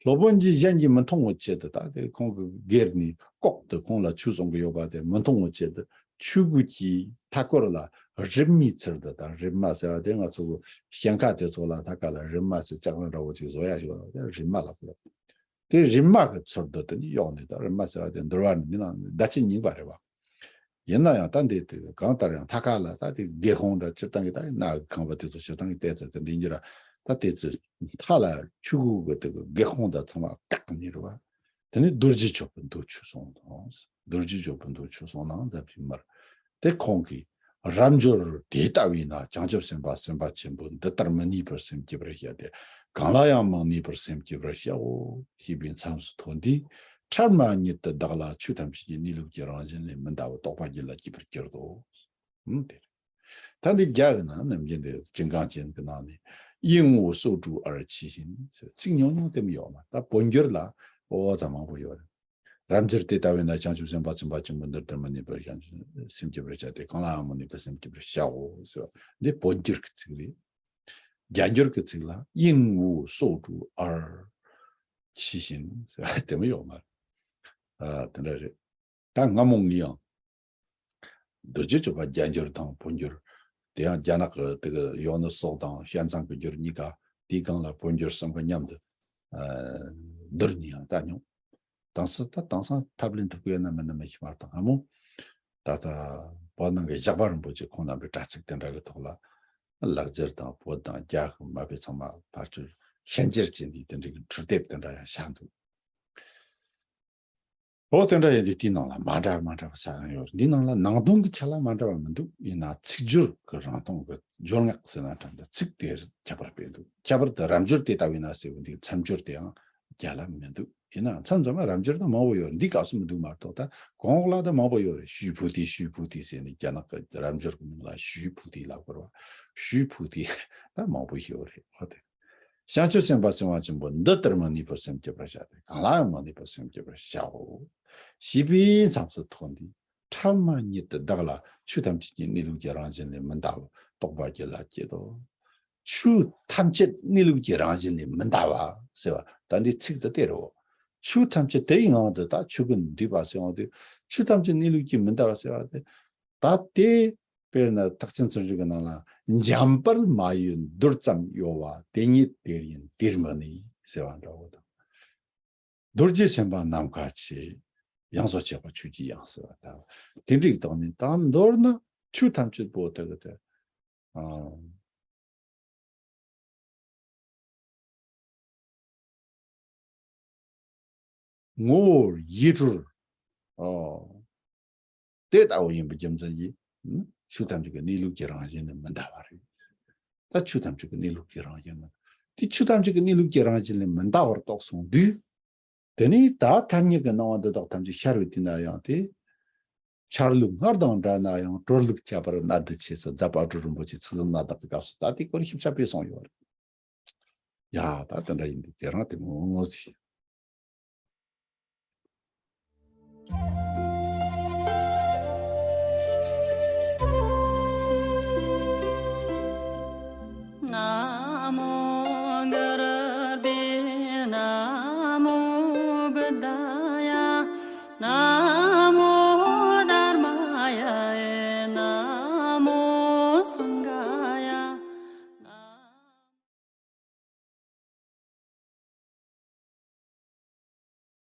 སློབ་དཔོན་གྱིས་གཞན་གྱིས་མི་མཐོང་བའི་ཆེད་དུ། ད་དེ་ཁོང་གི་སྒེར་ནས་ལྐོག་ཏུ་ཁོང་ལ་ཆོས་གསུང་གི་ཡོད་པ་དེ་མི་མཐོང་བའི་ཆེད་དུ། ཆོས་གོས་ཀྱི་མཐའ་སྐོར་ལ་རིབ་མའི་ཚུལ་དུ། ད་རིབ་མ་ཟེར་བ་དེ་ང་ཚོ་གི་ཞེང་ཁ་དེ་ཚོ་ལ་ཐད་ཀ་ལ་རིབ་མ་ཟེར་ལྕགས་རི་འདྲ་བོ་ཅིག་བཟོ་ཡ་ཞིག་ཡོད་རེད། དེ་རིབ་མ་ལབ་གི་རེད། དེ་རིབ་མ་གི་ཚུལ་དུ་དེ་ནི་གཡོགས་ནས། ད་རིབ་མ་ཟེར་བ་དེ་འདུལ་བ་ནི་འདི་ན་བརྡ་ཆད་རྙིང་པ་རེད་བ། ཡིན་ན་ཡང་ད་འདི་དེ་གང་ལྟར་ཡང་མཐའ་ཁ་ལ་ད་དེ་སྒེའུ་ཁུང་འདྲ་སྤྱིར་བཏང་གི་ད་རྣ་གིས་གང་བ་དེ་ཚོ་སྤྱིར་བཏང་གི་བལྟས་ཚེ་དེ་འདྲ་ཡིན་གྱི་ར། ད་དེ་ཚོ་མཐའ་ལ་ཆོས་གོས་གི་དེ་གི་སྒེའུ་ཁུང་དང་ཚང་མ་བཀག་ནས་རེད་བ། དེ་ནས་རྡོ་རྗེ་གཅོད་པའི་མདོ་ཆོས་གསུངས་དང་། རྡོ་རྗེ་གཅོད་པའི་མདོ་ཆོས་གསུངས་ནའང་འཛམ་བུའི་མར། དེ་ཁོང་གིས་རབ་འབྱོར་དེ་ལྟ་བས་ན་བྱང་ཆུབ་སེམས་དཔའ་སེམས་དཔའ་ཆེན་པོ་འདི་ལྟར་མི་གནས་པར་སེམས་བསྐྱེད་པར་བྱ་སྟེ། གང་ལ་ཡང་མི་གནས་པར་སེམས་བསྐྱེད་པར་བྱའོ་ཞེས་པའི་མཚམས་སུ་ཐོན་ཏེ། འཕྲལ་མ་ཉིད་དུ་བདག་ལ་ཆོས་ཐམས་ཅད་ཀྱི་གནས་ལུགས་ཀྱི་རང་བཞིན་ལས་མི་འདའ་བར་རྟོགས་པ་རྒྱུད་ལ་སྐྱེས་པར་གྱུར་ཏོ། ཨང་། དེ་རེད། ད་འདི་རྒྱ་གི་ནང་ནམ་རྒྱུན་དེ་ཅིང་ཀང་ཅན་གྱི་ནང་ནས་དབྱིངས་འོད་སོགས་དྲུག་འར་ཆས་བཞིན་ཟེར་ཚིག་ཉུང་ཉུང་དེ་མོ་ཡོད་མ་རེད། ད་བོད་འགྱུར་ལ་འོ་ཙམ་མང་པོ་ཡོད་རེད། རབ་འབྱོར་དེ་ལྟ་བས་ན་བྱང་ཆུབ་སེམས་དཔའ་སེམས་དཔའ་ཆེན་པོ་འདི་ལྟར་མི་གནས་པར་བྱང་ཆུབ་སེམས་བསྐྱེད་པར་བྱ་སྟེ། གང་ལའང་མི་གནས་པར་སེམས་བསྐྱེད་པར་བྱའོ་ཟེར་བ་འདི་བོད་འགྱུར་གྱི་ཚིག་རེད། རྒྱ་འགྱུར་གྱི་ཚིག་ལ་དབྱིངས་འོད་སོགས་དྲུག་འར་ཆས་བཞིན་ཟེར་བ་དེ་མོ་ཡོད་མ་རེད། ཨ། དེ་འདྲ་རེད། ད་སྔ་མོ་ངས་ཡང་རྡོ་རྗེ་གཅོད་པ་རྒྱ་འགྱུར་དང་བོད་འགྱུར། དེ་ཡང་རྒྱ་ནག་གི་དེ་གི་ཡོན་ནི་སོགས་དང་ཞན་ཙང་གི་འགྱུར་གཉིས་ཀ། དེའི་སྒང་ལ་བོད་འགྱུར་གསུམ་ཀ་མཉམ་དུ་ཨ་བསྡུར་ནས་ཡང་ལྟ་མྱོང་། དེང་སང་ད་དེང་སང་ཕབ་ལེན་ཐུབ་ཀྱི་ཡོད་ན་མེད་ན་མི་ཤེས་མ་གཏོགས། སྔ་མོ་ད་ལྟ་བོད་ནང་གི་ཞགས་པ་རིན་པོ་ཆེ་ཁོང་རྣམ་པའི་དྲ་ཚིགས་དེ་འདྲ་གི་ཐོག་ལ་ལེགས་སྦྱར་དང་བོད་དང་རྒྱ་གི་མ་དཔེ་ཚང་མ་ཕར་ཚུར་ཤན་སྦྱར་བྱས་འདི་དེ་འདྲ་གི་འཕྲུལ་དེབ་དེ་འདྲ་ཡང་བཞག་འདུག། འོ་དེ་འདྲ་ཡིན་དུས་དེའི་ནང་ལ་མ་འདྲ་མ་འདྲ་བ་ས་ཡང་ཡོད་རེད། འདིའི་ནང་ལ་ནང་དོན་གྱི་ཆ་ལ་མ་འདྲ་བ་མི་འདུག། ཡིན་ན་ཚིག་སྦྱོར་གྱི་རང་སྟོང་གི་སྦྱོར་ངག་ཟེར་ན་འདྲ་འདྲ་ཚིག་དེར་ཁྱད་པར་སྤེལ་འདུག། ཁྱད་པར་དུ་རབ་འབྱོར་དེ་ལྟ་བས་ན་ཟེར་བའི་འདིའི་མཚམས་སྦྱོར་དེའང་རྒྱ་ལ་མི་འདུག། ཡིན་ནའང་མཚམས་མཚམས་ལ་རབ་འབྱོར་དང་མང་པོ་ཡོད་རེད། འདི་སྐབས་སུ་མི་འདུག་མ་གཏོགས། ད་གོང་འོག་ལ་ད་མང་པོ་ཡོད་རེད། ཤུའི་བུ་ཏི་ཤུའི་བུ་ཏི་ཟེར་ནས་རྒྱ་ནག་གི་རབ་འབྱོར་གྱི་མིང་ལ་ཤུའི་བུ་ཏི་ལབ་དགོས་རེད་བ། ཤུའི་བུ་ཏི་ད་མང་པོ་ཡོད་རེད། འོ་དེ། བྱང་ཆུབ་སེམས་དཔའ་སེམས་དཔའ་ཆེན་པོ་འདི་ལྟར་མི་གནས་པར་སེམས་བསྐྱེད་པར་བྱ་སྟེ། གང་ལའང་མི་གནས་པར་སེམས་བསྐྱེད་པར་བྱའོ། ཞེས་པའི་མཚམས་སུ་ཐོན་ཏེ། འཕྲལ་མ་ཉིད་དུ་བདག་ལ་ཆོས་ཐམས་ཅད་ཀྱི་གནས་ལུགས་ཀྱི་རང་བཞིན་ལས་མི་འདའ་བར་རྟོགས་པ་རྒྱུད་ལ་སྐྱེས་ཏོ། ཆོས་ཐམས་ཅད་གནས་ལུགས་ཀྱི་རང་བཞིན་ལས་མི་འདའ་བ་ཟེར་བ་ད་འདི་ཚིག་ཏུ་དེ་རེད། ཆོས་ཐམས་ཅད་དེ་ཡི་ངང་དུ་ད་ཆོས་ཀུན་འདུས་པ་ཟེར་བ་དེ། ཆོས་ཐམས་ཅད་གནས་ལུགས་ཀྱིས་མི་འདའ་བ་ཟེར་བ་དེ། ད་དེ་དཔེར་ན་རྟགས་ཅན་བརྩོན་འགྲུས་ཀྱི་ནང་ལ། འཇམ་དཔལ་མ་ཡི་མདོ་ཙམ་གཡོ་བ། དེ་ཉིད་དེར་ཡིན་དེར་མི་གནས་ཟེར་བ་འདྲ་བོ་དང་། རྡོ་རྗེ་སེམས་དཔའ་ནམ་མཁའ་ཆེ། ཡོངས་སུ་གཅོད་པ་ཆོས་ཀྱི་དབྱིངས་ཟེར་བ་དང་། དེ་འདྲའི་སྟེང་ནས་ད་མདོར་ན་ཆོས་ཐམས་ཅད་པོ་དེ་གི་དེ། ཨ། ངོ་བོ་ཡིད་སྤྲུལ། ཨོ། དེ་ལྟ་བུ་ཡིན་པའི་རྒྱུ་མཚན་གྱིས། ཨ། ཆོས་ཐམས་ཅད་ཀྱི་གནས་ལུགས་ཀྱི་རང་བཞིན་ནི་མི་འདའ་བ་རེད། ད་ཆོས་ཐམས་ཅད་ཀྱི་གནས་ལུགས་ཀྱི་རང་བཞིན་ནི། དེ་ཆོས་ཐམས་ཅད་ཀྱི་གནས་ལུགས་ཀྱི་རང་བཞིན་ལས་མི་འདའ་བར་རྟོགས་སོང་དུས། དེ་ནས་ད་ཐ་སྙད་ཀྱི་སྣང་བ་འདི་དག་ཐམས་ཅད་ཤར་བའི་དུས་ན་ཡང་དེ། འཆར་ལུགས་སྔར་དང་འདྲ་ན་ཡང་གྲོལ་ལུགས་ཁྱད་པར་གནད་དུ་ཆེ་ཟེར་རྫ་དཔལ་སྤྲུལ་རིན་པོ་ཆེའི་ཚིག་ཟིན་གནད་བདག་གི་སྐབས་སུ་ད་དེའི་སྐོར་ཞིབ་ཆ་སྤེལ་སོང་ཡོད་རེད། ཡ། ད་དེ་འདྲ་ཡིན་དུས་དེ་རང་དེ་ངོ་ངོ་ཟིག